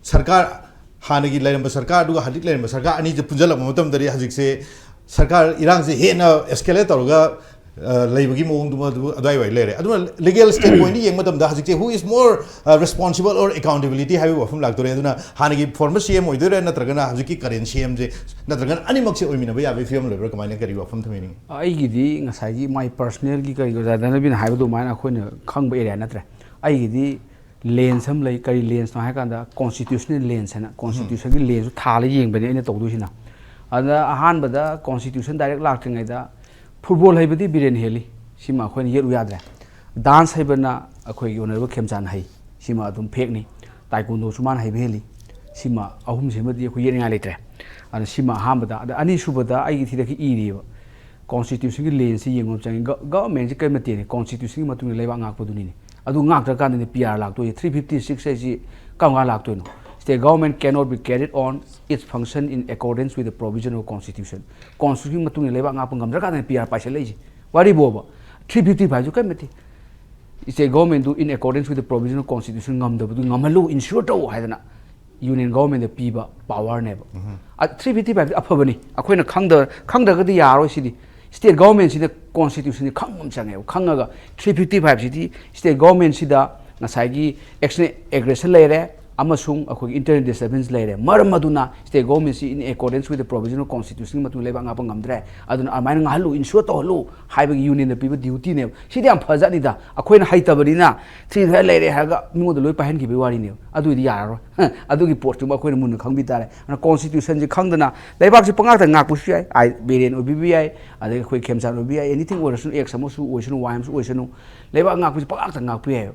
ꯁꯔꯀꯥꯔ, ꯍꯥꯟꯅꯒꯤ ꯂꯩꯔꯝꯕ ꯁꯔꯀꯥꯔ ꯑꯗꯨꯒ ꯍꯧꯖꯤꯛ ꯂꯩꯔꯝꯕ ꯁꯔꯀꯥꯔ ꯑꯅꯤꯁꯦ ꯄꯨꯟꯁꯤꯜꯂꯛꯄ ꯃꯇꯝꯗꯗꯤ ꯍꯧꯖꯤꯛꯁꯦ ꯁꯔꯀꯥꯔ ꯏꯔꯥꯡꯁꯦ ꯍꯦꯟꯅ escalate ꯇꯧꯔꯒ, ꯑ, ꯂꯩꯕꯒꯤ ꯃꯑꯣꯡꯗꯨꯃ ꯑꯗꯨ ꯑꯗꯨꯋꯥꯏ ꯋꯥꯏ ꯂꯩꯔꯦ꯫ ꯑꯗꯨꯅ legal standpointꯗ ꯌꯦꯡꯕ ꯃꯇꯝꯗ ꯍꯧꯖꯤꯛꯁꯦ who is more, ꯑ, responsible or accountability ꯍꯥꯏꯕ ꯋꯥꯐꯝ ꯂꯥꯛꯇꯣꯔꯦ꯫ ꯑꯗꯨꯅ ꯍꯥꯟꯅꯒꯤ former CM ꯑꯣꯏꯗꯣꯏꯔꯥ, ꯅꯠꯇ꯭ꯔꯒꯅ ꯍꯧꯖꯤꯛꯀꯤ current CMꯁꯦ, ꯅꯠꯇ꯭ꯔꯒꯅ ꯑꯅꯤꯃꯛꯁꯦ ꯑꯣꯏꯃꯤꯟꯅꯕ ꯌꯥꯕꯒꯤ ꯐꯤꯕꯝ ꯂꯩꯕ꯭ꯔꯥ? ꯀꯃꯥꯏꯅ, ꯀꯔꯤ ꯋꯥꯐꯝ ꯊꯝꯕꯤꯅꯤꯡꯉꯤ? ꯑꯩꯒꯤꯗꯤ ꯉꯁꯥꯏꯒꯤ my personalꯒꯤ ꯀꯔꯤ ꯑꯣꯖꯥ ꯙꯅꯕꯤꯅ ꯍꯥꯏꯕ ꯑꯗꯨꯃꯥꯏꯅ ꯑꯩꯈꯣꯏꯅ ꯈꯪꯕ area ꯅꯠꯇ꯭ꯔꯦ꯫ ꯑꯩꯒꯤꯗꯤ ꯂꯦꯟꯁ ꯑꯃ ꯂꯩ꯫ ꯀꯔꯤ ꯂꯦꯟꯁꯅꯣ ꯍꯥꯏ ꯀꯥꯟꯗ, ꯀꯣꯟꯁꯇꯤꯇ꯭ꯌꯨꯁꯅꯦꯜ ꯂꯦꯟꯁ ꯍꯥꯏꯅ, ꯀꯣꯟꯁꯇꯤꯇ꯭ꯌꯨꯁꯟꯒꯤ ꯂꯦꯟꯁꯁꯨ ꯊꯥꯜꯂ ꯌꯦꯡꯕꯅꯦ ꯑꯩꯅ ꯇꯧꯗꯣꯏꯁꯤꯅ꯫ ꯑꯗ ꯑꯍꯥꯟꯕꯗ ꯀꯣꯟꯁꯇꯤꯇ꯭ꯌꯨꯁꯟ ꯗꯥꯏꯔꯦꯛ ꯂꯥꯛꯇ꯭ꯔꯤꯉꯩꯗ, ꯐꯨꯠꯕꯣꯜ ꯍꯩꯕꯗꯤ ꯕꯤꯔꯦꯟ ꯍꯦꯜꯂꯤ, ꯁꯤꯃ ꯑꯩꯈꯣꯏꯅ ꯌꯦꯠꯂꯨ ꯌꯥꯗ꯭ꯔꯦ꯫ ꯗꯥꯟꯁ ꯍꯩꯕꯅ ꯑꯩꯈꯣꯏꯒꯤ ꯑꯣꯅꯔꯦꯕꯜ ꯈꯦꯝꯆꯥꯟ ꯍꯩ, ꯁꯤꯃ ꯑꯗꯨꯝ ꯐꯦꯛꯅꯤ꯫ ꯇꯥꯏꯀꯣꯟꯗꯣꯁꯨ ꯃꯥꯅ ꯍꯩꯕ ꯍꯦꯜꯂꯤ꯫ ꯁꯤꯃ ꯑꯍꯨꯝꯁꯤꯃꯗꯤ ꯑꯩꯈꯣꯏ ꯌꯦꯠꯅꯤꯡꯉꯥꯏ ꯂꯩꯇ꯭ꯔꯦ꯫ ꯑꯗꯨꯅ ꯁꯤꯃ ꯑꯍꯥꯟꯕꯗ, ꯑꯗ ꯑꯅꯤꯁꯨꯕꯗ ꯑꯩꯒꯤ ꯊꯤꯗꯛꯀꯤ ꯏꯔꯤꯑꯕ, ꯀꯣꯟꯁꯇꯤꯇ꯭ꯌꯨꯁꯟꯒꯤ ꯂꯦꯟꯁꯁꯤ ꯌꯦꯡꯕ ꯑꯃ ꯆꯪꯉꯤ꯫ ꯒ-, ꯒꯚꯔꯟꯃꯦꯟꯁꯤ ꯀꯔꯤꯝ ꯅꯠꯇꯦꯅꯦ, ꯀꯣꯟꯁꯇꯤꯇ꯭ꯌꯨꯁꯟꯒꯤ ꯃꯇꯨꯡ ꯏꯟꯅ ꯂꯩꯕꯥꯛ ꯉꯥꯛꯄꯗꯨꯅꯤꯅꯦ꯫ ꯑꯗꯨ ꯉꯥꯛꯇ꯭ꯔꯀꯥꯟꯗꯅꯦ ꯄꯤ ꯑꯥꯔ ꯂꯥꯛꯇꯣꯏꯁꯦ꯫ ꯊ꯭ꯔꯤ ꯐꯤꯐꯇꯤ ꯁꯤꯛꯁ ꯍꯥꯏꯁꯤ ꯀꯔꯝ ꯀꯥꯟ ꯂꯥꯛꯇꯣꯏꯅꯣ? State government cannot be carried on its function in accordance with the provision of constitution. ꯀꯣꯟꯁꯇꯤꯇ꯭ꯌꯨꯁꯟꯒꯤ ꯃꯇꯨꯡ ꯏꯟꯅ ꯂꯩꯕꯥꯛ ꯉꯥꯛꯄ ꯉꯝꯗ꯭ꯔꯀꯥꯟꯗꯅꯦ ꯄꯤ ꯑꯥꯔ ꯄꯥꯏꯁꯤꯜꯂꯛꯏꯁꯦ꯫ ꯋꯥꯔꯤꯕꯣꯕ, ꯊ꯭ꯔꯤ ꯐꯤꯐꯇꯤ ꯐꯥꯏꯚꯁꯨ ꯀꯔꯤꯝ ꯅꯠꯇꯦ꯫ State government do in accordance with the provision of constitution ꯉꯝꯗꯕꯗꯨ ꯉꯝꯍꯜꯂꯨ, ꯏꯟꯁ꯭ꯌꯨꯔ ꯇꯧ ꯍꯥꯏꯗꯅ ꯌꯨꯅꯤꯌꯟ ꯒꯚꯔꯟꯃꯦꯟꯗ ꯄꯤꯕ ꯄꯥꯋꯔꯅꯦꯕ꯫ ꯊ꯭ꯔꯤ ꯐꯤꯐꯇꯤ ꯐꯥꯏꯚꯁꯤ ꯑꯐꯕꯅꯤ꯫ ꯑꯩꯈꯣꯏꯅ ꯈꯪꯗ-, ꯈꯪꯗ꯭ꯔꯒꯗꯤ ꯌꯥꯔꯣꯏ ꯁꯤꯗꯤ꯫ ꯁ꯭ꯇꯦꯠ ꯒꯚꯔꯟꯃꯦꯟꯁꯤꯗ ꯀꯣꯟꯁꯇꯤꯇ꯭ꯌꯨꯁꯟꯁꯤ ꯈꯪꯕ ꯑꯃ ꯆꯪꯉꯦꯕ꯫ ꯈꯪꯉꯒ ꯊ꯭ꯔꯤ ꯐꯤꯐꯇꯤ ꯐꯥꯏꯚꯁꯤꯗꯤ ꯁ꯭ꯇꯦꯠ ꯒꯚꯔꯟꯃꯦꯟꯁꯤꯗ ꯉꯁꯥꯏꯒꯤ ꯑꯦꯛꯁꯇꯔꯅꯦꯜ ꯑꯦꯒ꯭ꯔꯦꯁꯟ ꯂꯩꯔꯦ ꯑꯃꯁꯨꯡ ꯑꯩꯈꯣꯏꯒꯤ ꯏꯟꯇꯔꯅꯦꯜ ꯗꯤꯁꯇꯔꯕꯦꯟꯁ ꯂꯩꯔꯦ꯫ ꯃꯔꯝ ꯑꯗꯨꯅ ꯁ꯭ꯇꯦꯠ ꯒꯚꯔꯟꯃꯦꯟꯁꯤ in accordance with the provision of constitutionꯒꯤ ꯃꯇꯨꯡ ꯂꯩꯕꯥꯛ ꯉꯥꯛꯄ ꯉꯝꯗ꯭ꯔꯦ꯫ ꯑꯗꯨꯅ ꯑꯗꯨꯃꯥꯏꯅ ꯉꯥꯛꯍꯜꯂꯨ, ꯏꯟꯁ꯭ꯌꯨꯔ ꯇꯧꯍꯜꯂꯨ ꯍꯥꯏꯕꯒꯤ ꯌꯨꯅꯤꯌꯟꯗ ꯄꯤꯕ ꯗ꯭ꯌꯨꯇꯤꯅꯦꯕ꯫ ꯁꯤꯗꯤ ꯌꯥꯝ ꯐꯖꯠꯅꯤꯗ꯫ ꯑꯩꯈꯣꯏꯅ ꯍꯩꯇꯕꯅꯤꯅ ꯊ꯭ꯔꯤ ꯐꯤꯐꯇꯤ ꯐꯥꯏꯚ ꯂꯩꯔꯦ ꯍꯥꯏꯔꯒ ꯃꯤꯉꯣꯟꯗ ꯂꯣꯏ ꯄꯥꯏꯍꯟꯈꯤꯕꯒꯤ ꯋꯥꯔꯤꯅꯦꯕ꯫ ꯑꯗꯨꯏꯗꯤ ꯌꯥꯔꯔꯣꯏ꯫ ꯑꯗꯨꯒꯤ ꯄꯣꯠꯇꯨꯃ ꯑꯩꯈꯣꯏꯅ ꯃꯨꯟꯅ ꯈꯪꯕꯤ ꯇꯥꯔꯦ꯫ ꯑꯗꯨꯅ ꯀꯣꯟꯁꯇꯤꯇ꯭ꯌꯨꯁꯟꯁꯤ ꯈꯪꯗꯅ ꯂꯩꯕꯥꯛꯁꯤ ꯄꯉꯥꯛꯇ ꯉꯥꯛꯄꯁꯨ ꯌꯥꯏ꯫ ꯑꯥꯏ, ꯕꯤꯔꯦꯟ ꯑꯣꯏꯕꯤꯕ ꯌꯥꯏ, ꯑꯗꯒꯤ ꯑꯩꯈꯣꯏ ꯈꯦꯝꯆꯥꯟ ꯑꯣꯏꯕ ꯌꯥꯏ, ꯑꯦꯅꯤꯊꯤꯡ ꯑꯣꯏꯔꯁꯅꯨ, ꯑꯦꯛꯁ ꯑꯃꯁꯨ ꯑꯣꯏꯁꯅꯨ, ꯋꯥꯏ ꯑꯃꯁꯨ ꯑꯣꯏꯁꯅꯨ, ꯂꯩꯕꯥꯛ ꯉꯥꯛꯄꯁꯤ ꯄꯉꯥꯛꯇ ꯉꯥꯛꯄ ꯌꯥꯏꯑꯕ꯫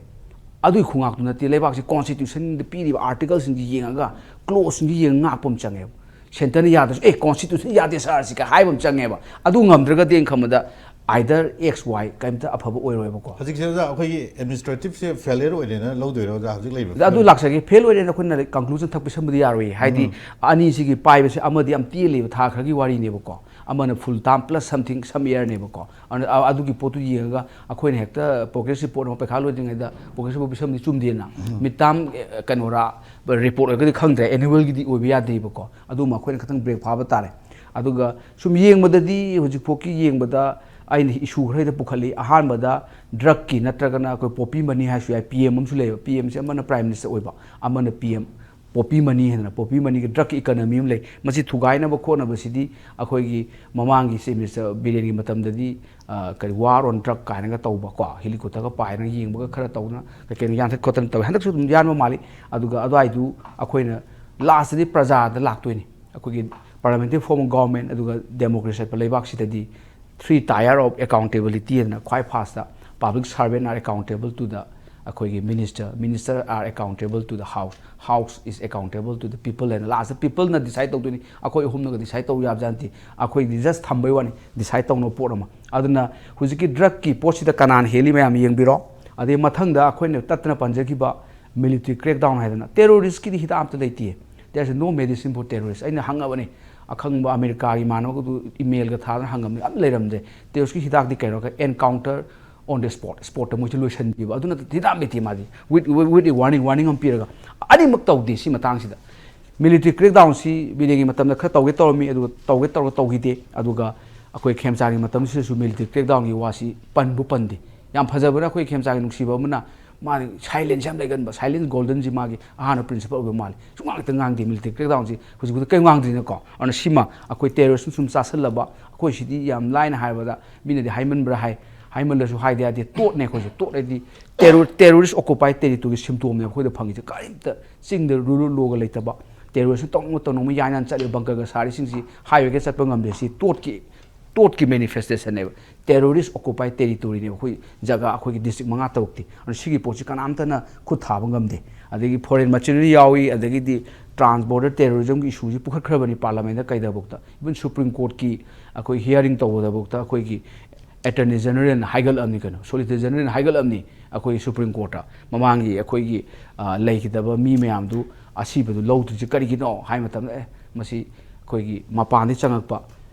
ꯑꯗꯨꯒꯤ ꯈꯣꯡꯉꯥꯛꯇꯨ ꯅꯠꯇꯦ꯫ ꯂꯩꯕꯥꯛꯁꯤ ꯀꯣꯟꯁꯇꯤꯇ꯭ꯌꯨꯁꯟꯗ ꯄꯤꯔꯤꯕ ꯑꯥꯔꯇꯤꯀꯜꯁꯤꯡꯁꯤ ꯌꯦꯡꯉꯒ, ꯀ꯭ꯂꯣꯖꯁꯤꯡꯁꯤ ꯌꯦꯡꯉꯒ ꯉꯥꯛꯄ ꯑꯃ ꯆꯪꯉꯦꯕ꯫ ꯁꯦꯟꯇꯔꯅ ꯌꯥꯗ꯭ꯔꯁꯨ, "ꯑꯦ, ꯀꯣꯟꯁꯇꯤꯇ꯭ꯌꯨꯁꯟ ꯌꯥꯗꯦ ꯁꯥꯔ" ꯁꯤ ꯀ ꯍꯥꯏꯕ ꯑꯃ ꯆꯪꯉꯦꯕ꯫ ꯑꯗꯨ ꯉꯝꯗ꯭ꯔꯒꯗꯤ ꯑꯩꯅ ꯈꯟꯕꯗ either X, Y ꯀꯔꯤꯝꯇ ꯑꯐꯕ ꯑꯣꯏꯔꯣꯏꯕꯀꯣ꯫ ꯍꯧꯖꯤꯛꯁꯦ ꯑꯣꯖꯥ, ꯑꯩꯈꯣꯏꯒꯤ ꯑꯦꯗꯃꯤꯅꯤꯁꯇ꯭ꯔꯦꯇꯤꯞꯁꯦ ꯐꯦꯂꯤꯌꯔ ꯑꯣꯏꯔꯦꯅ ꯂꯧꯗꯣꯏꯔꯣ ꯑꯣꯖꯥ, ꯍꯧꯖꯤꯛ ꯂꯩꯔꯤꯕ ꯑꯗ ꯑꯗꯨ ꯐꯤꯕꯝꯁꯦ? ꯂꯥꯛꯆꯒꯦ꯫ ꯐꯦꯜ ꯑꯣꯏꯔꯦꯅ ꯑꯩꯈꯣꯏꯅ ꯀꯟꯀ꯭ꯂꯨꯖꯟ ꯊꯛ ꯄꯤꯁꯟꯕꯗꯤ ꯌꯥꯔꯣꯏꯌꯦ꯫ ꯍꯥꯏꯗꯤ, ꯎꯝ꯫ ꯑꯅꯤꯁꯤꯒꯤ ꯄꯥꯏꯕꯁꯦ ꯑꯃꯗꯤ ꯌꯥꯝ ꯇꯦꯜꯂꯤꯕ, ꯊꯥ ꯈꯔꯒꯤ ꯋꯥꯔꯤꯅꯦꯕꯀꯣ, ꯑꯃꯅ ꯐꯨꯜ ꯇꯥꯝ ꯄ꯭ꯂꯁ ꯁꯝꯊꯤꯡ ꯁꯝ ꯏꯌꯔꯅꯦꯕꯀꯣ꯫ ꯑꯗꯨꯅ ꯑ-, ꯑꯗꯨꯒꯤ ꯄꯣꯠꯇꯨ ꯌꯦꯡꯉꯒ ꯑꯩꯈꯣꯏꯅ ꯍꯦꯛꯇ ꯄ꯭ꯔꯣꯒ꯭ꯔꯦꯁ ꯔꯤꯄꯣꯔꯠ ꯑꯃ ꯄꯩꯈꯥ ꯂꯣꯏꯗ꯭ꯔꯤꯉꯩꯗ ꯄ꯭ꯔꯣꯒ꯭ꯔꯦꯁ ꯔꯤꯄꯣꯔꯠ ꯄꯤꯁꯟꯕꯗꯤ ꯆꯨꯝꯗꯦꯅ꯫ ꯎꯝ꯫ ꯃꯤꯠ ꯇꯥꯝ, ꯑꯦ, ꯀꯩꯅꯣꯔꯥ, ꯔꯤꯄꯣꯔꯠ ꯑꯣꯏꯔꯒꯗꯤ ꯈꯪꯗ꯭ꯔꯦ, ꯑꯦꯅꯨꯋꯦꯜꯒꯤꯗꯤ ꯑꯣꯏꯕ ꯌꯥꯗꯦꯕꯀꯣ꯫ ꯑꯗꯨꯃ ꯑꯩꯈꯣꯏꯅ ꯈꯤꯇꯪ ꯕ꯭ꯔꯦꯛ ꯐꯥꯕ ꯇꯥꯔꯦ꯫ ꯑꯗꯨꯒ ꯁꯨꯝ ꯌꯦꯡꯕꯗꯗꯤ ꯍꯧꯖꯤꯛꯐꯥꯎꯀꯤ ꯌꯦꯡꯕꯗ ꯑꯩꯅ ꯏꯁꯨ ꯈꯔ ꯍꯦꯛꯇ ꯄꯨꯈꯠꯂꯤ꯫ ꯑꯍꯥꯟꯕꯗ ꯗ꯭ꯔꯒꯀꯤ ꯅꯠꯇ꯭ꯔꯒꯅ ꯑꯩꯈꯣꯏ ꯄꯣꯄꯤ ꯃꯅꯤ ꯍꯥꯏꯔꯁꯨ ꯌꯥꯏ, ꯄꯤ ꯑꯦꯝ ꯑꯃꯁꯨ ꯂꯩꯌꯦꯕ꯫ ꯄꯤ ꯑꯦꯝꯁꯦ ꯑꯃꯅ ꯄ꯭ꯔꯥꯏꯝ ꯃꯤꯅꯤꯁꯇꯔ ꯑꯣꯏꯕ, ꯑꯃꯅ ꯄꯤ ꯑꯦꯝ꯫ ꯄꯣꯄꯤ ꯃꯅꯤ ꯍꯥꯏꯗꯅ, ꯄꯣꯄꯤ ꯃꯅꯤꯒꯤ ꯗ꯭ꯔꯒꯀꯤ ꯏꯀꯅꯃꯤ ꯑꯃ ꯂꯩ꯫ ꯃꯁꯤ ꯊꯨꯒꯥꯏꯅꯕ ꯈꯣꯠꯅꯕꯁꯤꯗꯤ ꯑꯩꯈꯣꯏꯒꯤ ꯃꯃꯥꯡꯒꯤ ꯆꯤꯐ ꯃꯤꯅꯤꯁꯇꯔ ꯕꯤꯔꯦꯟꯒꯤ ꯃꯇꯝꯗꯗꯤ, ꯑ, ꯀꯔꯤ, ꯋꯥꯔ ꯑꯣꯟ ꯗ꯭ꯔꯒ ꯀꯥꯏꯅꯒ ꯇꯧꯕ, ꯀꯣ, ꯍꯦꯂꯤꯀꯣꯞꯇꯔꯒ ꯄꯥꯏꯔꯒ ꯌꯦꯡꯕꯒ ꯈꯔ ꯇꯧꯗꯅ ꯀꯩ ꯀꯩꯅꯣ ꯌꯥꯟꯊꯠ ꯈꯣꯠꯇꯅ ꯇꯧꯋꯤ꯫ ꯍꯟꯗꯛꯁꯨ ꯑꯗꯨꯝ ꯌꯥꯟꯕ ꯃꯥꯜꯂꯤ꯫ ꯑꯗꯨꯒ ꯑꯗꯨꯋꯥꯏꯗꯨ ꯑꯩꯈꯣꯏꯅ ꯂꯥꯁꯇꯗꯤ ꯄ꯭ꯔꯖꯥꯗ ꯂꯥꯛꯇꯣꯏꯅꯤ꯫ ꯑꯩꯈꯣꯏꯒꯤ parliamentary form of government ꯑꯗꯨꯒ democracy ꯆꯠꯄ ꯂꯩꯕꯥꯛꯁꯤꯗꯗꯤ three tier of accountability ꯍꯥꯏꯅ ꯈ꯭ꯋꯥꯏ first public servant are accountable to the, ꯑꯩꯈꯣꯏꯒꯤ minister, minister are accountable to the house, house is accountable to the people ꯍꯥꯏꯅ ꯂꯥꯁꯇ ꯄꯤꯄꯜꯅ ꯗꯤꯁꯥꯏꯠ ꯇꯧꯗꯣꯏꯅꯤ꯫ ꯑꯩꯈꯣꯏ ꯑꯍꯨꯝꯅꯒ design ꯇꯧ ꯌꯥꯕꯖꯥꯠ ꯅꯠꯇꯦ꯫ ꯑꯩꯈꯣꯏꯗꯤ ꯖꯁ ꯊꯝꯕꯩ ꯋꯥꯅꯤ, ꯗꯤꯁꯥꯏꯠ ꯇꯧꯅꯕ ꯄꯣꯠ ꯑꯃ꯫ ꯑꯗꯨꯅ ꯍꯧꯖꯤꯛꯀꯤ ꯗ꯭ꯔꯒꯀꯤ ꯄꯣꯠꯁꯤꯗ ꯀꯅꯥꯅ ꯍꯦꯜꯂꯤ ꯃꯌꯥꯝ ꯌꯦꯡꯕꯤꯔꯣ꯫ ꯑꯗꯩ ꯃꯊꯪꯗ ꯑꯩꯈꯣꯏꯅ ꯇꯠꯇꯅ ꯄꯟꯖꯈꯤꯕ military crackdown ꯍꯥꯏꯗꯅ, ꯇꯦꯔꯣꯔꯤꯁꯀꯤꯗꯤ ꯍꯤꯗꯥꯛ ꯑꯝꯇ ꯂꯩꯇꯦ꯫ There is no medicine for terrorist꯫ ꯑꯩꯅ ꯍꯪꯉꯕꯅꯤ, ꯑꯈꯪꯕ ꯑꯃꯦꯔꯤꯀꯥꯒꯤ ꯏꯃꯥꯟꯅꯕꯒꯗꯨ ꯏꯃꯦꯜꯒ ꯊꯥꯗꯅ ꯍꯪꯉꯕꯅꯤ, ꯑꯝꯇ ꯂꯩꯔꯝꯗꯦ꯫ ꯇꯦꯔꯣꯔꯤꯁꯀꯤ ꯍꯤꯗꯥꯛꯇꯤ ꯀꯩꯅꯣ, encounter on the spot, ꯁ꯭ꯄꯣꯠꯇ ꯃꯣꯏꯁꯦ ꯂꯣꯏꯁꯤꯟꯕꯤꯕ꯫ ꯑꯗꯨ ꯅꯠꯇ ꯍꯤꯗꯥꯛ ꯂꯩꯇꯦ꯫ ꯃꯥꯗꯤ with, with, with a warning, warning ꯑꯃ ꯄꯤꯔꯒ ꯑꯅꯤꯃꯛ ꯇꯧꯗꯦ ꯁꯤ ꯃꯇꯥꯡꯁꯤꯗ꯫ Military crackdownꯁꯤ ꯕꯤꯔꯦꯟꯒꯤ ꯃꯇꯝꯗ ꯈꯔ ꯇꯧꯒꯦ ꯇꯧꯔꯝꯃꯤ, ꯑꯗꯨꯒ ꯇꯧꯒꯦ ꯇꯧꯔꯒ ꯇꯧꯈꯤꯗꯦ꯫ ꯑꯗꯨꯒ ꯑꯩꯈꯣꯏ ꯈꯦꯝꯆꯥꯟꯒꯤ ꯃꯇꯝꯁꯤꯗꯁꯨ military crackdownꯒꯤ ꯋꯥꯁꯤ ꯄꯟꯕꯨ ꯄꯟꯗꯦ꯫ ꯌꯥꯝ ꯐꯖꯕꯅ ꯑꯩꯈꯣꯏ ꯈꯦꯝꯆꯥꯟꯒꯤ ꯅꯨꯡꯁꯤꯕ ꯑꯃꯅ, ꯃꯥꯅ silence ꯌꯥꯝ ꯂꯩꯒꯟꯕ, silence goldenꯁꯤ ꯃꯥꯒꯤ ꯑꯍꯥꯟꯕ principle ꯑꯣꯏꯕ ꯃꯥꯜꯂꯤ꯫ ꯁꯨꯡꯉꯥꯡ ꯍꯦꯛꯇ ꯉꯥꯡꯗꯦ military crackdownꯁꯤ꯫ ꯍꯧꯖꯤꯛ ꯐꯥꯎꯗ ꯀꯔꯤꯝ ꯉꯥꯡꯗ꯭ꯔꯤꯅꯀꯣ꯫ ꯑꯗꯨꯅ ꯁꯤꯃ ꯑꯩꯈꯣꯏ terroristꯅ ꯁꯨꯝ ꯆꯥꯁꯤꯜꯂꯕ, ꯑꯩꯈꯣꯏ ꯁꯤꯗꯤ ꯌꯥꯝ ꯂꯥꯏꯅ ꯍꯥꯏꯔꯕꯗ ꯃꯤꯅꯗꯤ ꯍꯥꯏꯃꯟꯕ꯭ꯔꯥ ꯍꯥꯏ, ꯍꯥꯏꯃꯜꯂꯁꯨ ꯍꯥꯏꯗ ꯌꯥꯗꯦ꯫ ꯇꯣꯠꯅꯦ ꯑꯩꯈꯣꯏꯁꯦ꯫ ꯇꯣꯠ ꯍꯥꯏꯗꯤ terror, terrorist occupied territoryꯒꯤ symptomꯅꯦ ꯑꯩꯈꯣꯏꯗ ꯐꯪꯉꯤꯁꯦ꯫ ꯀꯔꯤꯝꯇ ꯆꯤꯡꯗ rule of lawꯒ ꯂꯩꯇꯕ, terroristꯅ ꯇꯧꯅꯤꯡꯕ ꯇꯧꯅꯤꯡꯕ ꯌꯥꯟ ꯌꯥꯟ ꯆꯠꯂꯤꯕ, bunkerꯒ ꯁꯥꯔꯤꯁꯤꯡꯁꯤ highwayꯒ ꯆꯠꯄ ꯉꯝꯗꯦ꯫ ꯁꯤ ꯇꯣꯠꯀꯤ, ꯇꯣꯠꯀꯤ manifestationꯅꯦꯕ꯫ Terrorist occupied territoryꯅꯦꯕ ꯑꯩꯈꯣꯏ ꯖꯒꯥ, ꯑꯩꯈꯣꯏꯒꯤ district ꯃꯉꯥ ꯇꯔꯨꯛꯇꯤ꯫ ꯑꯗꯨꯅ ꯁꯤꯒꯤ ꯄꯣꯠꯁꯤ ꯀꯅꯥꯝꯇꯅ ꯈꯨꯠ ꯊꯥꯕ ꯉꯝꯗꯦ꯫ ꯑꯗꯒꯤ foreign mercenary ꯌꯥꯎꯏ, ꯑꯗꯒꯤꯗꯤ trans border terrorismꯒꯤ issueꯁꯤ ꯄꯨꯈꯠꯈ꯭ꯔꯕꯅꯤ parliamentꯗ ꯀꯩꯗꯐꯥꯎꯗ꯫ Even Supreme Courtꯀꯤ ꯑꯩꯈꯣꯏ hearing ꯇꯧꯕꯗꯐꯥꯎꯗ ꯑꯩꯈꯣꯏꯒꯤ Attorney Generalꯅ ꯍꯥꯏꯒꯠꯂꯕꯅꯤ ꯀꯩꯅꯣ, Solicitor Generalꯅ ꯍꯥꯏꯒꯠꯂꯕꯅꯤ ꯑꯩꯈꯣꯏ Supreme Courtꯇ꯫ ꯃꯃꯥꯡꯒꯤ ꯑꯩꯈꯣꯏꯒꯤ, ꯑ, ꯂꯩꯈꯤꯗꯕ ꯃꯤ ꯃꯌꯥꯝꯗꯨ ꯑꯁꯤꯕꯗꯨ ꯂꯧꯗ꯭ꯔꯤꯁꯤ ꯀꯔꯤꯒꯤꯅꯣ ꯍꯥꯏ ꯃꯇꯝꯗ, ꯑꯦ, ꯃꯁꯤ ꯑꯩꯈꯣꯏꯒꯤ ꯃꯄꯥꯟꯗꯒꯤ ꯆꯪꯉꯛꯄ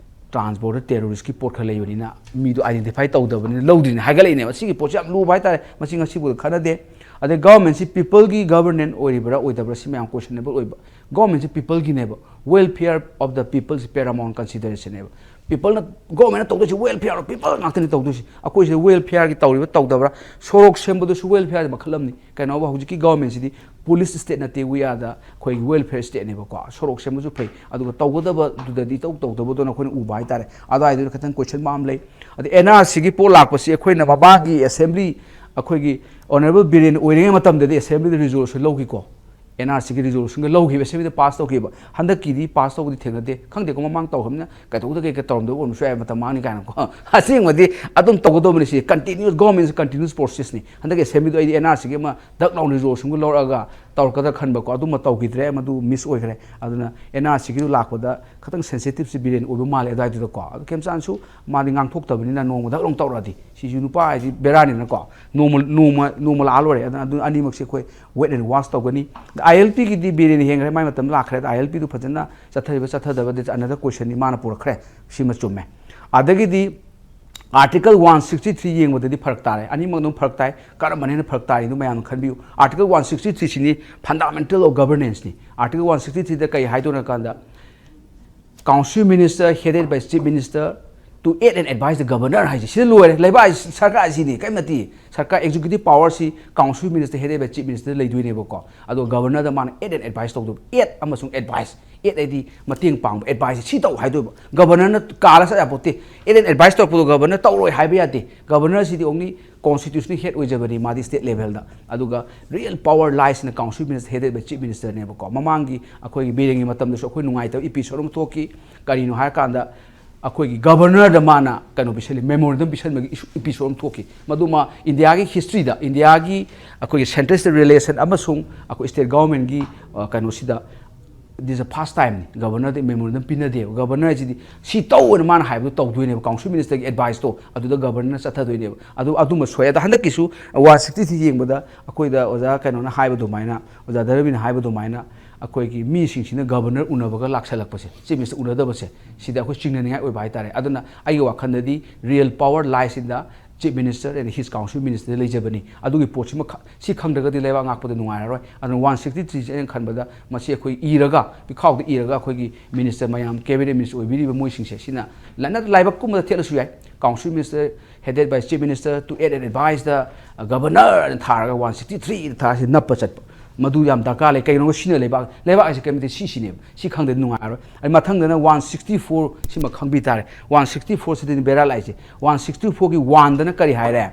trans border terroristꯀꯤ ꯄꯣꯠ ꯈꯔ ꯂꯩꯕꯅꯤꯅ ꯃꯤꯗꯨ identify ꯇꯧꯗꯕꯅꯤꯅ ꯂꯧꯗ꯭ꯔꯤꯅꯤ ꯍꯥꯏꯒꯠꯂꯛꯏꯅꯦꯕ꯫ ꯁꯤꯒꯤ ꯄꯣꯠꯁꯤ ꯌꯥꯝ ꯂꯨꯕ ꯍꯥꯏꯇꯥꯔꯦ꯫ ꯃꯁꯤ ꯉꯁꯤꯕꯨꯗ ꯈꯟꯅꯗꯦ꯫ ꯑꯗꯩ ꯒꯚꯔꯟꯃꯦꯟꯁꯤ ꯄꯤꯄꯜꯒꯤ ꯒꯚꯔꯟꯃꯦꯟ ꯑꯣꯏꯔꯤꯕ꯭ꯔꯥ ꯑꯣꯏꯗꯕ꯭ꯔꯥ, ꯁꯤ ꯃꯌꯥꯝ questionable ꯑꯣꯏꯕ꯫ ꯒꯚꯔꯟꯃꯦꯟꯁꯤ ꯄꯤꯄꯜꯒꯤꯅꯦꯕ, welfare of the people ꯁꯤ paramount consideration ꯅꯦꯕ꯫ ꯄꯤꯄꯜꯅ, ꯒꯚꯔꯟꯃꯦꯟꯅ ꯇꯧꯗꯣꯏꯁꯤ welfare of people ꯉꯥꯛꯇꯅꯤ ꯇꯧꯗꯣꯏꯁꯤ꯫ ꯑꯩꯈꯣꯏ ꯁꯤꯗ welfare ꯒꯤ ꯇꯧꯔꯤꯕ ꯇꯧꯗꯕ꯭ꯔꯥ? ꯁꯣꯔꯣꯛ ꯁꯦꯝꯕꯗꯨꯁꯨ welfare ꯗꯤ ꯃꯈꯜ ꯑꯃꯅꯤ꯫ ꯀꯩꯅꯣꯕ, ꯍꯧꯖꯤꯛꯀꯤ ꯒꯚꯔꯟꯃꯦꯟꯁꯤꯗꯤ police state ꯅꯠꯇꯦ, we are the, ꯑꯩꯈꯣꯏꯒꯤ welfare state ꯅꯦꯕꯀꯣ꯫ ꯁꯣꯔꯣꯛ ꯁꯦꯝꯕꯁꯨ ꯐꯩ, ꯑꯗꯨꯒ ꯇꯧꯒꯗꯕꯗꯨꯗꯗꯤ ꯏꯇꯧ ꯇꯧꯗꯕꯗꯧꯅ ꯑꯩꯈꯣꯏꯅ ꯎꯕ ꯍꯥꯏꯇꯥꯔꯦ꯫ ꯑꯗꯨꯋꯥꯏꯗꯨꯗ ꯈꯤꯇꯪ question mark ꯑꯃ ꯂꯩ꯫ ꯑꯗꯩ ꯑꯦꯟ ꯑꯥꯔ ꯁꯤꯒꯤ ꯄꯣꯠ ꯂꯥꯛꯄꯁꯤ ꯑꯩꯈꯣꯏꯅ ꯃꯃꯥꯡꯒꯤ assembly, ꯑꯩꯈꯣꯏꯒꯤ Honourable ꯕꯤꯔꯦꯟ ꯑꯣꯏꯔꯤꯉꯩ ꯃꯇꯝꯗꯗꯤ assembly ꯗ resolution ꯂꯧꯈꯤꯀꯣ꯫ ꯑꯦꯟ ꯑꯥꯔ ꯁꯤꯒꯤ resolution ꯒ ꯂꯧꯈꯤꯕ, assembly ꯗ pass ꯇꯧꯈꯤꯕ꯫ ꯍꯟꯗꯛꯀꯤꯗꯤ pass ꯇꯧꯕꯗꯤ ꯊꯦꯡꯅꯗꯦ꯫ ꯈꯪꯗꯦꯀꯣ, ꯃꯃꯥꯡ ꯇꯧꯈ꯭ꯔꯕꯅꯤꯅ ꯀꯩꯗꯧꯗꯒꯦ, ꯀꯩ ꯇꯧꯔꯝꯗꯕ ꯑꯣꯏꯔꯝꯕꯁꯨ ꯌꯥꯏ, ꯃꯇꯝ ꯃꯥꯡꯅꯤ ꯀꯥꯏꯅꯀꯣ꯫ ꯑꯁꯦꯡꯕꯗꯤ ꯑꯗꯨꯝ ꯇꯧꯒꯗꯧꯕꯅꯤ꯫ ꯁꯤ continuous, government ꯁꯤ continuous process ꯅꯤ꯫ ꯍꯟꯗꯛꯀꯤ assembly ꯗꯣ ꯑꯩꯗꯤ ꯑꯦꯟ ꯑꯥꯔ ꯁꯤꯒꯤ ꯑꯃ ꯗꯛ ꯂꯥꯎꯅ resolution ꯒ ꯂꯧꯔꯛꯑꯒ ꯇꯧꯔꯛꯀꯗ꯭ꯔꯥ ꯈꯟꯕꯀꯣ, ꯑꯗꯨꯃ ꯇꯧꯈꯤꯗ꯭ꯔꯦ, ꯃꯗꯨ miss ꯑꯣꯏꯈ꯭ꯔꯦ꯫ ꯑꯗꯨꯅ ꯑꯦꯟ ꯑꯥꯔ ꯁꯤꯒꯤꯗꯨ ꯂꯥꯛꯄꯗ ꯈꯤꯇꯪ sensitive ꯁꯤ ꯕꯤꯔꯦꯟ ꯑꯣꯏꯕ ꯃꯥꯜꯂꯦ ꯑꯗꯨꯋꯥꯏꯗꯨꯗꯀꯣ꯫ ꯑꯗꯨ ꯈꯦꯝꯆꯥꯟꯁꯨ ꯃꯥꯗꯤ ꯉꯥꯡꯊꯣꯛꯇꯕꯅꯤꯅ ꯅꯣꯡꯃ ꯗꯛ ꯂꯥꯎꯅ ꯇꯧꯔꯛꯑꯗꯤ, ꯁꯤꯁꯨ ꯅꯨꯄꯥ ꯍꯥꯏꯁꯤ ꯕꯦꯔꯥꯅꯤꯅꯀꯣ꯫ ꯅꯣꯡꯃ, ꯅꯣꯡꯃ, ꯅꯣꯡꯃ ꯂꯥꯛꯑ ꯂꯣꯏꯔꯦ꯫ ꯑꯗꯨꯅ ꯑꯗꯨ ꯑꯅꯤꯃꯛꯁꯦ ꯑꯩꯈꯣꯏ wait and watch ꯇꯧꯒꯅꯤ꯫ ꯑꯥꯏ ꯑꯦꯜ ꯄꯤꯒꯤꯗꯤ ꯕꯤꯔꯦꯟ ꯍꯦꯟꯈ꯭ꯔꯦ, ꯃꯥꯏ ꯃꯇꯝ ꯂꯥꯛꯈ꯭ꯔꯦ꯫ ꯑꯗ ꯑꯥꯏ ꯑꯦꯜ ꯄꯤꯗꯨ ꯐꯖꯅ ꯆꯠꯊꯔꯤꯕ ꯆꯠꯊꯗꯕ, that's another question ꯅꯤ, ꯃꯥꯅ ꯄꯨꯔꯛꯈ꯭ꯔꯦ, ꯁꯤꯃ ꯆꯨꯝꯃꯦ꯫ ꯑꯗꯒꯤꯗꯤ Article one sixty three ꯌꯦꯡꯕꯗꯗꯤ ꯐꯔꯛ ꯇꯥꯔꯦ꯫ ꯑꯅꯤꯃꯛ ꯑꯗꯨꯝ ꯐꯔꯛ ꯇꯥꯏ꯫ ꯀꯔꯝꯕꯅ ꯍꯦꯟꯅ ꯐꯔꯛ ꯇꯥꯔꯤꯅꯣ ꯃꯌꯥꯝꯅ ꯈꯟꯕꯤꯌꯨ꯫ Article one sixty three ꯁꯤꯅꯤ fundamental of governance ꯅꯤ꯫ Article one sixty three ꯗ ꯀꯩ ꯍꯥꯏꯗꯣꯏꯅꯣ ꯍꯥꯏ ꯀꯥꯟꯗ, Council Minister headed by Chief Minister to aid and advise the Governor ꯍꯥꯏꯁꯦ ꯁꯤꯗ ꯂꯣꯏꯔꯦ꯫ ꯂꯩꯕꯥꯛ ꯁꯔꯀꯥꯔ ꯑꯁꯤꯅꯤ, ꯀꯔꯤꯝ ꯅꯠꯇꯦ꯫ ꯁꯔꯀꯥꯔ executive power ꯁꯤ Council Minister headed by Chief Minister ꯂꯩꯗꯣꯏꯅꯦꯕꯀꯣ꯫ ꯑꯗꯣ Governor ꯗ ꯃꯥꯅ aid and advise ꯇꯧꯗꯣꯏꯕ꯫ Aid ꯑꯃꯁꯨꯡ advice꯫ Aid ꯍꯥꯏꯗꯤ ꯃꯇꯦꯡ ꯄꯥꯡꯕ, advice ꯁꯤ ꯇꯧ ꯍꯥꯏꯗꯣꯏꯕ꯫ Governor ꯅ ꯀꯥꯜꯂ ꯆꯠ ꯌꯥꯄꯣꯠꯇꯦ꯫ Aid and advice ꯇꯧꯔꯛꯄꯗꯣ Governor ꯇꯧꯔꯣꯏ ꯍꯥꯏꯕ ꯌꯥꯗꯦ꯫ Governor ꯁꯤꯗꯤ only constitutional head ꯑꯣꯏꯖꯕꯅꯤ, ꯃꯥꯗꯤ state level ꯗ꯫ ꯑꯗꯨꯒ real power lies in the Council Minister headed by Chief Minister ꯅꯦꯕꯀꯣ꯫ ꯃꯃꯥꯡꯒꯤ ꯑꯩꯈꯣꯏꯒꯤ ꯕꯤꯔꯦꯟꯒꯤ ꯃꯇꯝꯗꯁꯨ ꯑꯩꯈꯣꯏ ꯅꯨꯡꯉꯥꯏꯇꯕ episode ꯑꯃ ꯊꯣꯛꯈꯤ꯫ ꯀꯔꯤꯅꯣ ꯍꯥꯏꯔꯀꯥꯟꯗ, ꯑꯩꯈꯣꯏꯒꯤ Governor ꯗ ꯃꯥꯅ ꯀꯩꯅꯣ ꯄꯤꯁꯜꯂꯤ, memorandum ꯄꯤꯁꯟꯕꯒꯤ issue, episode ꯑꯃ ꯊꯣꯛꯈꯤ꯫ ꯃꯗꯨꯃ ꯏꯟꯗꯤꯌꯥꯒꯤ history ꯗ, ꯏꯟꯗꯤꯌꯥꯒꯤ ꯑꯩꯈꯣꯏꯒꯤ central state relation ꯑꯃꯁꯨꯡ ꯑꯩꯈꯣꯏ state government ꯀꯤ, ꯑ, ꯀꯩꯅꯣꯁꯤꯗ, this is the first time ꯅꯤ Governor ꯗ memorandum ꯄꯤꯅꯗꯦꯕ꯫ Governor ꯁꯤꯗꯤ ꯁꯤ ꯇꯧꯑꯣꯅ ꯃꯥꯅ ꯍꯥꯏꯕꯗꯣ ꯇꯧꯗꯣꯏꯅꯦꯕ, Council Minister ꯒꯤ advice ꯇꯣ ꯑꯗꯨꯗ Governor ꯅ ꯆꯠꯊꯗꯣꯏꯅꯦꯕ꯫ ꯑꯗꯨ, ꯑꯗꯨꯃ ꯁꯣꯏ꯫ ꯑꯗ ꯍꯟꯗꯛꯀꯤꯁꯨ one sixty three ꯌꯦꯡꯕꯗ ꯑꯩꯈꯣꯏꯗ ꯑꯣꯖꯥ ꯀꯩꯅꯣꯅ ꯍꯥꯏꯕ ꯑꯗꯨꯃꯥꯏꯅ, ꯑꯣꯖꯥ ꯙꯔꯃꯤꯅ ꯍꯥꯏꯕ ꯑꯗꯨꯃꯥꯏꯅ, ꯑꯩꯈꯣꯏꯒꯤ ꯃꯤꯁꯤꯡꯁꯤꯅ Governor ꯎꯅꯕꯒ ꯂꯥꯛꯁꯜꯂꯛꯄꯁꯦ, Chief Minister ꯎꯅꯗꯕꯁꯦ, ꯁꯤꯗ ꯑꯩꯈꯣꯏ ꯆꯤꯡꯅꯅꯤꯡꯉꯥꯏ ꯑꯣꯏꯕ ꯍꯥꯏꯇꯥꯔꯦ꯫ ꯑꯗꯨꯅ ꯑꯩꯒꯤ ꯋꯥꯈꯜꯗꯗꯤ real power lies in the Chief Minister and his council minister ꯂꯩꯖꯕꯅꯤ꯫ ꯑꯗꯨꯒꯤ ꯄꯣꯠꯁꯤꯃ ꯈ-, ꯁꯤ ꯈꯪꯗ꯭ꯔꯒꯗꯤ ꯂꯩꯕꯥꯛ ꯉꯥꯛꯄꯗ ꯅꯨꯡꯉꯥꯏꯔꯔꯣꯏ꯫ ꯑꯗꯨꯅ ꯋꯥꯟ ꯁꯤꯛꯁꯇꯤ ꯊ꯭ꯔꯤꯁꯦ ꯑꯩꯅ ꯈꯟꯕꯗ ꯃꯁꯤ ꯑꯩꯈꯣꯏ ꯏꯔꯒ, ꯄꯤꯈꯥꯎꯗ ꯏꯔꯒ ꯑꯩꯈꯣꯏꯒꯤ minister ꯃꯌꯥꯝ, cabinet minister ꯑꯣꯏꯕꯤꯔꯤꯕ ꯃꯣꯏꯁꯤꯡꯁꯦ, ꯁꯤꯅ ꯂꯥꯏꯕꯛ ꯀꯨꯝꯕꯗ ꯊꯦꯠꯂꯁꯨ ꯌꯥꯏ꯫ Council minister headed by Chief Minister to add an advice the Governor ꯊꯥꯔꯒ ꯋꯥꯟ ꯁꯤꯛꯁꯇꯤ ꯊ꯭ꯔꯤ ꯊꯥꯔꯒ ꯅꯞꯄ ꯆꯠꯄ꯫ ꯃꯗꯨ ꯌꯥꯝ ꯗꯔꯀꯥꯔ ꯂꯩ꯫ ꯀꯩꯒꯤꯅꯣ ꯁꯤꯅ ꯂꯩꯕꯥꯛ, ꯂꯩꯕꯥꯛ ꯍꯥꯏꯁꯦ ꯀꯔꯤꯝꯇ ꯁꯤ ꯁꯤꯅꯦꯕ꯫ ꯁꯤ ꯈꯪꯗ꯭ꯔꯗꯤ ꯅꯨꯡꯉꯥꯏꯔꯣꯏ꯫ ꯑꯩ ꯃꯊꯪꯗꯅ ꯋꯥꯟ ꯁꯤꯛꯁꯇꯤ ꯐꯣꯔ ꯁꯤꯃ ꯈꯪꯕꯤ ꯇꯥꯔꯦ꯫ ꯋꯥꯟ ꯁꯤꯛꯁꯇꯤ ꯐꯣꯔ ꯁꯤꯗꯅꯤ ꯕꯦꯔꯥ ꯂꯥꯛꯏꯁꯦ꯫ ꯋꯥꯟ ꯁꯤꯛꯁꯇꯤ ꯐꯣꯔꯒꯤ ꯋꯥꯟꯗꯅ ꯀꯔꯤ ꯍꯥꯏꯔꯦ?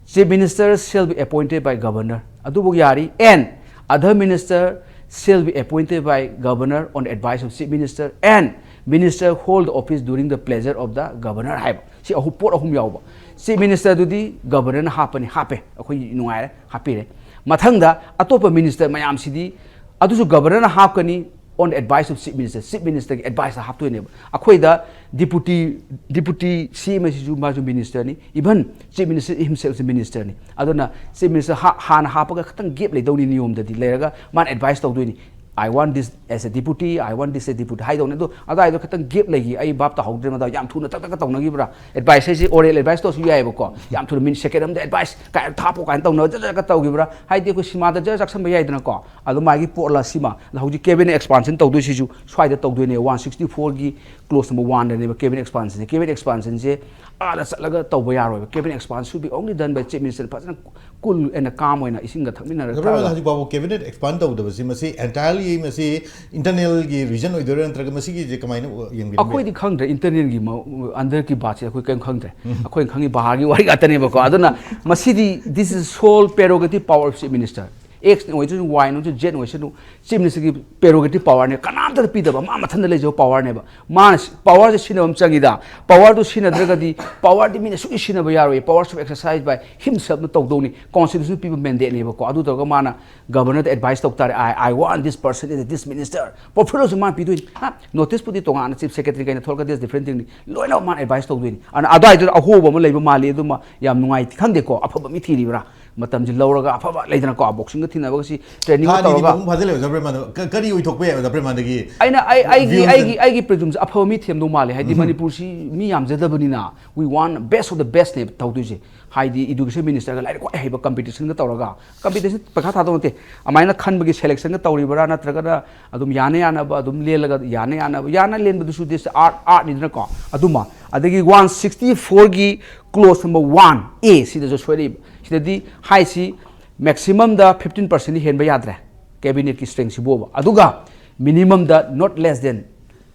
Chief Minister shall be appointed by Governor꯫ ꯑꯗꯨꯕꯨ ꯌꯥꯔꯤ꯫ And other minister shall be appointed by Governor on advice of Chief Minister, and minister hold the office during the pleasure of the Governor ꯍꯥꯏꯕ꯫ ꯁꯤ ꯑꯍꯨꯝ, ꯄꯣꯠ ꯑꯍꯨꯝ ꯌꯥꯎꯕ꯫ Chief Ministerꯗꯨꯗꯤ Governorꯅ ꯍꯥꯞꯄꯅꯤ, ꯍꯥꯞꯄꯦ꯫ ꯑꯩꯈꯣꯏ ꯅꯨꯡꯉꯥꯏꯔꯦ, ꯍꯥꯞꯄꯤꯔꯦ꯫ ꯃꯊꯪꯗ ꯑꯇꯣꯞꯄ minister ꯃꯌꯥꯝꯁꯤꯗꯤ ꯑꯗꯨꯁꯨ Governorꯅ ꯍꯥꯞꯀꯅꯤ, on advice of Chief Minister, Chief Ministerꯒꯤ adviceꯇ ꯍꯥꯞꯇꯣꯏꯅꯦꯕ꯫ ꯑꯩꯈꯣꯏꯗ deputy, deputy CM ꯑꯁꯤꯁꯨ ꯃꯥꯁꯨ ministerꯅꯤ, even Chief Minister himself is ministerꯅꯤ꯫ ꯑꯗꯨꯅ Chief Minister ꯍꯥ-, ꯍꯥꯟꯅ ꯍꯥꯞꯄꯒ ꯈꯤꯇꯪ gap ꯂꯩꯗꯧꯅꯤ, ꯅꯤꯌꯣꯝꯗꯗꯤ ꯂꯩꯔꯒ ꯃꯥꯅ advice ꯇꯧꯗꯣꯏꯅꯤ꯫ "I want this as a deputy, I want this as a deputy" ꯍꯥꯏꯗꯧꯅꯤ꯫ ꯑꯗꯣ ꯑꯗꯥꯏꯗꯣ ꯈꯤꯇꯪ gap ꯂꯩꯈꯤ, ꯑꯩ ꯚꯥꯞ ꯇꯥꯍꯧꯗ꯭ꯔꯦ꯫ ꯃꯗꯥ ꯌꯥꯝ ꯊꯨꯅ ꯇꯛ ꯇꯛꯀ ꯇꯧꯅꯈꯤꯕ꯭ꯔꯥ? Advice ꯍꯥꯏꯁꯦ oral advice ꯇꯧꯔꯁꯨ ꯌꯥꯏꯑꯕꯀꯣ, ꯌꯥꯝ ꯊꯨꯅ minute second ꯑꯃꯗ advice ꯀꯥꯏꯅ ꯊꯥꯞꯄꯣ ꯀꯥꯏꯅ ꯇꯧꯅꯕ ꯖꯠ ꯖꯠꯀ ꯇꯧꯈꯤꯕ꯭ꯔꯥ? ꯍꯥꯏꯗꯤ ꯑꯩꯈꯣꯏ ꯁꯤꯃꯥꯗ ꯖꯠ ꯖꯠ ꯆꯥꯛꯁꯟꯕ ꯌꯥꯏꯗꯅꯀꯣ꯫ ꯑꯗꯣ ꯃꯥꯒꯤ ꯄꯣꯠꯂ ꯁꯤꯃ꯫ ꯑꯗꯣ ꯍꯧꯖꯤꯛ cabinet expansion ꯇꯧꯗꯣꯏꯁꯤꯁꯨ ꯁ꯭ꯋꯥꯏꯗ ꯇꯧꯗꯣꯏꯅꯦ, ꯋꯥꯟ ꯁꯤꯛꯁꯇꯤ ꯐꯣꯔꯒꯤ clause number oneꯗꯅꯦꯕ cabinet expansionꯁꯦ꯫ Cabinet expansionꯁꯦ ꯑꯥꯗ ꯆꯠꯂꯒ ꯇꯧꯕ ꯌꯥꯔꯣꯏꯕ꯫ Cabinet expansion should be only done by Chief Minister꯫ ꯐꯖꯅ cool and calm ꯑꯣꯏꯅ ꯏꯁꯤꯡꯒ ꯊꯛꯃꯤꯟꯅꯔꯒ ꯊꯛꯑꯒ꯫ ꯍꯧꯖꯤꯛ ꯐꯥꯎꯕ cabinet expand ꯇꯧꯗꯕꯁꯤ ꯃꯁꯤ entirely ꯃꯁꯤ internalꯒꯤ reason ꯑꯣꯏꯗꯣꯏꯔꯥ, ꯅꯠꯇ꯭ꯔꯒ ꯃꯁꯤꯒꯤꯁꯦ ꯀꯃꯥꯏꯅ ꯌꯦꯡꯕꯤꯔꯝꯕ ꯌꯥꯏ? ꯑꯩꯈꯣꯏꯗꯤ ꯈꯪꯗ꯭ꯔꯦ, internalꯒꯤ ꯃ-, underꯒꯤ ꯕꯥꯠꯁꯦ ꯑꯩꯈꯣꯏ ꯀꯔꯤꯝ ꯈꯪꯗ꯭ꯔꯦ꯫ ꯑꯩꯈꯣꯏꯅ ꯈꯪꯉꯤ ꯕꯍꯥꯔꯒꯤ ꯋꯥꯔꯤ ꯉꯥꯛꯇꯅꯦꯕꯀꯣ꯫ ꯑꯗꯨꯅ ꯃꯁꯤꯗꯤ this is sole prerogative power of Chief Minister꯫ X ꯑꯣꯏꯁꯅꯨ, Y ꯑꯣꯏꯁꯅꯨ, Z ꯑꯣꯏꯁꯅꯨ, Chief Ministerꯒꯤ prerogative powerꯅꯦ, ꯀꯅꯥꯝꯇꯗ ꯄꯤꯗꯕ, ꯃꯥ ꯃꯊꯟꯇ ꯂꯩꯖꯕ powerꯅꯦꯕ꯫ ꯃꯥꯅ ꯁꯤ-, powerꯁꯦ ꯁꯤꯖꯤꯟꯅꯕ ꯑꯃ ꯆꯪꯉꯤꯗ꯫ Powerꯗꯨ ꯁꯤꯖꯤꯟꯅꯗ꯭ꯔꯒꯗꯤ, powerꯗꯤ ꯃꯤꯅ ꯁꯨꯡꯁꯤ ꯁꯤꯖꯤꯟꯅꯕ ꯌꯥꯔꯣꯏ꯫ Power should exercise by himselfꯅ ꯇꯧꯗꯧꯅꯤ꯫ Constitution ꯄꯤꯕ mandateꯅꯦꯕꯀꯣ꯫ ꯑꯗꯨ ꯇꯧꯔꯒ ꯃꯥꯅ Governorꯗ advice ꯇꯧ ꯇꯥꯔꯦ꯫ "I, I want this person as this minister." Portfolioꯁꯨ ꯃꯥꯅ ꯄꯤꯗꯣꯏꯅꯤ꯫ ꯍꯥ? Noticeꯄꯨꯗꯤ ꯇꯣꯉꯥꯟꯅ Chief Secretary ꯀꯩꯅ ꯊꯣꯛꯂꯛꯀꯗꯤ different thingꯅꯤ꯫ ꯂꯣꯏꯅꯃꯛ ꯃꯥꯅ advice ꯇꯧꯗꯣꯏꯅꯤ꯫ ꯑꯗꯨꯅ ꯑꯗꯨꯋꯥꯏꯗꯨꯗ ꯑꯍꯣꯕ ꯑꯃ ꯂꯩꯕ ꯃꯥꯜꯂꯤ꯫ ꯑꯗꯨꯃ ꯌꯥꯝ ꯅꯨꯡꯉꯥꯏꯇꯦ꯫ ꯈꯪꯗꯦꯀꯣ, ꯑꯐꯕ ꯃꯤ ꯊꯤꯔꯤꯕ꯭ꯔꯥ? ꯃꯇꯝꯁꯤ ꯂꯧꯔꯒ ꯑꯐꯕ ꯂꯩꯗꯅꯀꯣ, ꯕꯣꯛꯁꯤꯡꯒ ꯊꯤꯅꯕꯒ ꯁꯤ ꯇ꯭ꯔꯦꯅꯤꯡ ꯊꯥ ꯑꯅꯤꯗꯤ ꯇꯧꯔꯒ ꯃꯄꯨꯡ ꯐꯥꯖꯤꯜꯂꯦꯕ ꯖꯕ꯭ꯔꯦꯃꯥꯟꯗ꯫ ꯀ- ꯀꯔꯤ ꯑꯣꯏꯊꯣꯛꯄ ꯌꯥꯏꯕ ꯖꯕ꯭ꯔꯦꯃꯥꯟꯗꯒꯤ? ꯑꯩꯅ ꯑꯩ ꯑꯩꯒꯤ Views ꯑꯩꯒꯤ ꯑꯩꯒꯤ ꯄ꯭ꯔꯤꯖꯨꯝꯁꯦ ꯑꯐꯕ ꯃꯤ ꯊꯦꯝꯗꯧ ꯃꯥꯜꯂꯦ, ꯍꯥꯏꯗꯤ ꯃꯅꯤꯄꯨꯔꯁꯤ ꯃꯤ ꯌꯥꯝꯖꯗꯕꯅꯤꯅ we want best of the bestꯅꯦꯕ ꯇꯧꯗꯣꯏꯁꯦ꯫ ꯍꯥꯏꯗꯤ ꯏꯗꯨꯀꯦꯁꯟ ꯃꯤꯅꯤꯁꯇꯔꯒ ꯂꯥꯏꯔꯤꯛ ꯈ꯭ꯋꯥꯏ ꯍꯩꯕ ꯀꯝꯄꯤꯇꯤꯁꯟꯒ ꯇꯧꯔꯒ, ꯀꯝꯄꯤꯇꯤꯁꯟ ꯄꯩꯈꯥ ꯊꯥꯗꯧ ꯅꯠꯇꯦ, ꯑꯗꯨꯃꯥꯏꯅ ꯈꯟꯕꯒꯤ ꯁꯦꯂꯦꯛꯁꯟꯒ ꯇꯧꯔꯤꯕ꯭ꯔꯥ, ꯅꯠꯇ꯭ꯔꯒꯅ ꯑꯗꯨꯝ ꯌꯥꯅ ꯌꯥꯅꯕ ꯑꯗꯨꯝ ꯂꯦꯜꯂꯒ ꯌꯥꯅ ꯌꯥꯅꯕ, ꯌꯥꯅ ꯂꯦꯟꯕꯗꯨꯁꯨ this art artꯅꯤꯗꯅꯀꯣ꯫ ꯑꯗꯨꯃ ꯑꯗꯒꯤ one sixty fourꯒꯤ clause number one A ꯁꯤꯗꯁꯨ ꯁꯣꯏꯔꯛꯏꯕ꯫ ꯁꯤꯗꯗꯤ ꯍꯥꯏꯁꯤ maximumꯗ fifteen percent ꯍꯦꯟꯕ ꯌꯥꯗ꯭ꯔꯦ ꯀꯦꯕꯤꯅꯦꯠꯀꯤ ꯁ꯭ꯇ꯭ꯔꯦꯡꯁꯤꯕꯨꯕ, ꯑꯗꯨꯒ minimumꯗ not less than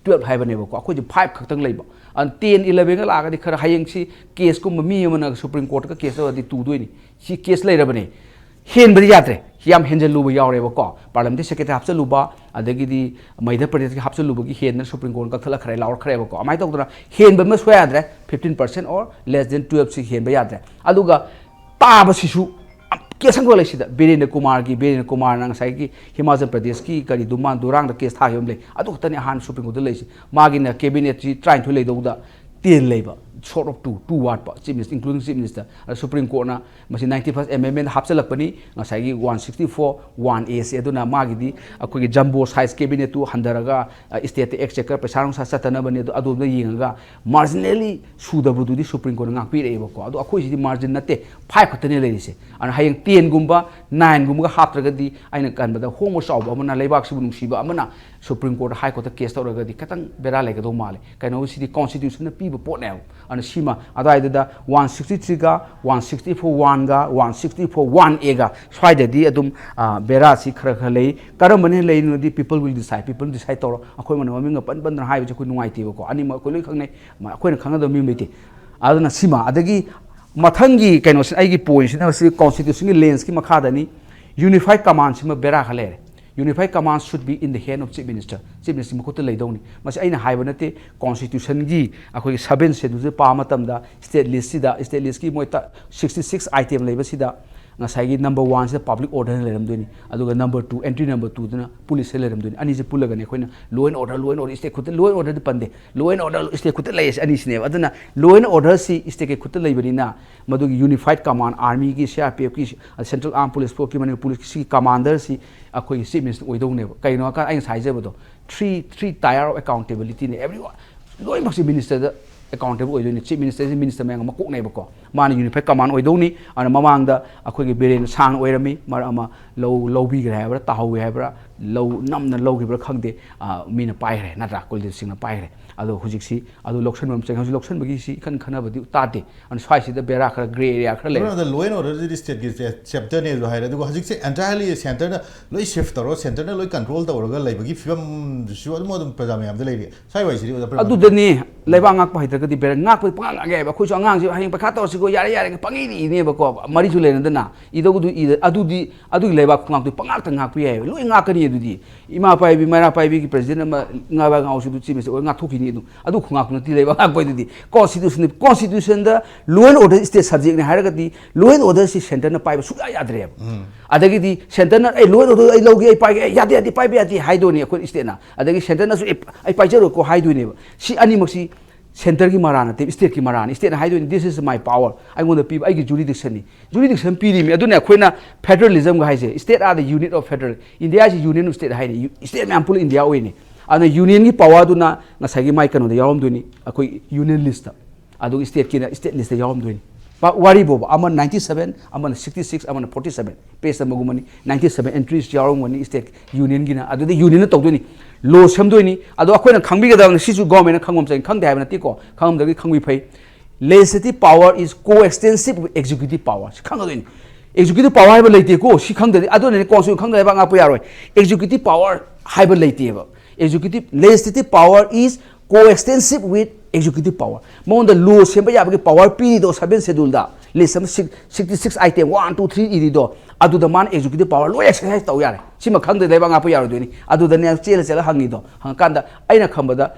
twelve ꯍꯥꯏꯕꯅꯦꯕꯀꯣ꯫ ꯑꯩꯈꯣꯏꯁꯦ five ꯈꯛꯇꯪ ꯂꯩꯕ, ꯑꯗꯨꯅ ten elevenꯒ ꯂꯥꯛꯑꯒꯗꯤ ꯈꯔ, ꯍꯌꯦꯡꯁꯤ ꯀꯦꯁꯀꯨꯝꯕ ꯃꯤ ꯑꯃꯅ ꯁꯨꯄ꯭ꯔꯤꯝ ꯀꯣꯔꯠꯇꯒ ꯀꯦꯁ ꯇꯧꯔꯗꯤ ꯇꯨꯗꯣꯏꯅꯤ꯫ ꯁꯤ ꯀꯦꯁ ꯂꯩꯔꯕꯅꯦ, ꯍꯦꯟꯕꯗꯤ ꯌꯥꯗ꯭ꯔꯦ꯫ ꯁꯤ ꯌꯥꯝ ꯍꯦꯟꯖꯜꯂꯨꯕ ꯌꯥꯎꯔꯦꯕꯀꯣ, ꯄꯥꯔꯂꯤꯌꯥꯃꯦꯟꯇꯔꯤ ꯁꯦꯀ꯭ꯔꯦꯇꯔꯤ ꯍꯥꯞꯆꯜꯂꯨꯕ, ꯑꯗꯒꯤꯗꯤ ꯃꯙ꯭ꯌ ꯄ꯭ꯔꯗꯦꯁꯀꯤ ꯍꯥꯞꯆꯜꯂꯨꯕꯒꯤ ꯍꯦꯟꯅ ꯁꯨꯄ꯭ꯔꯤꯝ ꯀꯣꯔꯠꯅ ꯀꯛꯊꯠꯂꯛꯈ꯭ꯔꯦ, ꯂꯥꯎꯔꯛꯈ꯭ꯔꯦꯕꯀꯣ꯫ ꯑꯗꯨꯃꯥꯏꯅ ꯇꯧꯗꯅ ꯍꯦꯟꯕ ꯑꯃ ꯁꯣꯏ ꯌꯥꯗ꯭ꯔꯦ, fifteen percent or less than twelve ꯁꯤ ꯍꯦꯟꯕ ꯌꯥꯗ꯭ꯔꯦ꯫ ꯑꯗꯨꯒ ꯇꯥꯕꯁꯤꯁꯨ ꯀꯦꯁ ꯑꯃꯈꯛ ꯂꯩꯁꯤꯗ, ꯕꯤꯔꯦꯟꯗ꯭ꯔ ꯀꯨꯃꯥꯔꯒꯤ, ꯕꯤꯔꯦꯟꯗ꯭ꯔ ꯀꯨꯃꯥꯔꯅ ꯉꯁꯥꯏꯒꯤ ꯍꯤꯃꯥꯆꯜ ꯄ꯭ꯔꯗꯦꯁꯀꯤ ꯀꯔꯤ ꯗꯨꯃꯥꯟ ꯗꯨꯔꯥꯡꯗ ꯀꯦꯁ ꯊꯥꯈꯤꯕ ꯑꯃ ꯂꯩ, ꯑꯗꯨ ꯈꯛꯇꯅꯤ ꯑꯍꯥꯟꯕ ꯁꯨꯄ꯭ꯔꯤꯝ ꯀꯣꯔꯠꯇ ꯂꯩꯁꯦ꯫ ꯃꯥꯒꯤꯅ ꯀꯦꯕꯤꯅꯦꯠꯁꯤ ꯇꯔꯥꯅꯤꯊꯣꯏ ꯂꯩꯗꯧꯗ ten ꯂꯩꯕ, short of two, two ꯋꯥꯠꯄ, chief minister, including chief minister. ꯑꯗ ꯁꯨꯄ꯭ꯔꯤꯝ ꯀꯣꯔꯠꯅ ꯃꯁꯤ ninety first amendment ꯍꯥꯞꯆꯤꯜꯂꯛꯄꯅꯤ, ꯉꯁꯥꯏꯒꯤ one sixty four one A ꯁꯤ꯫ ꯑꯗꯨꯅ ꯃꯥꯒꯤꯗꯤ ꯑꯩꯈꯣꯏꯒꯤ ꯖꯝꯕꯣ ꯁꯥꯏꯖ ꯀꯦꯕꯤꯅꯦꯠꯇꯨ ꯍꯟꯊꯔꯒ, ꯁ꯭ꯇꯦꯠꯇ ꯑꯦꯛꯁꯆꯦꯀꯔ ꯄꯩꯁꯥ ꯅꯨꯡꯁꯥ ꯆꯠꯇꯅꯕꯅꯤ꯫ ꯑꯗꯨ ꯑꯗꯣꯝꯗ ꯌꯦꯡꯉꯒ marginally ꯁꯨꯗꯕꯗꯨꯗꯤ ꯁꯨꯄ꯭ꯔꯤꯝ ꯀꯣꯔꯠꯅ ꯉꯥꯛꯄꯤꯔꯛꯑꯦꯕꯀꯣ꯫ ꯑꯗꯣ ꯑꯩꯈꯣꯏꯁꯤꯗꯤ margin ꯅꯠꯇꯦ, five ꯈꯛꯇꯅꯦ ꯂꯩꯔꯤꯁꯦ꯫ ꯑꯗꯨꯅ ꯍꯌꯦꯡ tenꯒꯨꯝꯕ nineꯒꯨꯝꯕꯒ ꯍꯥꯞꯇ꯭ꯔꯒꯗꯤ, ꯑꯩꯅ ꯈꯟꯕꯗ ꯍꯣꯡꯕ ꯆꯥꯎꯕ ꯑꯃꯅ, ꯂꯩꯕꯥꯛꯁꯤꯕꯨ ꯅꯨꯡꯁꯤꯕ ꯑꯃꯅ ꯁꯨꯄ꯭ꯔꯤꯝ ꯀꯣꯔꯠꯇ, ꯍꯥꯏ ꯀꯣꯔꯠꯇ ꯀꯦꯁ ꯇꯧꯔꯒꯗꯤ ꯈꯤꯇꯪ ꯕꯦꯔꯥ ꯂꯩꯒꯗꯧ ꯃꯥꯜꯂꯦ꯫ ꯀꯩꯅꯣ, ꯁꯤꯗꯤ ꯀꯣꯟꯁꯇꯤꯇ꯭ꯌꯨꯁꯟꯅ ꯄꯤꯕ ꯄꯣꯠꯅꯦꯕ꯫ ꯑꯗꯨꯅ ꯁꯤꯃ ꯑꯗꯨꯋꯥꯏꯗꯨꯗ one sixty threeꯒ, one sixty four oneꯒ, one sixty four one Aꯒ ꯁ꯭ꯋꯥꯏꯗꯗꯤ ꯑꯗꯨꯝ, ꯑ, ꯕꯦꯔꯥꯁꯤ ꯈꯔ ꯈꯔ ꯂꯩ꯫ ꯀꯔꯝꯕꯅ ꯍꯦꯟꯅ ꯂꯩꯔꯤꯅꯣꯗꯤ people will decide, people decide ꯇꯧꯔꯣ꯫ ꯑꯩꯈꯣꯏ ꯃꯅ ꯃꯃꯤꯡꯒ ꯄꯟ ꯄꯟꯗꯅ ꯍꯥꯏꯕꯁꯦ ꯑꯩꯈꯣꯏ ꯅꯨꯡꯉꯥꯏꯇꯦꯕꯀꯣ꯫ ꯑꯅꯤꯃꯛ ꯑꯩꯈꯣꯏ ꯂꯣꯏ ꯈꯪꯅꯩ, ꯃ-, ꯑꯩꯈꯣꯏꯅ ꯈꯪꯒꯗꯕ ꯃꯤ ꯑꯃ ꯂꯩꯇꯦ꯫ ꯑꯗꯨꯅ ꯁꯤꯃ, ꯑꯗꯒꯤ ꯃꯊꯪꯒꯤ ꯀꯩꯅꯣꯁꯤꯅ, ꯑꯩꯒꯤ ꯄꯣꯏꯟꯁꯤꯅ ꯁꯤ ꯀꯣꯟꯁꯇꯤꯇ꯭ꯌꯨꯁꯟꯒꯤ ꯂꯦꯟꯁꯀꯤ ꯃꯈꯥꯗꯅꯤ꯫ Unified commandꯁꯤꯃ ꯕꯦꯔꯥ ꯈꯔ ꯂꯩꯔꯦ꯫ Unified command should be in the hand of chief minister꯫ Chief minister ꯃꯈꯨꯠꯇ ꯂꯩꯗꯧꯅꯤ꯫ ꯃꯁꯤ ꯑꯩꯅ ꯍꯥꯏꯕ ꯅꯠꯇꯦ, ꯀꯣꯟꯁꯇꯤꯇ꯭ꯌꯨꯁꯟꯒꯤ ꯑꯩꯈꯣꯏꯒꯤ seventh scheduleꯁꯦ ꯄꯥꯕ ꯃꯇꯝꯗ, ꯁ꯭ꯇꯦꯠ ꯂꯤꯁꯁꯤꯗ, ꯁ꯭ꯇꯦꯠ ꯂꯤꯁꯀꯤ ꯃꯣꯏ ꯇ-, sixty six item ꯂꯩꯕꯁꯤꯗ, ꯉꯁꯥꯏꯒꯤ number one ꯁꯤꯗ public order ꯂꯩꯔꯝꯗꯣꯏꯅꯤ, ꯑꯗꯨꯒ number two, entry number two ꯗꯨꯅ police ꯁꯦ ꯂꯩꯔꯝꯗꯣꯏꯅꯤ꯫ ꯑꯅꯤꯁꯦ ꯄꯨꯜꯂꯒꯅꯤ ꯑꯩꯈꯣꯏꯅ law and order, law and order state ꯈꯨꯠꯇ, law and order D ꯄꯟꯗꯦ, law and order state ꯈꯨꯠꯇ ꯂꯩꯔꯤꯁꯦ ꯑꯅꯤꯁꯤꯅꯦꯕ꯫ ꯑꯗꯨꯅ law and order ꯁꯤ state ꯀꯤ ꯈꯨꯠꯇ ꯂꯩꯕꯅꯤꯅ, ꯃꯗꯨꯒꯤ unified command, army ꯒꯤ, C R P F ꯀꯤ, Central Armed Police Force ꯀꯤ, Manipur Police ꯀꯤ, ꯁꯤꯒꯤ commander ꯁꯤ ꯑꯩꯈꯣꯏꯒꯤ chief minister ꯑꯣꯏꯗꯧꯅꯦꯕ꯫ ꯀꯩꯅꯣ ꯍꯥꯏꯔꯀꯥꯟꯗ ꯑꯩ ꯉꯁꯥꯏ ꯍꯥꯏꯖꯕꯗꯣ, three, three tier of accountability ꯅꯦ꯫ Everyone, ꯂꯣꯏꯅꯃꯛꯁꯦ minister ꯗ accountable ꯑꯣꯏꯗꯣꯏꯅꯤ꯫ Chief minister ꯁꯤ minister ꯃꯌꯥꯝꯒꯤ ꯃꯀꯣꯛꯅꯦꯕꯀꯣ꯫ ꯃꯥꯅ unified command ꯑꯣꯏꯗꯧꯅꯤ꯫ ꯑꯗꯨꯅ ꯃꯃꯥꯡꯗ ꯑꯩꯈꯣꯏꯒꯤ ꯕꯤꯔꯦꯟ ꯁꯥꯡꯅ ꯑꯣꯏꯔꯝꯃꯤ, ꯃꯔꯛ ꯑꯃ ꯂꯧ ꯂꯧꯕꯤꯈ꯭ꯔꯦ ꯍꯥꯏꯕ꯭ꯔꯥ, ꯇꯥꯍꯧꯋꯦ ꯍꯥꯏꯕ꯭ꯔꯥ, ꯂꯧ ꯅꯝꯅ ꯂꯧꯈꯤꯕ꯭ꯔꯥ ꯈꯪꯗꯦ, ꯑ, ꯃꯤꯅ ꯄꯥꯏꯈ꯭ꯔꯦ ꯅꯠꯇ꯭ꯔꯥ, ꯀꯨꯜꯗꯤꯞ ꯁꯤꯡꯅ ꯄꯥꯏꯈ꯭ꯔꯦ꯫ ꯑꯗꯣ ꯍꯧꯖꯤꯛꯁꯤ ꯑꯗꯨ ꯂꯧꯁꯟꯕ ꯑꯃ ꯆꯪꯉꯦ꯫ ꯍꯧꯖꯤꯛ ꯂꯧꯁꯟꯕꯒꯤꯁꯤ ꯏꯈꯟ ꯈꯟꯅꯕꯗꯤ ꯇꯥꯗꯦ꯫ ꯑꯗꯨꯅ ꯁ꯭ꯋꯥꯏꯁꯤꯗ ꯕꯦꯔꯥ ꯈꯔ, grey area ꯈꯔ ꯂꯩꯔꯦ꯫ ꯑꯗꯨꯅ law and order D state ꯀꯤ chapter ꯅꯦꯁꯨ ꯍꯥꯏꯔꯦ, ꯑꯗꯨꯒ ꯍꯧꯖꯤꯛꯁꯦ entirely centre ꯅ ꯂꯣꯏ shift ꯇꯧꯔꯒ, centre ꯅ ꯂꯣꯏ control ꯇꯧꯔꯒ ꯂꯩꯕꯒꯤ ꯐꯤꯕꯝꯁꯨ ꯑꯗꯨꯝ ꯑꯗꯨꯝ ꯄ꯭ꯔꯖꯥ ꯃꯌꯥꯝꯗ ꯂꯩꯔꯤ꯫ ꯁ꯭ꯋꯥꯏ ꯋꯥꯏꯁꯤꯗꯤ ꯑꯣꯖꯥ ꯄ꯭ꯔꯃꯥꯟ꯫ ꯑꯗꯨꯗꯅꯤ ꯂꯩꯕꯥꯛ ꯉꯥꯛꯄ ꯍꯩꯇ꯭ꯔꯒꯗꯤ ꯕꯦꯔꯥ꯫ ꯉꯥꯛꯄꯗꯤ ꯄꯉꯥꯡ ꯉꯥꯡ ꯌꯥꯏꯕ꯫ ꯑꯩꯈꯣꯏꯁꯨ ꯑꯉꯥꯡꯁꯤ ꯍꯌꯦꯡ ꯄꯩꯈꯥ ꯇꯧꯔꯁꯤꯀꯣ, ꯌꯥꯔꯦ ꯌꯥꯔꯦ, ꯄꯪꯏꯗꯤ ꯏꯅꯦꯕꯀꯣ, ꯃꯔꯤꯁꯨ ꯂꯩꯅꯗꯅ꯫ ꯏꯗꯧꯗꯨ ꯏꯗ-, ꯑꯗꯨꯗꯤ ꯑꯗꯨꯒꯤ ꯂꯩꯕꯥꯛ ꯈꯨꯉꯥꯛꯇꯨ ꯄꯉꯥꯛꯇ ꯉꯥꯛꯄ ꯌꯥꯏꯕ꯫ ꯂꯣꯏ ꯉꯥꯛꯀꯅꯤ ꯑꯗꯨꯗꯤ꯫ ꯏꯃꯥ ꯄꯥꯏꯕꯤ, ꯃꯩꯔꯥ ꯄꯥꯏꯕꯤꯒꯤ president ꯑꯃ ꯉꯥꯛꯄ ꯉꯥꯎꯁꯨ ꯑꯗꯨ chief minister ꯑꯣꯏ ꯉꯥꯛꯊꯣꯛꯈꯤꯅꯤ ꯑꯗꯨꯝ꯫ ꯑꯗꯨ ꯈꯨꯉꯥꯛꯇꯨ ꯅꯠꯇꯦ ꯂꯩꯕꯥꯛ ꯉꯥꯛꯄꯗꯨꯗꯤ꯫ Constitution ꯅꯤ꯫ Constitution the law and order state subject ꯅꯤ ꯍꯥꯏꯔꯒꯗꯤ law and order ꯁꯤ centre ꯅ ꯄꯥꯏꯕ ꯁꯨꯡꯌꯥ ꯌꯥꯗ꯭ꯔꯦꯕ꯫ ꯑꯗꯒꯤꯗꯤ centre ꯅ "ꯑꯩ law and order ꯑꯩ ꯂꯧꯒꯦ, ꯑꯩ ꯄꯥꯏꯒꯦ", ꯑꯩ ꯌꯥꯗꯦ, ꯌꯥꯗꯦ, ꯄꯥꯏꯕ ꯌꯥꯗꯦ ꯍꯥꯏꯗꯣꯏꯅꯤ ꯑꯩꯈꯣꯏ state ꯅ꯫ ꯑꯗꯒꯤ centre ꯅꯁꯨ "ꯑꯦ, ꯑꯩ ꯄꯥꯏꯖꯔꯣꯏꯀꯣ" ꯍꯥꯏꯗꯣꯏꯅꯦꯕ꯫ ꯁꯤ ꯑꯅꯤꯃꯛꯁꯤ centre ꯒꯤ ꯃꯔꯥ ꯅꯠꯇꯦ, state ꯀꯤ ꯃꯔꯥꯅꯤ꯫ State ꯅ ꯍꯥꯏꯗꯣꯏꯅꯤ, "This is my power, ꯑꯩꯉꯣꯟꯗ ꯄꯤꯕ ꯑꯩꯒꯤ jurisdiction ꯅꯤ"꯫ Jurisdiction ꯄꯤꯔꯤꯃꯤ꯫ ꯑꯗꯨꯅ ꯑꯩꯈꯣꯏꯅ federalism ꯒ ꯍꯥꯏꯁꯦ, state are the unit of federal, India ꯁꯤ union of state ꯍꯥꯏꯅꯤ꯫ State ꯃꯌꯥꯝ ꯄꯨꯜꯂ India ꯑꯣꯏꯅꯤ꯫ ꯑꯗꯨꯅ union ꯒꯤ power ꯗꯨꯅ ꯉꯁꯥꯏꯒꯤ ꯃꯥꯏ ꯀꯩꯅꯣꯗ ꯌꯥꯎꯔꯝꯗꯣꯏꯅꯤ, ꯑꯩꯈꯣꯏ union list ꯇ꯫ ꯑꯗꯨꯒ state ꯀꯤꯅ state list ꯇ ꯌꯥꯎꯔꯝꯗꯣꯏꯅꯤ꯫ ꯄ-, ꯋꯥꯔꯤ ꯕꯣꯕ, ꯑꯃꯅ ninety seven, ꯑꯃꯅ sixty six, ꯑꯃꯅ forty seven, page ꯑꯃꯒꯨꯝꯕꯅꯤ꯫ Ninety seven entries ꯌꯥꯎꯔꯝꯒꯅꯤ state union ꯒꯤꯅ, ꯑꯗꯨꯗꯤ union ꯅ ꯇꯧꯗꯣꯏꯅꯤ, law ꯁꯦꯝꯗꯣꯏꯅꯤ꯫ ꯑꯗꯣ ꯑꯩꯈꯣꯏꯅ ꯈꯪꯕꯤꯒꯗꯕꯅꯤ, ꯁꯤꯁꯨ government ꯅ ꯈꯪꯕ ꯑꯃ ꯆꯪꯉꯤ, ꯈꯪꯗꯦ ꯍꯥꯏꯕ ꯅꯠꯇꯦꯀꯣ, ꯈꯪꯉꯝꯗ꯭ꯔꯒꯗꯤ ꯈꯪꯕꯤ ꯐꯩ꯫ Legislative power is coextensive with executive power꯫ ꯁꯤ ꯈꯪꯒꯗꯣꯏꯅꯤ꯫ Executive power ꯍꯥꯏꯕ ꯂꯩꯇꯦꯀꯣ, ꯁꯤ ꯈꯪꯗ꯭ꯔꯗꯤ, ꯑꯗꯨꯅꯅꯦ constitution ꯈꯪꯗ꯭ꯔꯗꯤ ꯂꯩꯕꯥꯛ ꯉꯥꯛꯄ ꯌꯥꯔꯣꯏ꯫ Executive power ꯍꯥꯏꯕ ꯂꯩꯇꯦꯕ꯫ Executive, legislative power is coextensive with executive power꯫ ꯃꯉꯣꯟꯗ law ꯁꯦꯝꯕ ꯌꯥꯕꯒꯤ power ꯄꯤꯔꯤꯗꯣ seventh schedule ꯗ, list ꯑꯃ sixty six item one, two, three ꯏꯔꯤꯗꯣ, ꯑꯗꯨꯗ ꯃꯥꯅ executive power ꯂꯣꯏ exercise ꯇꯧ ꯌꯥꯔꯦ꯫ ꯁꯤꯃ ꯈꯪꯗ꯭ꯔꯗꯤ ꯂꯩꯕꯥꯛ ꯉꯥꯛꯄ ꯌꯥꯔꯣꯏꯗꯣꯏꯅꯤ꯫ ꯑꯗꯨꯗꯅꯦ ꯆꯦꯜꯂ ꯆꯦꯜꯂ ꯍꯪꯉꯤꯗꯣ꯫ ꯍꯪꯉꯀꯥꯟꯗ ꯑꯩꯅ ꯈꯪꯕꯗ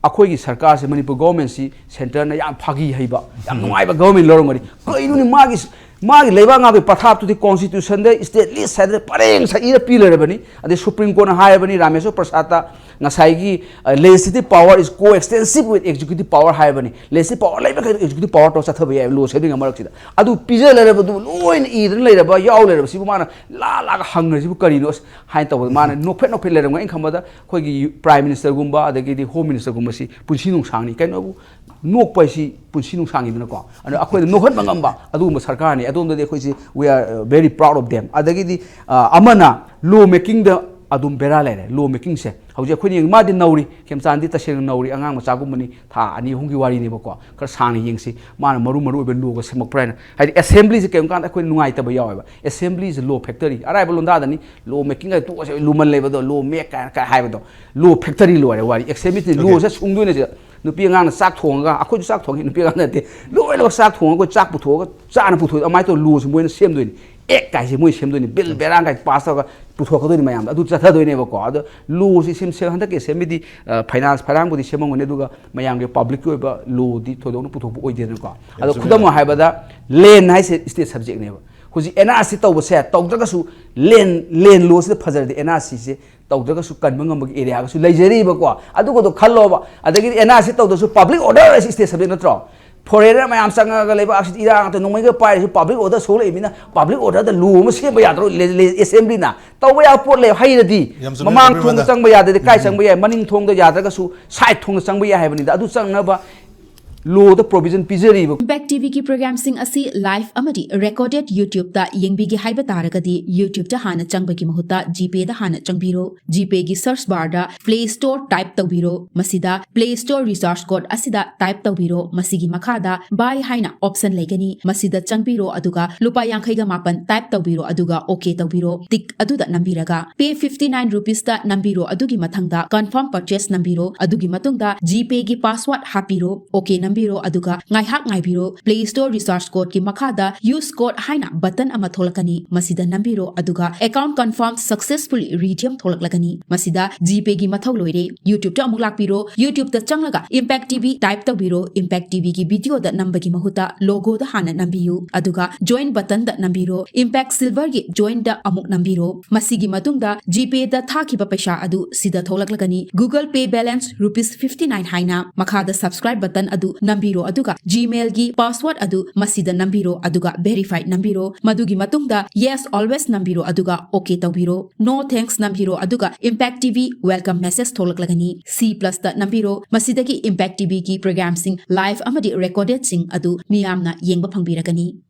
ꯑꯩꯈꯣꯏꯒꯤ ꯁꯔꯀꯥꯔꯁꯦ, ꯃꯅꯤꯄꯨꯔ government ꯁꯤ centre ꯅ ꯌꯥꯝ ꯐꯥꯒꯤ ꯍꯩꯕ, ꯌꯥꯝ ꯅꯨꯡꯉꯥꯏꯕ government ꯂꯧꯔꯝꯒꯅꯤ꯫ ꯀꯩꯅꯣꯅꯦ ꯃꯥꯒꯤ ꯃꯥꯒꯤ ꯂꯩꯕꯥꯛ ꯉꯥꯛꯄꯒꯤ ꯄꯊꯥꯞꯇꯨꯗꯤ constitution ꯗ state list ꯍꯥꯏꯗꯅ ꯄꯔꯦꯡ ꯁꯛ ꯏꯔ ꯄꯤ ꯂꯩꯔꯕꯅꯤ꯫ ꯑꯗꯩ Supreme Court ꯅ ꯍꯥꯏꯔꯕꯅꯤ, ꯔꯥꯃꯦꯁꯣꯔ ꯄ꯭ꯔꯁꯥꯗꯇ, ꯉꯁꯥꯏꯒꯤ, ꯑ, legislative power is coextensive with executive power ꯍꯥꯏꯕꯅꯤ꯫ Legislative power ꯂꯩꯕ ꯃꯈꯩ executive power ꯇꯧꯔ ꯆꯠꯊꯕ ꯌꯥꯏ law ꯁꯦꯝꯃꯤꯉꯩ ꯃꯔꯛꯁꯤꯗ꯫ ꯑꯗꯨ ꯄꯤꯖ ꯂꯩꯔꯕꯗꯨ ꯂꯣꯏꯅ ꯏꯗꯅ ꯂꯩꯔꯕ, ꯌꯥꯎ ꯂꯩꯔꯕ, ꯁꯤꯕꯨ ꯃꯥꯅ ꯂꯥ ꯂꯥꯒ ꯍꯪꯉꯁꯤꯕꯨ ꯀꯔꯤꯅꯣ ꯑꯁ ꯍꯥꯏꯅ ꯇꯧꯕꯗ ꯃꯥꯅ ꯅꯣꯛꯐꯦꯠ ꯅꯣꯛꯐꯦꯠ ꯂꯩꯔꯝꯒꯅꯤ꯫ ꯑꯩꯅ ꯈꯟꯕꯗ ꯑꯩꯈꯣꯏꯒꯤ Prime Minister ꯒꯨꯝꯕ ꯑꯗꯒꯤꯗꯤ Home Minister ꯒꯨꯝꯕꯁꯤ ꯄꯨꯟꯁꯤ ꯅꯨꯡꯁꯥꯡꯅꯤ꯫ ꯀꯩꯅꯣꯕꯨ ꯅꯣꯛꯄ ꯍꯥꯏꯁꯤ ꯄꯨꯟꯁꯤ ꯅꯨꯡꯁꯥꯡꯉꯤꯗꯅꯀꯣ꯫ ꯑꯗꯣ ꯑꯩꯈꯣꯏꯗ ꯅꯣꯛꯍꯟꯕ ꯉꯝꯕ ꯑꯗꯨꯒꯨꯝꯕ ꯁꯔꯀꯥꯔꯅꯤ꯫ ꯑꯗꯣꯝꯗꯗꯤ ꯑꯩꯈꯣꯏꯁꯤ we are, uh, very proud of them꯫ ꯑꯗꯒꯤꯗꯤ, ꯑ, ꯑꯃꯅ law making ꯗ ꯑꯗꯨꯝ ꯕꯦꯔꯥ ꯂꯩꯔꯦ꯫ Law making ꯁꯦ ꯍꯧꯖꯤꯛ ꯑꯩꯈꯣꯏꯅ ꯌꯦꯡ-, ꯃꯥꯗꯤ ꯅꯧꯔꯤ, ꯈꯦꯝꯆꯥꯟꯗꯤ ꯇꯁꯦꯡꯅ ꯅꯧꯔꯤ, ꯑꯉꯥꯡ ꯃꯆꯥꯒꯨꯝꯕꯅꯤ, ꯊꯥ ꯑꯅꯤ ꯑꯍꯨꯝꯒꯤ ꯋꯥꯔꯤꯅꯦꯕꯀꯣ꯫ ꯈꯔ ꯁꯥꯡꯅ ꯌꯦꯡꯁꯤ, ꯃꯥꯅ ꯃꯔꯨ ꯃꯔꯨ ꯑꯣꯏꯕ law ꯒ ꯁꯦꯝꯃꯛꯄ꯭ꯔꯥ ꯍꯥꯏꯅ꯫ ꯍꯥꯏꯗꯤ assembly ꯁꯦ ꯀꯔꯤꯒꯨꯝꯕ ꯀꯥꯟꯗ ꯑꯩꯈꯣꯏ ꯅꯨꯡꯉꯥꯏꯇꯕ ꯌꯥꯎꯋꯦꯕ꯫ Assembly is law factory꯫ ꯑꯔꯥꯏꯕ ꯂꯣꯟꯗꯥꯗꯅꯤ, law making ꯒ ꯇꯣꯛꯑꯁꯦ, ꯂꯨꯃꯜ ꯂꯩꯕꯗꯣ, law make ꯀꯥꯏꯅ ꯀꯥꯏ ꯍꯥꯏꯕꯗꯣ꯫ Law factory ꯂꯣꯏꯔꯦ ꯋꯥꯔꯤ꯫ Assembly ꯁꯤꯗꯤ law ꯁꯦ ꯁꯨꯡꯗꯣꯏꯅꯦ ꯁꯤꯗ꯫ ꯅꯨꯄꯤ ꯑꯉꯥꯡꯅ ꯆꯥꯛ ꯊꯣꯡꯉꯒ, ꯑꯩꯈꯣꯏꯁꯨ ꯆꯥꯛ ꯊꯣꯡꯉꯤ, ꯅꯨꯄꯤ ꯑꯉꯥꯡ ꯅꯠꯇꯦ, ꯂꯣꯏꯅꯃꯛ ꯆꯥꯛ ꯊꯣꯡꯉꯒ ꯑꯩꯈꯣꯏ ꯆꯥꯛ ꯄꯨꯊꯣꯛꯑꯒ ꯆꯥꯅ ꯄꯨꯊꯣꯛꯑꯦ꯫ ꯑꯗꯨꯃꯥꯏꯅ ꯇꯧꯔ law ꯁꯤ ꯃꯣꯏꯅ ꯁꯦꯝꯗꯣꯏꯅꯤ꯫ Act ꯀꯥꯏꯁꯦ ꯃꯣꯏ ꯁꯦꯝꯗꯣꯏꯅꯤ, bill ꯕꯦꯔꯥꯡ ꯀꯥꯏ pass ꯇꯧꯔꯒ ꯄꯨꯊꯣꯛꯀꯗꯣꯏꯅꯤ ꯃꯌꯥꯝꯗ꯫ ꯑꯗꯨ ꯆꯠꯊꯗꯣꯏꯅꯦꯕꯀꯣ꯫ ꯑꯗꯣ law ꯁꯤ ꯁꯦꯝ-, ꯁꯦꯝ-, ꯍꯟꯗꯛꯀꯤ assembly ꯗꯤ, ꯑ, finance ꯐꯩꯔꯥꯡꯕꯨꯗꯤ ꯁꯦꯝꯃꯝꯒꯅꯤ, ꯑꯗꯨꯒ ꯃꯌꯥꯝꯒꯤ public ꯀꯤ ꯑꯣꯏꯕ law ꯗꯤ ꯊꯣꯏꯗꯣꯛꯅ ꯄꯨꯊꯣꯛꯄ ꯑꯣꯏꯗꯦꯗꯅꯀꯣ꯫ ꯑꯗꯣ ꯈꯨꯗꯝ ꯑꯣꯏꯅ ꯍꯥꯏꯕꯗ land ꯍꯥꯏꯁꯦ state subject ꯅꯦꯕ꯫ ꯍꯧꯖꯤꯛ N R C ꯇꯧꯕꯁꯦ ꯇꯧꯗ꯭ꯔꯒꯁꯨ land, land law ꯁꯤꯗ ꯐꯖꯔꯗꯤ N R C ꯁꯦ ꯇꯧꯗ꯭ꯔꯒꯁꯨ ꯀꯟꯕ ꯉꯝꯕꯒꯤ area ꯒꯁꯨ ꯂꯩꯖꯔꯤꯕꯀꯣ꯫ ꯑꯗꯨꯒꯗꯣ ꯈꯜꯂꯣꯕ꯫ ꯑꯗꯒꯤꯗꯤ N R C ꯇꯧꯗ꯭ꯔꯁꯨ public order ꯍꯥꯏꯁꯤ state subject ꯅꯠꯇ꯭ꯔꯣ? Foreigner ꯃꯌꯥꯝ ꯆꯪꯉꯒ ꯂꯩꯕꯥꯛ ꯑꯁꯤꯗ ꯏꯔꯥꯡ ꯉꯥꯛꯇ ꯅꯣꯡꯃꯩꯒ ꯄꯥꯏꯔꯤꯁꯨ public order ꯁꯣꯛꯂꯛꯏ ꯃꯤꯅ public order ꯗ law ꯑꯃ ꯁꯦꯝꯕ ꯌꯥꯗ꯭ꯔꯣ? Le-, le-, assembly ꯅ ꯇꯧꯕ ꯌꯥꯕ ꯄꯣꯠ ꯂꯩ ꯍꯩꯔꯗꯤ ꯌꯥꯝ ꯆꯨꯝꯃꯦ, ꯃꯃꯥꯡ ꯔꯦꯕꯔꯦꯟ ꯊꯣꯡꯗ ꯕ꯭ꯔꯗꯔ꯫ ꯆꯪꯕ ꯌꯥꯗ꯭ꯔꯗꯤ ꯀꯥꯏ ꯎꯝ꯫ ꯆꯪꯕ ꯌꯥꯏ? ꯃꯅꯤꯡ ꯊꯣꯡꯗ ꯌꯥꯗ꯭ꯔꯒꯁꯨ side ꯊꯣꯡꯗ ꯆꯪꯕ ꯌꯥꯏ ꯍꯥꯏꯕꯅꯤꯗ꯫ ꯑꯗꯨ ꯆꯪꯅꯕ law ꯗ provision ꯄꯤꯖꯔꯤꯕ꯫ Impact T V ꯒꯤ program ꯁꯤꯡ ꯑꯁꯤ live ꯑꯃꯗꯤ recorded YouTube ꯇ ꯌꯦꯡꯕꯤꯒꯦ ꯍꯥꯏꯕ ꯇꯥꯔꯒꯗꯤ, YouTube ꯇ ꯍꯥꯟꯅ ꯆꯪꯕꯒꯤ ꯃꯍꯨꯠꯇ GPay ꯗ ꯍꯥꯟꯅ ꯆꯪꯕꯤꯔꯣ꯫ GPay ꯒꯤ search bar ꯗ Play Store type ꯇꯧꯕꯤꯔꯣ꯫ ꯃꯁꯤꯗ Play Store recharge code ꯑꯁꯤꯗ type ꯇꯧꯕꯤꯔꯣ꯫ ꯃꯁꯤꯒꯤ ꯃꯈꯥꯗ Buy ꯍꯥꯏꯅ option ꯂꯩꯒꯅꯤ꯫ ꯃꯁꯤꯗ ꯆꯪꯕꯤꯔꯣ, ꯑꯗꯨꯒ ꯂꯨꯄꯥ ꯌꯥꯡꯈꯩꯒ ꯃꯥꯄꯟ type ꯇꯧꯕꯤꯔꯣ, ꯑꯗꯨꯒ OK ꯇꯧꯕꯤꯔꯣ꯫ Tick ꯑꯗꯨꯗ ꯅꯝꯕꯤꯔꯒ Pay fifty nine rupees ꯇ ꯅꯝꯕꯤꯔꯣ꯫ ꯑꯗꯨꯒꯤ ꯃꯊꯪꯗ Confirm Purchase ꯅꯝꯕꯤꯔꯣ꯫ ꯑꯗꯨꯒꯤ ꯃꯇꯨꯡꯗ GPay ꯒꯤ password ꯍꯥꯞꯄꯤꯔꯣ꯫ OK ꯅꯝꯕꯤꯔꯣ꯫ ꯄꯤꯔꯣ, ꯑꯗꯨꯒ ꯉꯥꯏꯍꯥꯛ ꯉꯥꯏꯕꯤꯔꯣ꯫ Play Store Research Codeꯀꯤ ꯃꯈꯥꯗ Use Code ꯍꯥꯏꯅ button ꯑꯃ ꯊꯣꯛꯂꯛꯀꯅꯤ, ꯃꯁꯤꯗ ꯅꯝꯕꯤꯔꯣ, ꯑꯗꯨꯒ Account Confirmed Successfully Redeem ꯊꯣꯛꯂꯛꯂꯒꯅꯤ꯫ ꯃꯁꯤꯗ GPayꯒꯤ ꯃꯊꯧ ꯂꯣꯏꯔꯦ꯫ YouTubeꯇ ꯑꯃꯨꯛ ꯂꯥꯛꯄꯤꯔꯣ꯫ YouTubeꯇ ꯆꯪꯂꯒ Impact TV type ꯇꯧꯕꯤꯔꯣ꯫ Impact TVꯒꯤ videoꯗ ꯅꯝꯕꯒꯤ ꯃꯍꯨꯠꯇ logoꯗ ꯍꯥꯟꯅ ꯅꯝꯕꯤꯌꯨ, ꯑꯗꯨꯒ Join buttonꯗ ꯅꯝꯕꯤꯔꯣ꯫ Impact Silverꯒꯤ Joinꯗ ꯑꯃꯨꯛ ꯅꯝꯕꯤꯔꯣ꯫ ꯃꯁꯤꯒꯤ ꯃꯇꯨꯡꯗ GPayꯗ ꯊꯥꯈꯤꯕ ꯄꯩꯁꯥ ꯑꯗꯨ ꯁꯤꯗ ꯊꯣꯛꯂꯛꯂꯒꯅꯤ꯫ Google Pay balance rupees fifty nine ꯍꯥꯏꯅ꯫ ꯃꯈꯥꯗ Subscribe button ꯑꯗꯨ ꯅꯝꯕꯤꯔꯣ, ꯑꯗꯨꯒ Gmailꯒꯤ password ꯑꯗꯨ ꯃꯁꯤꯗ ꯅꯝꯕꯤꯔꯣ, ꯑꯗꯨꯒ Verify ꯅꯝꯕꯤꯔꯣ꯫ ꯃꯗꯨꯒꯤ ꯃꯇꯨꯡꯗ Yes Always ꯅꯝꯕꯤꯔꯣ, ꯑꯗꯨꯒ OK ꯇꯧꯕꯤꯔꯣ꯫ No Thanks ꯅꯝꯕꯤꯔꯣ, ꯑꯗꯨꯒ Impact TV welcome message ꯊꯣꯛꯂꯛꯂꯒꯅꯤ꯫ C Plusꯇ ꯅꯝꯕꯤꯔꯣ꯫ ꯃꯁꯤꯗꯒꯤ Impact TVꯒꯤ programꯁꯤꯡ live ꯑꯃꯗꯤ recordedꯁꯤꯡ ꯑꯗꯨ ꯃꯤꯌꯥꯝꯅ ꯌꯦꯡꯕ ꯐꯪꯕꯤꯔꯒꯅꯤ꯫